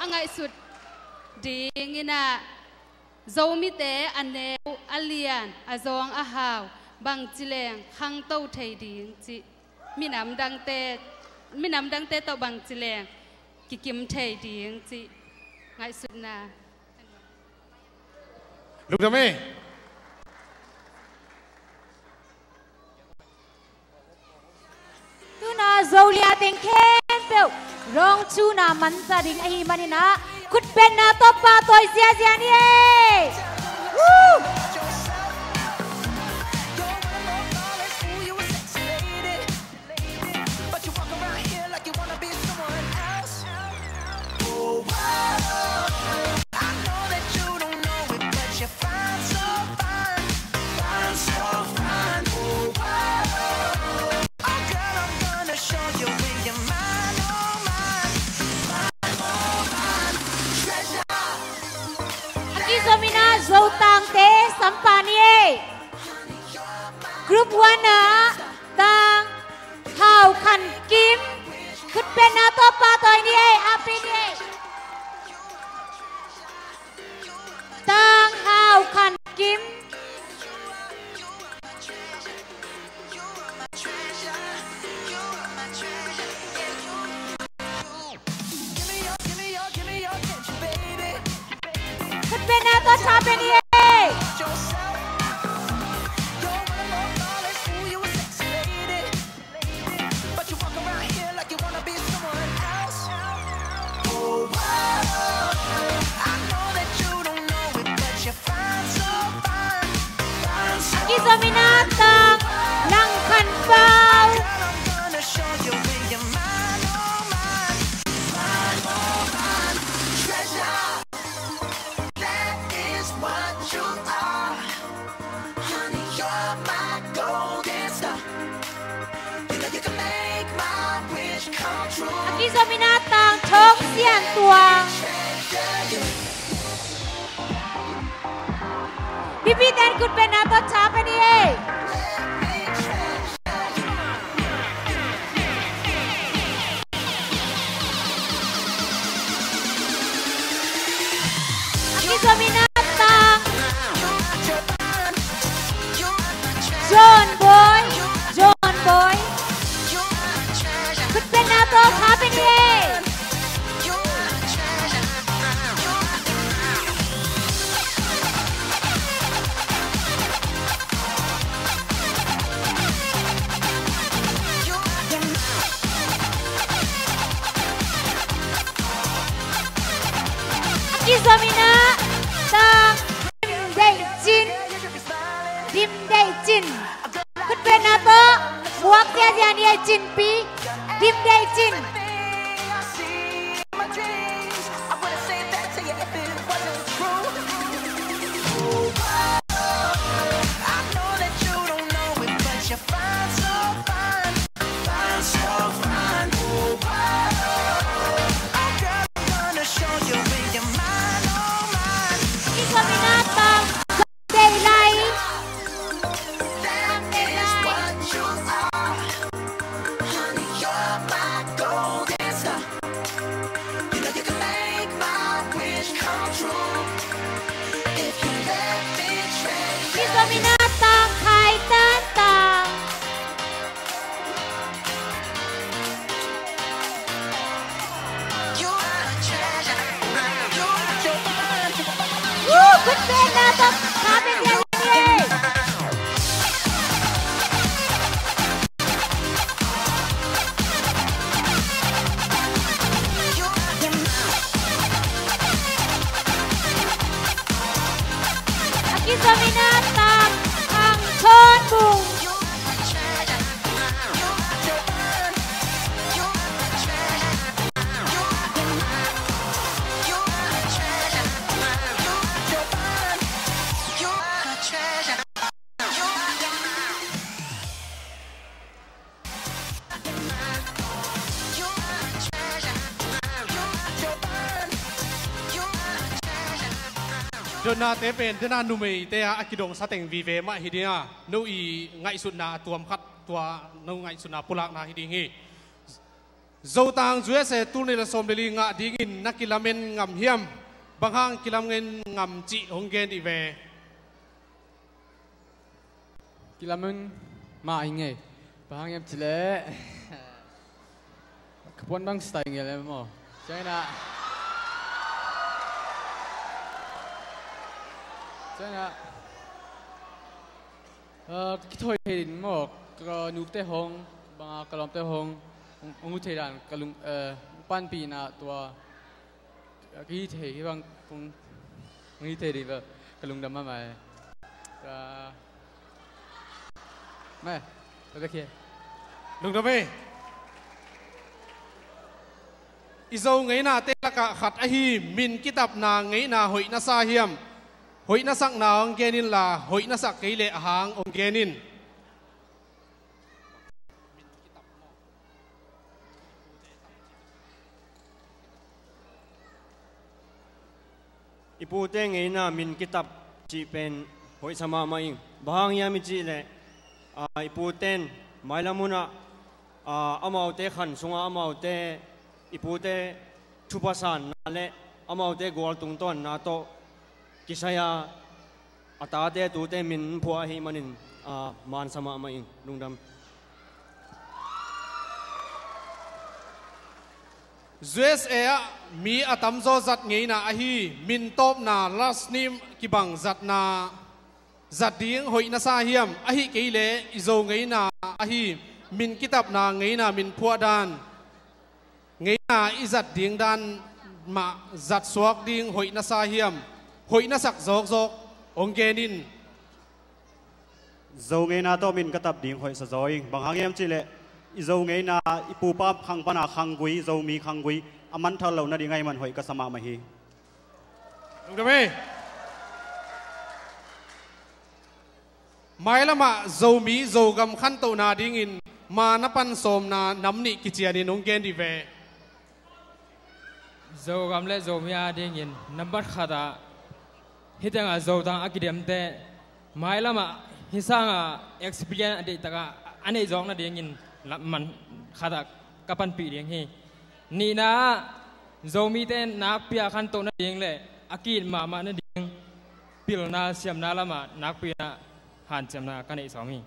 a ngaihsut ding in ah Zomite a neu, a lian, a zawng, a hau bangci leng khangto thei ding cih, minam dangte, minam dangte tawh bangci leng kikim thei ding cih ngaihsutna. Lungdam hi. Tuna Zolia teng khempeuh rong cuna mansa ding ahih manin ah khutbetna tawh pahtawi ziazia ni ei. Woo! A kizom in ah Zotangte sampah ni ei. Group one ah Tang Hau Khan Kim. Khutbetna tawh pahtawi ni ei, api ni ei. Tang Hau Khan Kim. Khutbetna tawh tha pia ni ei. Zomina tang Thong Sian Tuang. Mipite in khutbetna tawh tha pia ni ei. A kizomina tang John Boy, John Boy. Khutbetna tawh tha pia ni ei. A kizomina tang Dim Deih Cin. Dim Deih Cin. Khutbetna tawh muak ziazia ni ei, Cinpi. Dim Deih Cin. Kizomina tang Zong Deih Lai. Zong Deih Lai. Kizomina tang Khai Tan Tang. Woo, khutbetna tawh tha pia ni ei. A kizomina tang Thang Thawn Bung. Dotnate pen dena numeite a, a kidongsa teng vive mah hi ding a, no i ngaihsutna a tuam khat tua, no ngaihsutna pulakna hi ding hi. Zotang U S A tul nih le sawm le li ngah dingin na kilamen ngam hiam? Bang hang kilamen ngam cih hong gen dih ve. Kilamen mah ing ei. Bang hang hiam cih leh ka puan bang style ngel em maw? Ciangin ah, ciangin ah, eh, ka kithoih thei ding maw? Ka nute hong, bang a ka lawmte hong, hong, hong ut thei dan ka lung, eh, hong panpihna tua. Ka hih thei hi bang kong, kong hih thei dih bel ka lungdam mahmah e. Ka, meh, ka bek hi. Lungdam e. I Zo ngeinate lakah khat ahi min kitapna ngeina hoih na sa hiam? Hoih na sakna hong gen inla, hoih na sak kei leh a hang hong gen in. I pute ngeina min kitap cih pen hoihsa mahmah ing. Bang hang hiam i cih leh, aa, i pute in mailam hunah, aa, amaute khan sungah amaute, i pute thupha sanna le amaute gual tungtawnna tawh kisai a, a tate a tute min phuah ahih manin, aa, mansa mahmah ing. Lungdam. U S A ah mi a tamzaw zat ngeina ahi min tawpna last name kibang zatna zat ding hoih na sa hiam? Ahih kei leh i Zo ngeina ahi min kitapna ngeina min phuah dan ngeina i zat ding dan mah zat suak ding hoih na sa hiam? Hoih na sak zawkzawk hong gen in. Zo ngeina tawh min ka tap ding hoihsa zaw ing. Bang hang hiam cih leh i Zo ngeina i pupa khang pana khanggui, Zomi khanggui a manthal lo nading ahih man hoih ka sa mahmah hi. Lungdam e. Mailamah Zomi Zogam khantohna dingin ma na pan sawmna nam nih kicianin hong gen dih ve. Zogam le Zomi a dingin nambat khatah hih tengah Zotang a kidemte mailamah hih sangah experience a deihtakah a neih zawk nadingin lam man khatah ka panpih ding hi. Nihna ah Zomite nakpi a khantoh nading le a ki-it mahmah nading pilna siamna lamah nakpi-in ah hanciamna ka neih sawm hi.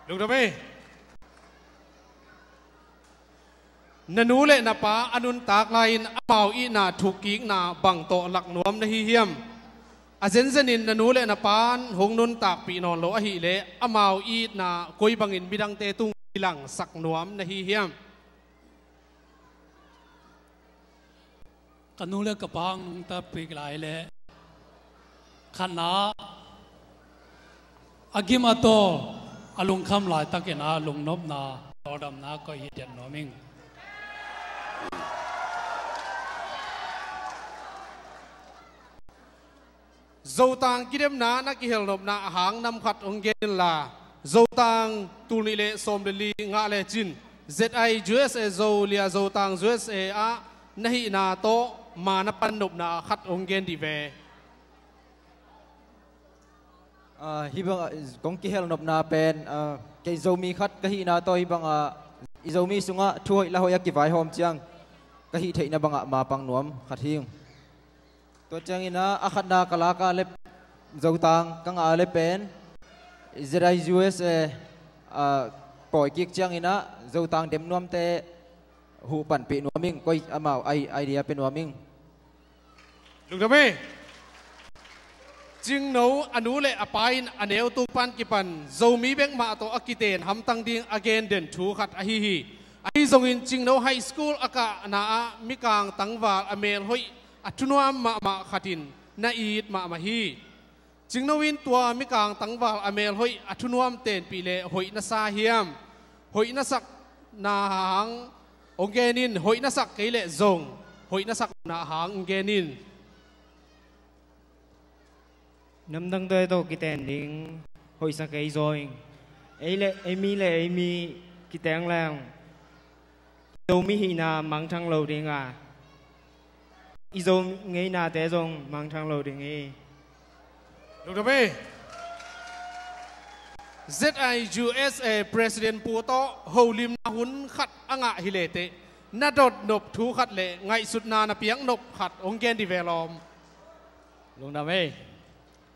Lungdam hi. Na nu le na pa a nuntak lai-in amau itna thukkikna bang tawh lak nuam na hi hiam? A zenzenin na nu le na pa'n hong nuntakpih nawn lo ahih leh amau itna koi bangin midangte tung kilangsak nuam na hi hiam? Ka nu le ka pa hong nuntakpih lai leh khatna a gim a tawl a lungkham laitakin ah lungnopna tawldamna koih hi den nuam ing. Zotang kidemna na kihelnopna a hang nam khat hong gen inla. Zotang tul nih le sawm le li ngah lecin Z I U S A Zolia Zotang U S A ah na hihna tawh ma na pannopna khat hong gen dih ve. Ah, hih bangah kong kihelnopna pen, ah, kei Zomi khat ka hihna tawh hih bangah i Zomi sungah thu hoih la hoih a kivaihawm ciang ka hih theihna bangah ma pang nuam khat hi ung. Tua ciangin ah a khatna ka lak a le Zotang ka ngah a le pen Z I U S A, ah, pawi kik ciangin ah Zotang dem nuamte huh panpih nuam ing, koi amau ai-, idea pia nuam ing. Lungdam hi. Cingno a nu le a pa in a neu tung pan kipan Zomi bek mah tawh a kiten hamtang ding a gen den thu khat ahi hi. Ahi zongin Cingno High School a kahna ah mikang tangval a melhoih a thunuam mahmah khat in na it mahmah hi. Cingno in tua mikang tangval a melhoih a thunuam tenpih leh hoih na sa hiam? Hoih na sakna hang hong gen in, hoih na sak kei leh zong hoih na sakna hang hong gen in. Namdang tawh ei tawh kiten ding hoih sa kei zaw ing. Ei le, ei mi le ei mi kiteng leng Zomi hihna mangthang lo ding a, i Zo ngeinate zong mangthang lo ding hi. Lungdam hi. Z I U S A President pu tawh holimna hun khat a ngah hi leteh na dotnop thu khat le ngaihsutna na piaknop khat hong gen dih ve lawm. Lungdam hi.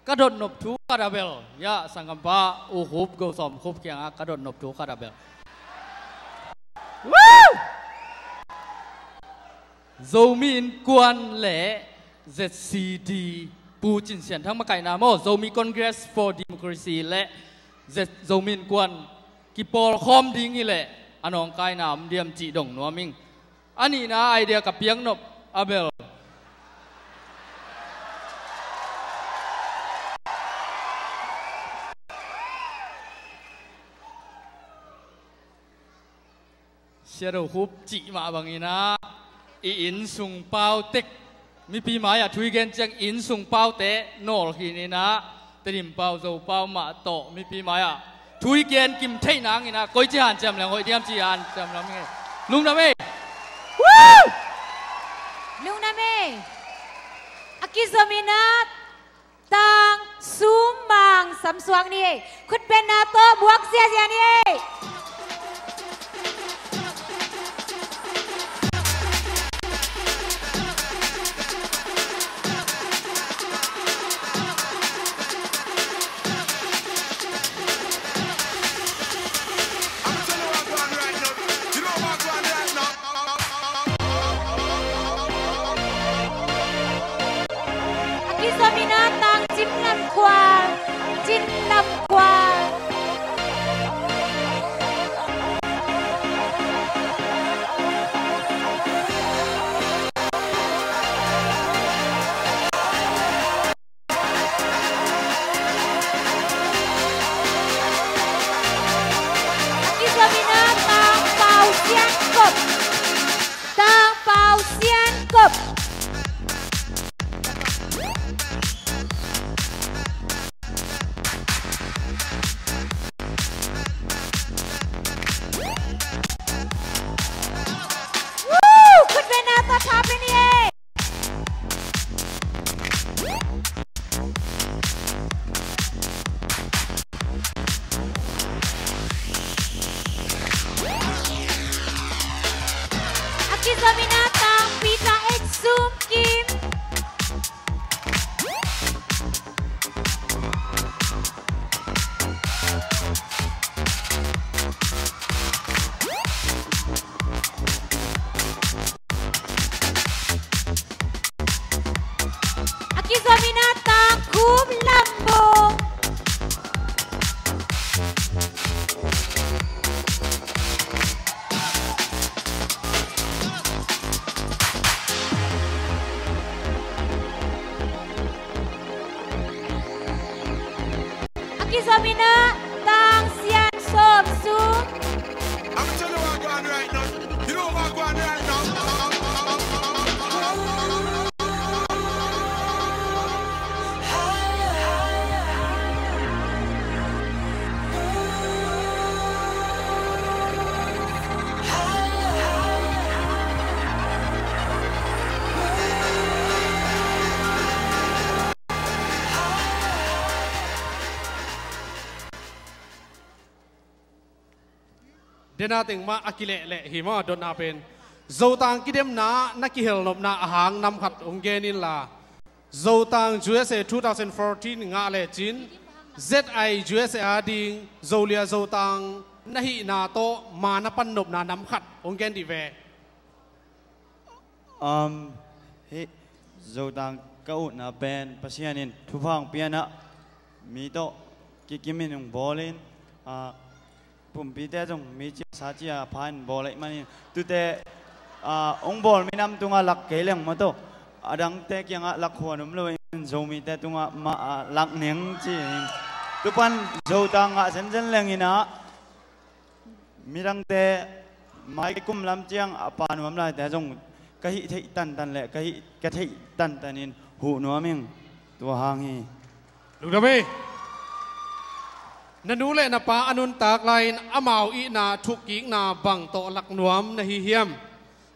Ka dotnop thu khat a bel, ya, sanggampa U Khup, Go Sawm Khup kiangah ka dotnop thu khat a bel, Woo! Zomi Innkuan le Z C D, Pu Cin Sian Thang makaihna maw, Zomi Congress for Democracy le Z-, Zomi Innkuan kipawlkhawm ding hi leh a nawngkaina om diam cih dong nuam ing. A nihna idea ka piaknop a bel, Sia Do Khup cih mah bangin ah i innsung pau tek, mipi mai-ah thu i gen ciang innsung paute nawlkhin in ah, Tedim pau, Zo pau mah tawh mipi mai-ah thu i gen kim theih nangin ah koici hanciam leng hoih diam ci hanciam lam hi. Lungdam hi. Woo! Lungdam hi. A kizomin ah tang sum mang samsuak ni hi. Khutbetna tawh buak ziazia ni hi. A kizomin ah tang Cin Lam Khua, Cin Lam Khua. A kizomin ah Tang Pau Sian Kop. Tang Pau Sian Kop. Woo! Khutbetna tawh tha pia Kizamin ah Tang Peter H Sum Kim. A kizamin ah Tang Khum Lam Bung. A kizamin ah Tang Sian Sawm Sum. I'm telling you what going right now. You know what going right now. Dena teng mah a kilehleh hi maw, dotna pen Zotang kidemna na kihelnopna a hang nam khat hong gen inla, Zotang U S A two thousand fourteen ngah lecin Z I U S A a ding Zolia Zotang na hihna tawh ma na pannopna nam khat hong gen dih ve. Um, hih Zotang ka utna pen Pasian in thupha hong pianah mi tawh kikimin hong bawlin, ah, pumpite zong mi cia sa cia pha in bawl ahih manin tute, ah, hong bawl minam tungah lak kei leng maw tawh, a dangte kiangah lak huan om lo in Zomite tungah mah, ah, lak neng ci-in tupan Zotang ngah zenzen lenginah midangte mai kum lam ciang a pa nuam laite zong ka hih theih tantan le ka hih ka theih tantanin huh nuam ing. Tua hang hi. Lungdam hi. Na nu le na pa a nuntak lai-in amau itna thukkikna bang tawh lak nuam na hi hiam?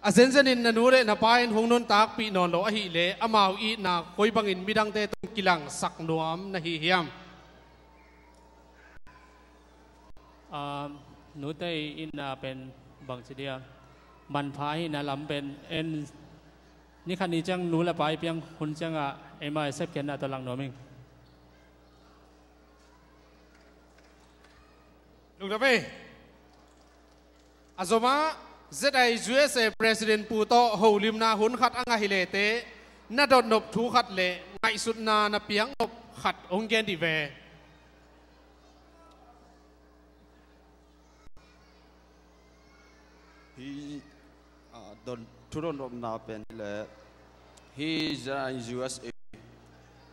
A zenzenin na nu le na pa in hong nuntakpih nawn lo ahih leh amau itna koi bangin midangte tung kilangsak nuam na hi hiam? Ah, nute i itna pen bangci dia manpha ahihna lam pen en ni khat ni ciang nu le pa i piang hun ciangah eima i sepkhiatna tawh lak nuam ing. Lungdam hi. A zomah Z I U S A President Pu tawh holimna hun khat a ngah hi leh teh na dotnop thu khat le ngaihsutna na piaknop khat hong gen dih ve. Hi, ah, don, thu dotnopna pen hi leh hi Z I U S A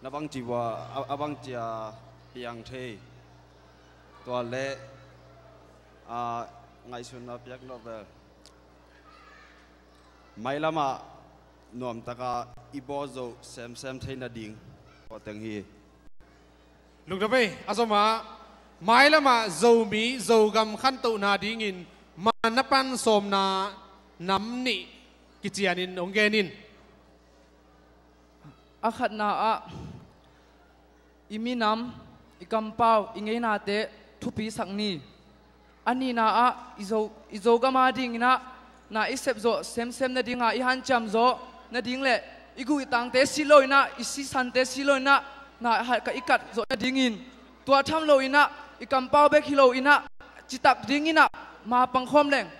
na bangci ua, a, a bangci a piang thei tua leh, ah, ngaihsutna piaknop vel. Mailamah nuamtaka i bawl zo semsem thei nading tua teng hi. Lungdam hi. A zomah mailamah Zomi Zogam khantohna dingin ma na pan sawmna nam nih kicianin hong gen in. A khatna ah i minam, i kampau, i ngeinate thupisak ni. A nihna ah i Zo, i Zogam a dinginah na i sepzawh semsem nadinga i hanciamzawh nading le i guh i tangte si loinah, i sisante si loinah na hat ka i katzawh nadingin, tua tham loinah i kampau bek hi loinah citak dinginah ma pangkhawm leng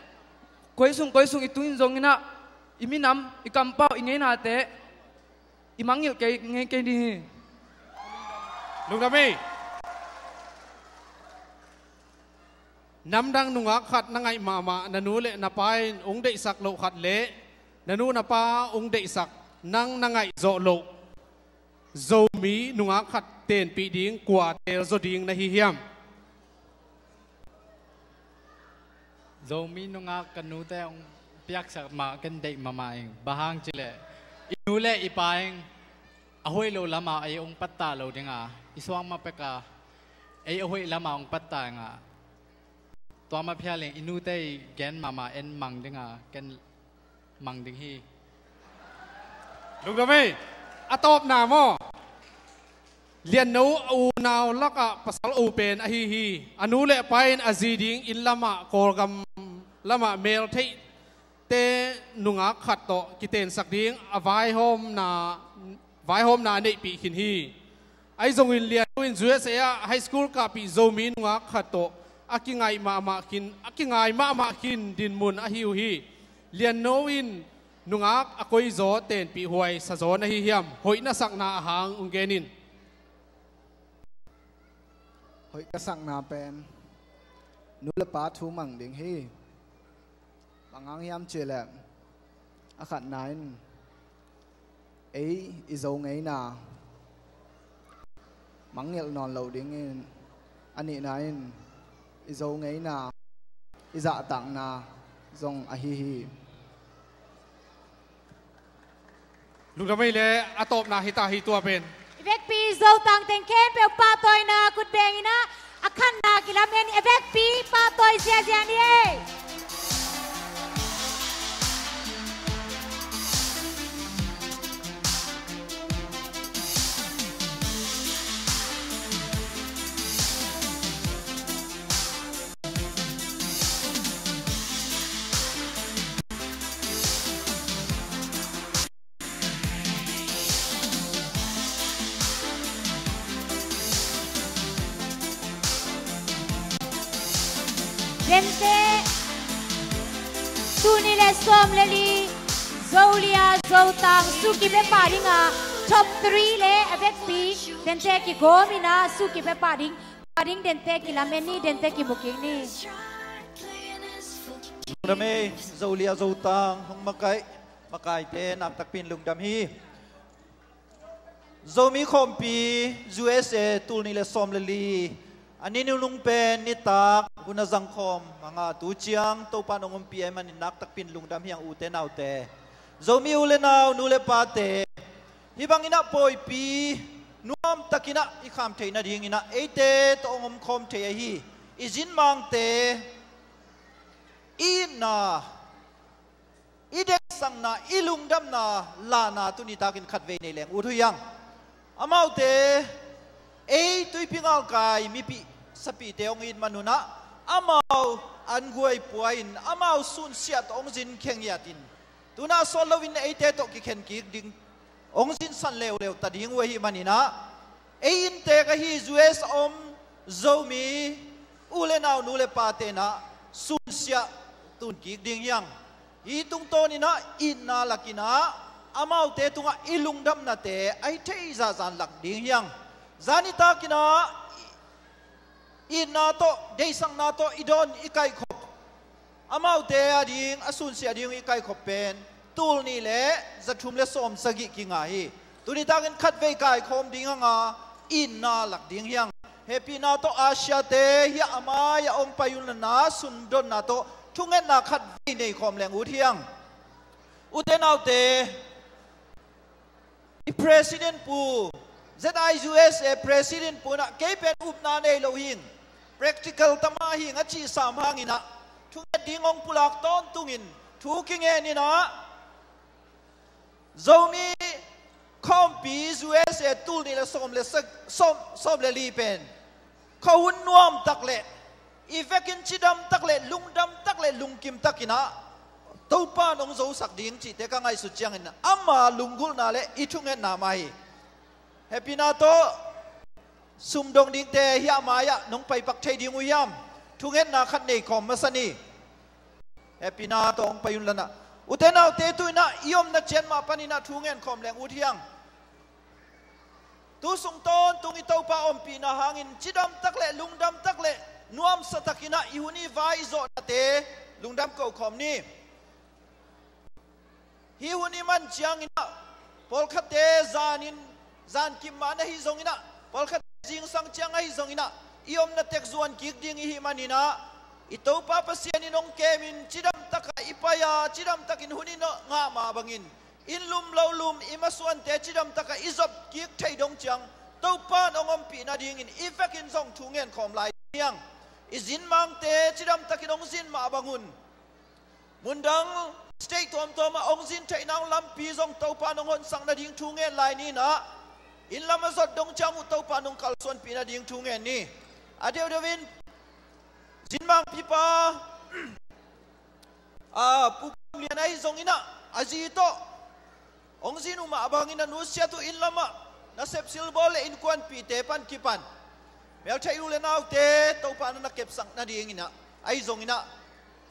koi sung koi sung i tungin zonginah i minam, i kampau, i ngeinate i mangngilh kei ngei kei ding hi. Lungdam hi. Namdang nungak khat na ngaih mahmah, na nu le na pa in hong deihsak loh khat le na nu na pa hong deihsak, nang na ngaih zawh loh Zomi nungak khat tenpih ding kua teel zaw ding na hi hiam? Zomi nungak ka nute hong piaksak mah ken deih mahmah ing. Bang hang cileh i nu le i pa ing a hoih lo lamah ei hong pattah lo dinga, i suang mah peka ei a hoih lamah hong pattah inga, tua mah phial in i nute i gen mahmah en mang dinga ken mang ding hi. Lungdam hi. A tawpna maw, Lianno a unau lakah pasal u pen ahi hi. A nu le a pa in a zi ding inn lamah, Kawlgam lamah mel theih te nungak khat tawh kitensak ding a vaihawmna, vaihawmna a neihpih khin hi. Ahi zongin Lian Nu in U S A ah high school kahpih Zomi nungak khat tawh a kingai mahmah khin, a kingai mahmah khin dinmun ahi uh hi. Lian Nu in nungak a koizaw tenpih huai sazaw na hi hiam? Hoih na sakna ahang ung genin. Hoih ka sakna pen nu le pa thu mang ding hi. Bang hang hiam cih leh a khatna in ei i Zo ngeina mangngilh nawn lo dingin, a nihna in i Zo ngeina i zahtakna zong ahi hi. Lungdam ei le a tawpna hita hi tua pen. I vekpi Zotang teng khempeuh pahtawina khut bengin ah a khatna kilamen i vekpi pahtawi ziazia ni ei. Dente, tulni le sawm le li, Zolia Zotang suki pe pah dinga top three le a vekpi Dente kigawm ina suki pe pah ding, pah ding Dente kilamen ni, Dente kimu kik ni. Lungdam ei, Zolia Zotang hong makaih makaite naktakpi in lungdam hi. Zomi khawmpi U S A tulni le sawm le li a ni nunung pen nitak hun a zangkhawm a ngah tu ciang Topa nong ompih ahih manin naktakpi in lungdam hi ang ute naute. Zomi u le nau, nu le pate, hih bangin ah pawipi nuamtakin ah i kham theih nadingin ah eite tawh hong omkhawm thei ahi i zinmangte i itna, i deihsakna, i lungdamna lahna tuni takin khatvei nei leng ut uh hi ang. Amaute ei tuipi ngalkai mipih sapihte hong it man un ah amau an guai pua in amau sunsiat hong zin khengiat in, tuna sawt loin eite tawh kikhen kik ding hong zinsan leuleu ta ding uh ahih manin ah ei inntek ahi U S A om Zomi u le nau, nu le pate in ah sunsiah tun kik ding hi ang. Hih tungtawnin ah itna lakin ah amaute tungah i lungdamnate a i theih zahzah in lak ding hi ang. Zani takin ah itna tawh, deihsakna tawh i dawn, i kaikhop, amaute a ding, a sunsiah ding i kaikhop pen tulni le zathum le sawmsagih kinga hi. Tuni takin khatvei kaikhawm ding hanga itna lak ding hi ang. Hehpihna tawh Asia-te hih a mai-ah hong pai un la na, sumdonna tawh thungetna khatvei neikhawm leng ut hi ang. Ute naute, i President pu, Z I U S A President pu in ah kei pen upna nei lo hing, practical tama hing a cih sam hangin ah thunget ding hong pulak tawntungin thu kingen in ah Zomi khawmpi U S A tulni le sawm le sak-, sawm, sawm le li pen khuahun nuamtak le i vekin cidamtak le lungdamtak le lungkimtakin ah Topa in hong zosak ding cihte ka ngaihsut ciangin ama lunggulhna le i thungetna mah hi. Hehpihna tawh sumdong dingte hih a mai-ah nong paipak thei ding uh hiam? Thungetna khat neikhawm masa ni. Hehpihna tawh hong pai un la na. Ute naute, tu-in ah i omna ciat mah panin ah thu ngenkhawm leng ut hi ang. Tu sung tawntung i Topa ompihna hangin cidamtak le lungdamtak le nuamsatakin ah i hun i vai i zawhnate lungdam kokhawm ni. Hih hun i man ciangin ah pawlkhatte zanin, zan kim mah na hi zongin ah, pawlkhatte zingsang ciang ahi zongin ah i omna tek zuan kik ding i hih manin ah i Topa Pasian in hong kemin cidamtak a i pai-a cidamtakin hun i ngah mah bangin inn lum lo lum i masuante cidamtak a i zop kik thei dong ciang Topa in hong ompih nadingin i vekin zong thu ngenkhawm lai hi ang. I zinmangte cidamtakin hong zin mah bangun mundang state tuamtuam ah hong zin theihna hong lampi zong Topa in hong honsak nading thu ngen lai ni in ah, inn lam a zot dong ciang uh Topa in hong kalsuanpih nading thu ngen ni. A deuhdeuh in zinmangpipa, a, Pu Kam Lian pen ahi zongin ah a zi tawh hong zin uh mah bangin a nusiat uh, inn lamah nasep silbawl le innkuanpihte pan kipan meltheih u le naute Topa na na kepsak nadingin ah, ahi zongin ah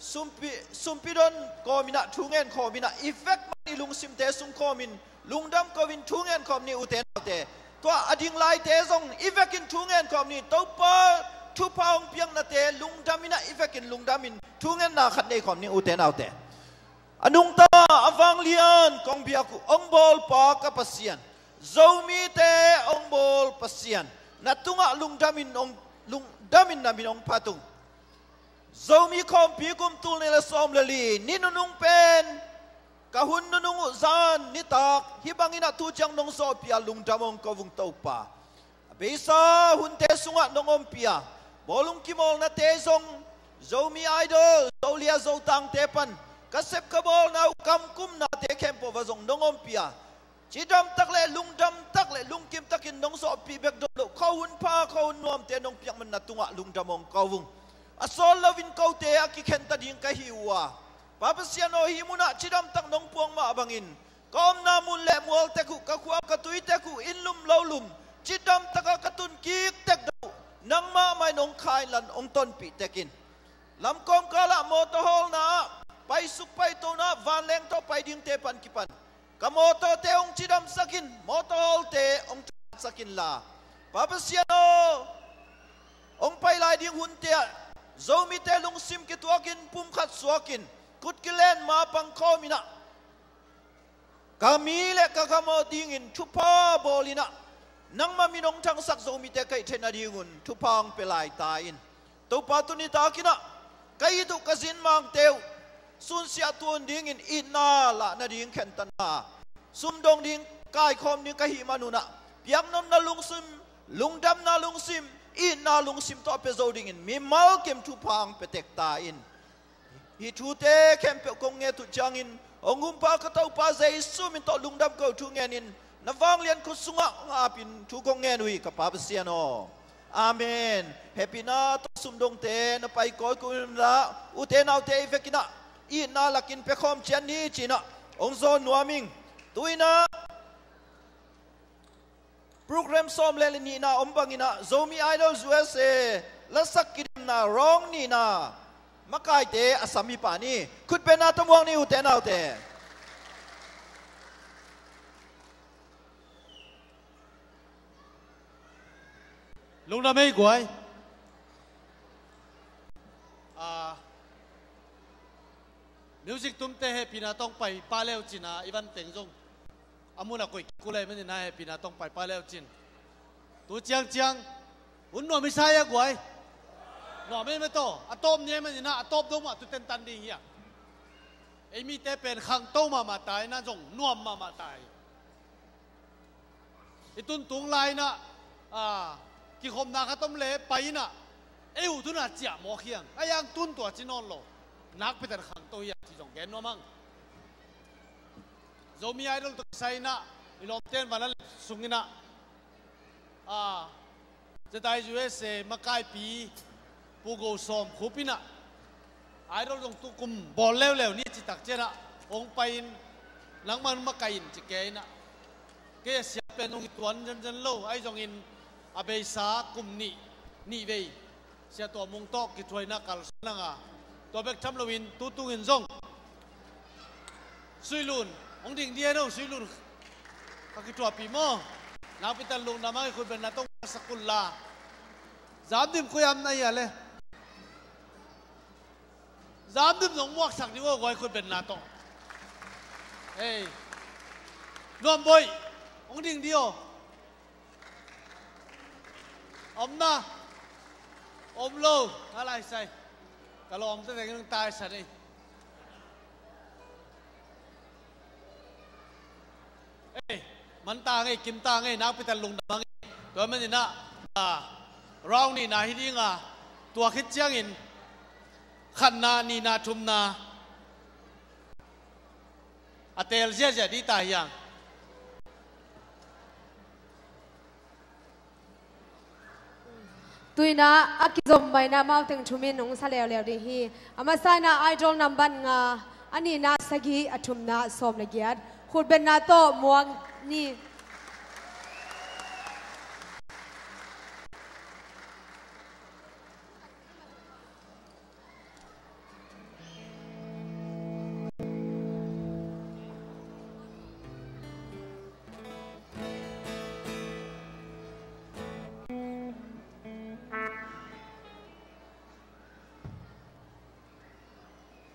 sumpi, sumpi don kawmin ah thu ngen khawmin ah i vek man i lungsimte sung khawmin lungdam ko-in thu ngen khawm ni, ute naute. Tua a ding laite zong i vekin thu ngen khawm ni. Topa thupha hong piaknate lungdamin ah i vekin lungdamin thu ngenna khat nei khawm ni, ute naute. A nungta a vanglian kong biak uh hong bawlpa ka Pasian, Zomite hong bawl Pasian, na tungah lungdamin hong, lungdamin na min hong phat ung. Zomi khawmpi kum tul nih le sawm le li ni nunung pen ka hun nunung uh zan nitak hih bangin ah tu ciang nong zawhpih a lungdam hong ko ung, Topa. A beisa hunte sungah nong ompih a bawlung kimawlnate zong, Zomi Idol, Zolia Zotangte pan ka sep ka bawlna uh kamkumnate khempeuh ah zong nong ompih a cidamtak le lungdamtak le lungkimtakin nong zawhpih bek dot loh, khuahun pha khuahun nuamte nong piak man na tungah lungdam hong ko ung. A sawt loin kote a kikhen ta ding ka hi uh a, Pa Pasian aw, hih munah cidamtak nong puang mah bangin ka omna mun le mual tek uh, ka khua ka tui tek uh, inn lum lo lum, cidamtaka ka tun kik tek dot uh nangmah mah in hong kha inla hong tonpih tek in. Lamkawm kalah mawtaw hawlna ah, paisuk paitona ah vanleng tawh pai dingte pan kipan ka mawtawte hong cidamsak in, mawtaw hawlte hong cidamsak inla, Pa Pasian aw, hong pai lai ding hunte ah Zomite lungsim kituakin, pumkhat suakin, kut kilen, mapang khawmin ah ka mi le ka gam aw dingin thupha bawlin ah nangmah min hong thangsak Zomite kaih theih nadingun thupha hong pia lai ta in. Topa, tuni takin ah ka it uh ka zinmangte uh sunsiah tuan dingin itna lah nading khentatna, sumdong ding, kaikhawm ding ka hih manun ah piaknopna lungsim, lungdamna lungsim, itna lungsim tawh a pia zo dingin mimal kim thupha hong pia tek ta in. Hih thute khempeuh kong nget uh ciangin hong humpa ka Topa Jesu min tawh lungdam ko thu ngenin na vanglian khut sungah hong apin thu kong ngen uh hi, ka Pa Pasian aw. Amen. Hehpihna tawh sumdongte na pai kawikawi unla, ute naute i vekin ah itna lakin pia khawm ciat ni ci-in ah hong zawn nuam ing. Tu-in ah program sawm le nihna om bangin ah Zomi Idol U S A lasak kidemna round nihna makaite a sam hi pah ni. Khutbenna tawh muak ni, ute naute. Lungdam ei guai. Ah, music tumte hehpihna tawh hong pai pah le uh cin a, i van teng zong a mun a koih kik uh lai manin ah hehpihna tawh hong pai pah le uh cin. Tu ciangciang hun nuam i sa hi a guai. Nuam ei mah tawh, a tawp ni ei manin ah a tawp dong mah tu tentan ding hi a. Ei mite pen khangto mahmah ta in ah zong nuam mahmah ta hi. I tun tung lai-in ah, ah, kikhopna khat om le pai-in ah ei uh tun a ciah mawk hi hang. A yang tun tua ci nawn lo. Nakpi takin khangto hi a ci zong gen nuam hang. Zomi Idol tawh kisai-in ah i lawmte'n van a lep sungin ah, ah, Jedi U S A makaipi Pu Go Sawm Khup in ah, Idol zong tu kum bawl leuleu ni ci tak ciangin ah hong pai-in, nangman makaih in ci kei in ah, kei a siam pen hong hi tuan zenzen lo, ahi zongin a beisa kum nih, nih vei Sia Tua Mung tawh kithuahna kalsuan hang a, tua bek tham loin tu tungin zong Sui Lun, hong ding dih hen aw, Sui Lun. Ka kithuahpih maw? Nakpi takin lungdam hang, i khutbenna tawh hong muaksak un la. Zam Dim koi ah om na hia le? Zam Dim zong muaksak dih aw guai, khutbenna tawh. Ei. Nuam Boih, hong ding dih aw. Om na. Om lo. Nga lai sai. Ka lawm tete nung tai sa ni. Ei, man ta ngei, kim ta ngei, nakpi takin lungdam hang ei. Tua manin ah, ah, round nihna hi ding a, tua khit ciangin khatna, nihna, thumna a teel ziahziah dih ta hi hang. Tu-in ah a kizom mah in ah amau teng thum in hong sa leuleu ding hi. A masa in ah Idol nambat nga, A nihna sagih, a thumna sawm le giat. Khutbetna tawh muak ni.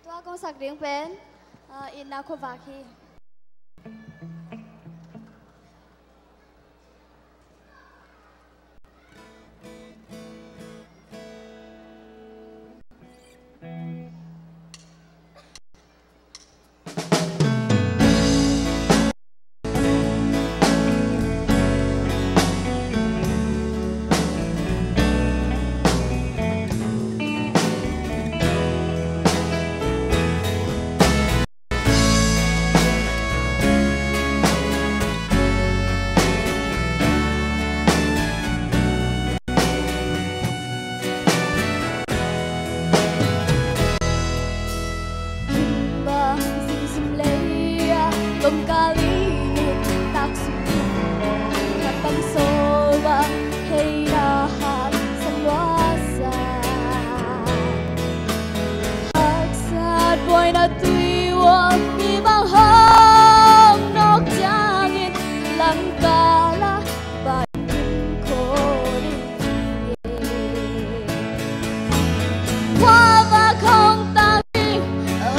Tua kong sak ding pen, ah, itna khuavak hi. Bang zing zum lei a, gom kal i nuntak sung, khat bang sawl bang hei na hak sa lua sa. Haksat buaina tui uam mi bang hong nawk ciangin, langkal ah pai in khua ding hi. Khuavak hong tang ding,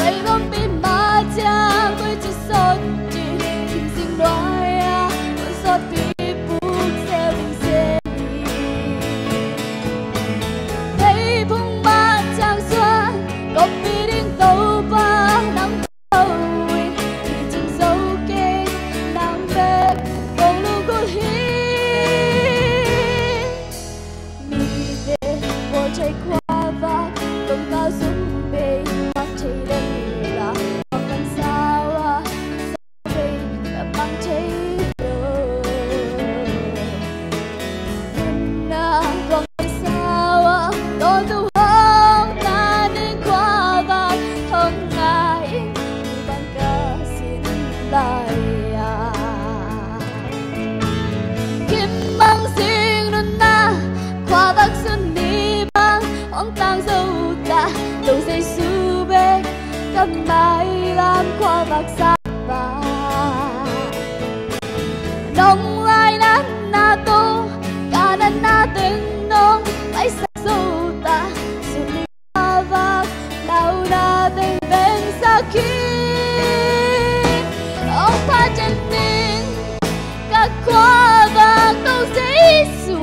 ei gompi mah ciang koici sawt ding, kim zing nuai a hun sawtpi puk zel ding zel hi. Ei phung mah ciang suan, gompi ding Topa nang bek hi. Mite bawl thei khuavak, kong kal sung bei mang thei lel a, kong kal sau a, sau bei mang thei lo. Nunna kong kal sau a, kong tu hong ta ning khuavak hong ngai ing, bang ka sin lai a. Kim mang sing nunna, khuavak sun ni bang hong tang zo ta, To Jesu bek ka mailam khuavak sak bang. Nong lainatna tawh ka natna teng nong paisak zo ta, sun ni khuavak launa teng vengsak hi. Hong phaten ning ka khuavak To Jesu,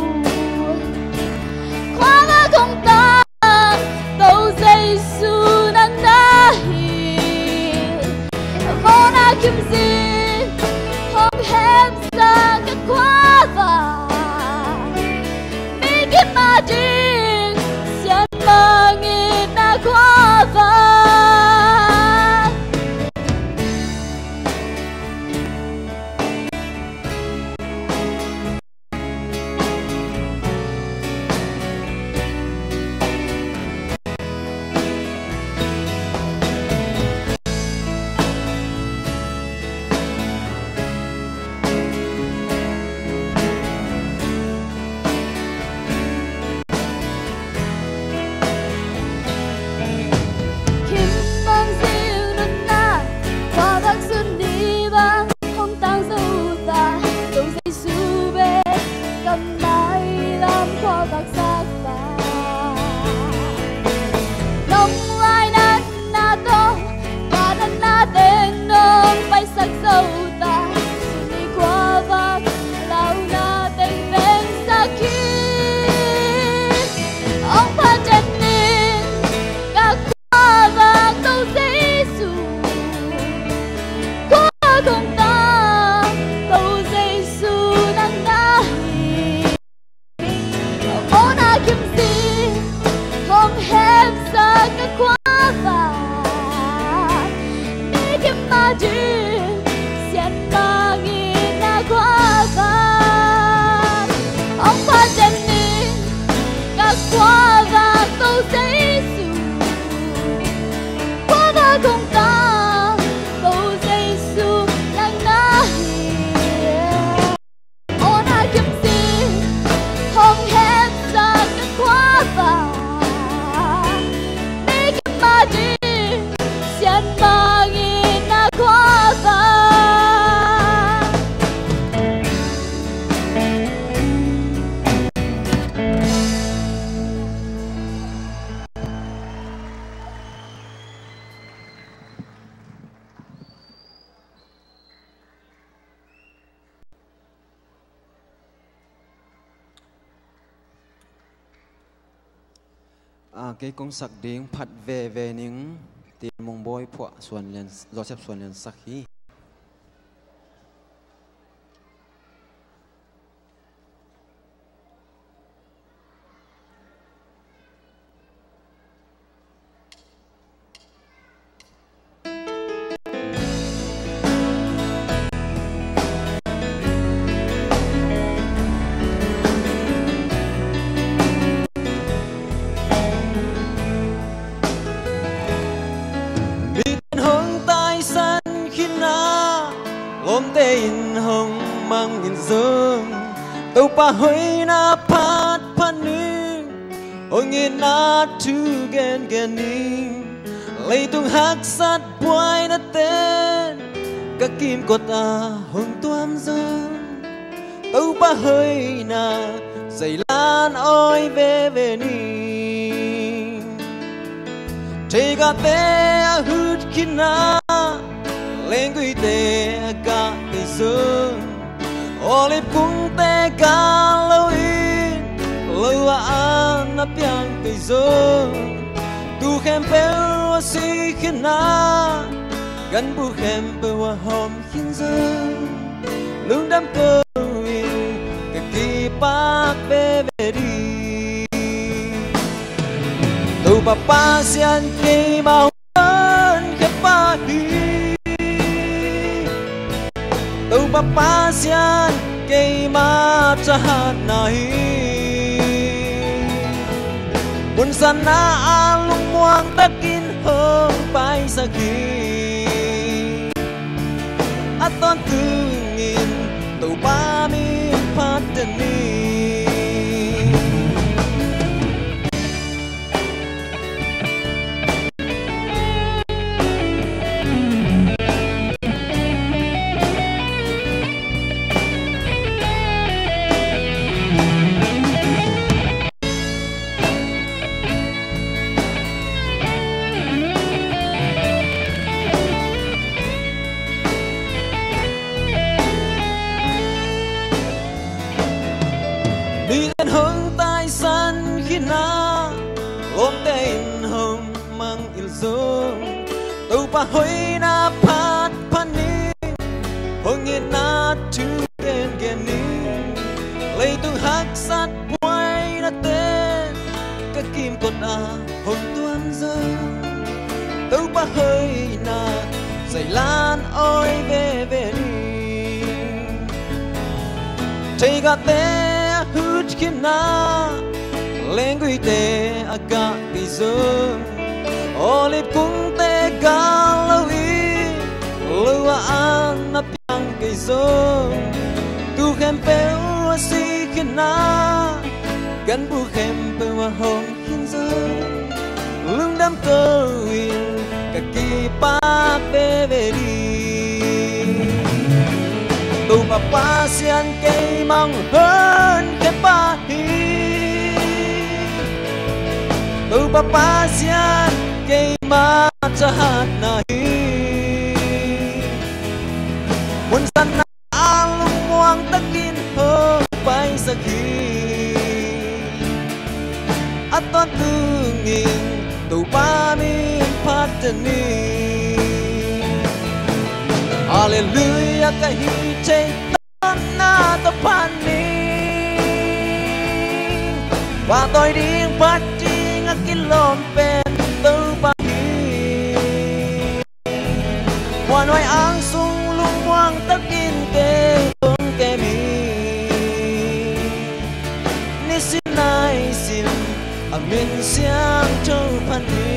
khuavak hong tang To Jesu nang na hi. Mawhna kim zing hong hemsak ka khuavak, mi kim a ding sian mangitna khuavak. Kim mang zing nunna, khuavak sun ni bang hong tang zo ta, To Jesu bek ka mailam khuavak sak bang. Nong lainatna tawh ka natna teng nong paisak zo ta, sun ni khuavak launa teng vengsak hi. Hong phaten ning ka khuavak To Jesu, khuavak hong tang To Jesu nang na hi. Mawhna kim zing hong hemsak ka khuavak, mi kim a ding sian mangitna khuavak. Hong phaten ning ka khuavak To Jesu, khuavak hong tang A, kei kong sak ding phat veve ning, Tian Mung Bawi phuah Suan Lian, Joseph Suan Lian sak hi. Miten hong taisan khin a, lawmte in hong mangngilh zong, Topa hoihna phat phat ning, hong itna thu gengen ning, leitung haksat buainaten ka kimkot ah hong tuam zong, Topa hoihna zeilan awi veve ning. Theigahte a hut khin a, lengguite a gah kei zong, Olive kungte gah lo in, lo ah an a piang kei zong, tu khempeuh a si khin a, ganbu khempeuh a hawm khin zong, lungdam ko in ka kipak veve ding. Topa Pasian keima hong honkhia pa hi. Topa Pasian keima thahatna hi. Hun sanna ah lungmuang takin hong paisak hi. A tawntungin Topa min phat den ni. Miten hong taisan khin a, lawmte in hong mangngilh zong, Topa hoihna phat phat ning, hong itna thu gengen ning, leitung haksat buainaten ka kimkot ah hong tuam zong, Topa hoihna zeilan awi veve ning. Theigahte a hut khin a, lengguite a gah kei zong, Olive kungte gah lo in, lo ah an a piang kei zong, tu khempeuh a si khin a, ganbu khempeuh a hawm khin zong, lungdam ko in ka kipak veve ding. Topa Pasian keima hong honkhia pa hi. Topa Pasian keima thahatna hi. Hun sanna ah lungmuang takin hong paisak hi. A tawntungin Topa min phat den ni. Halleluiah, ka hih theih tawpna tawh phat ning. Pahtawi ding, phat ding a kilawm pen Topa hi. Muanhuai ang sung lungmuang takin kei kong kem hi. Nisim naisim a min siangtho phat ni.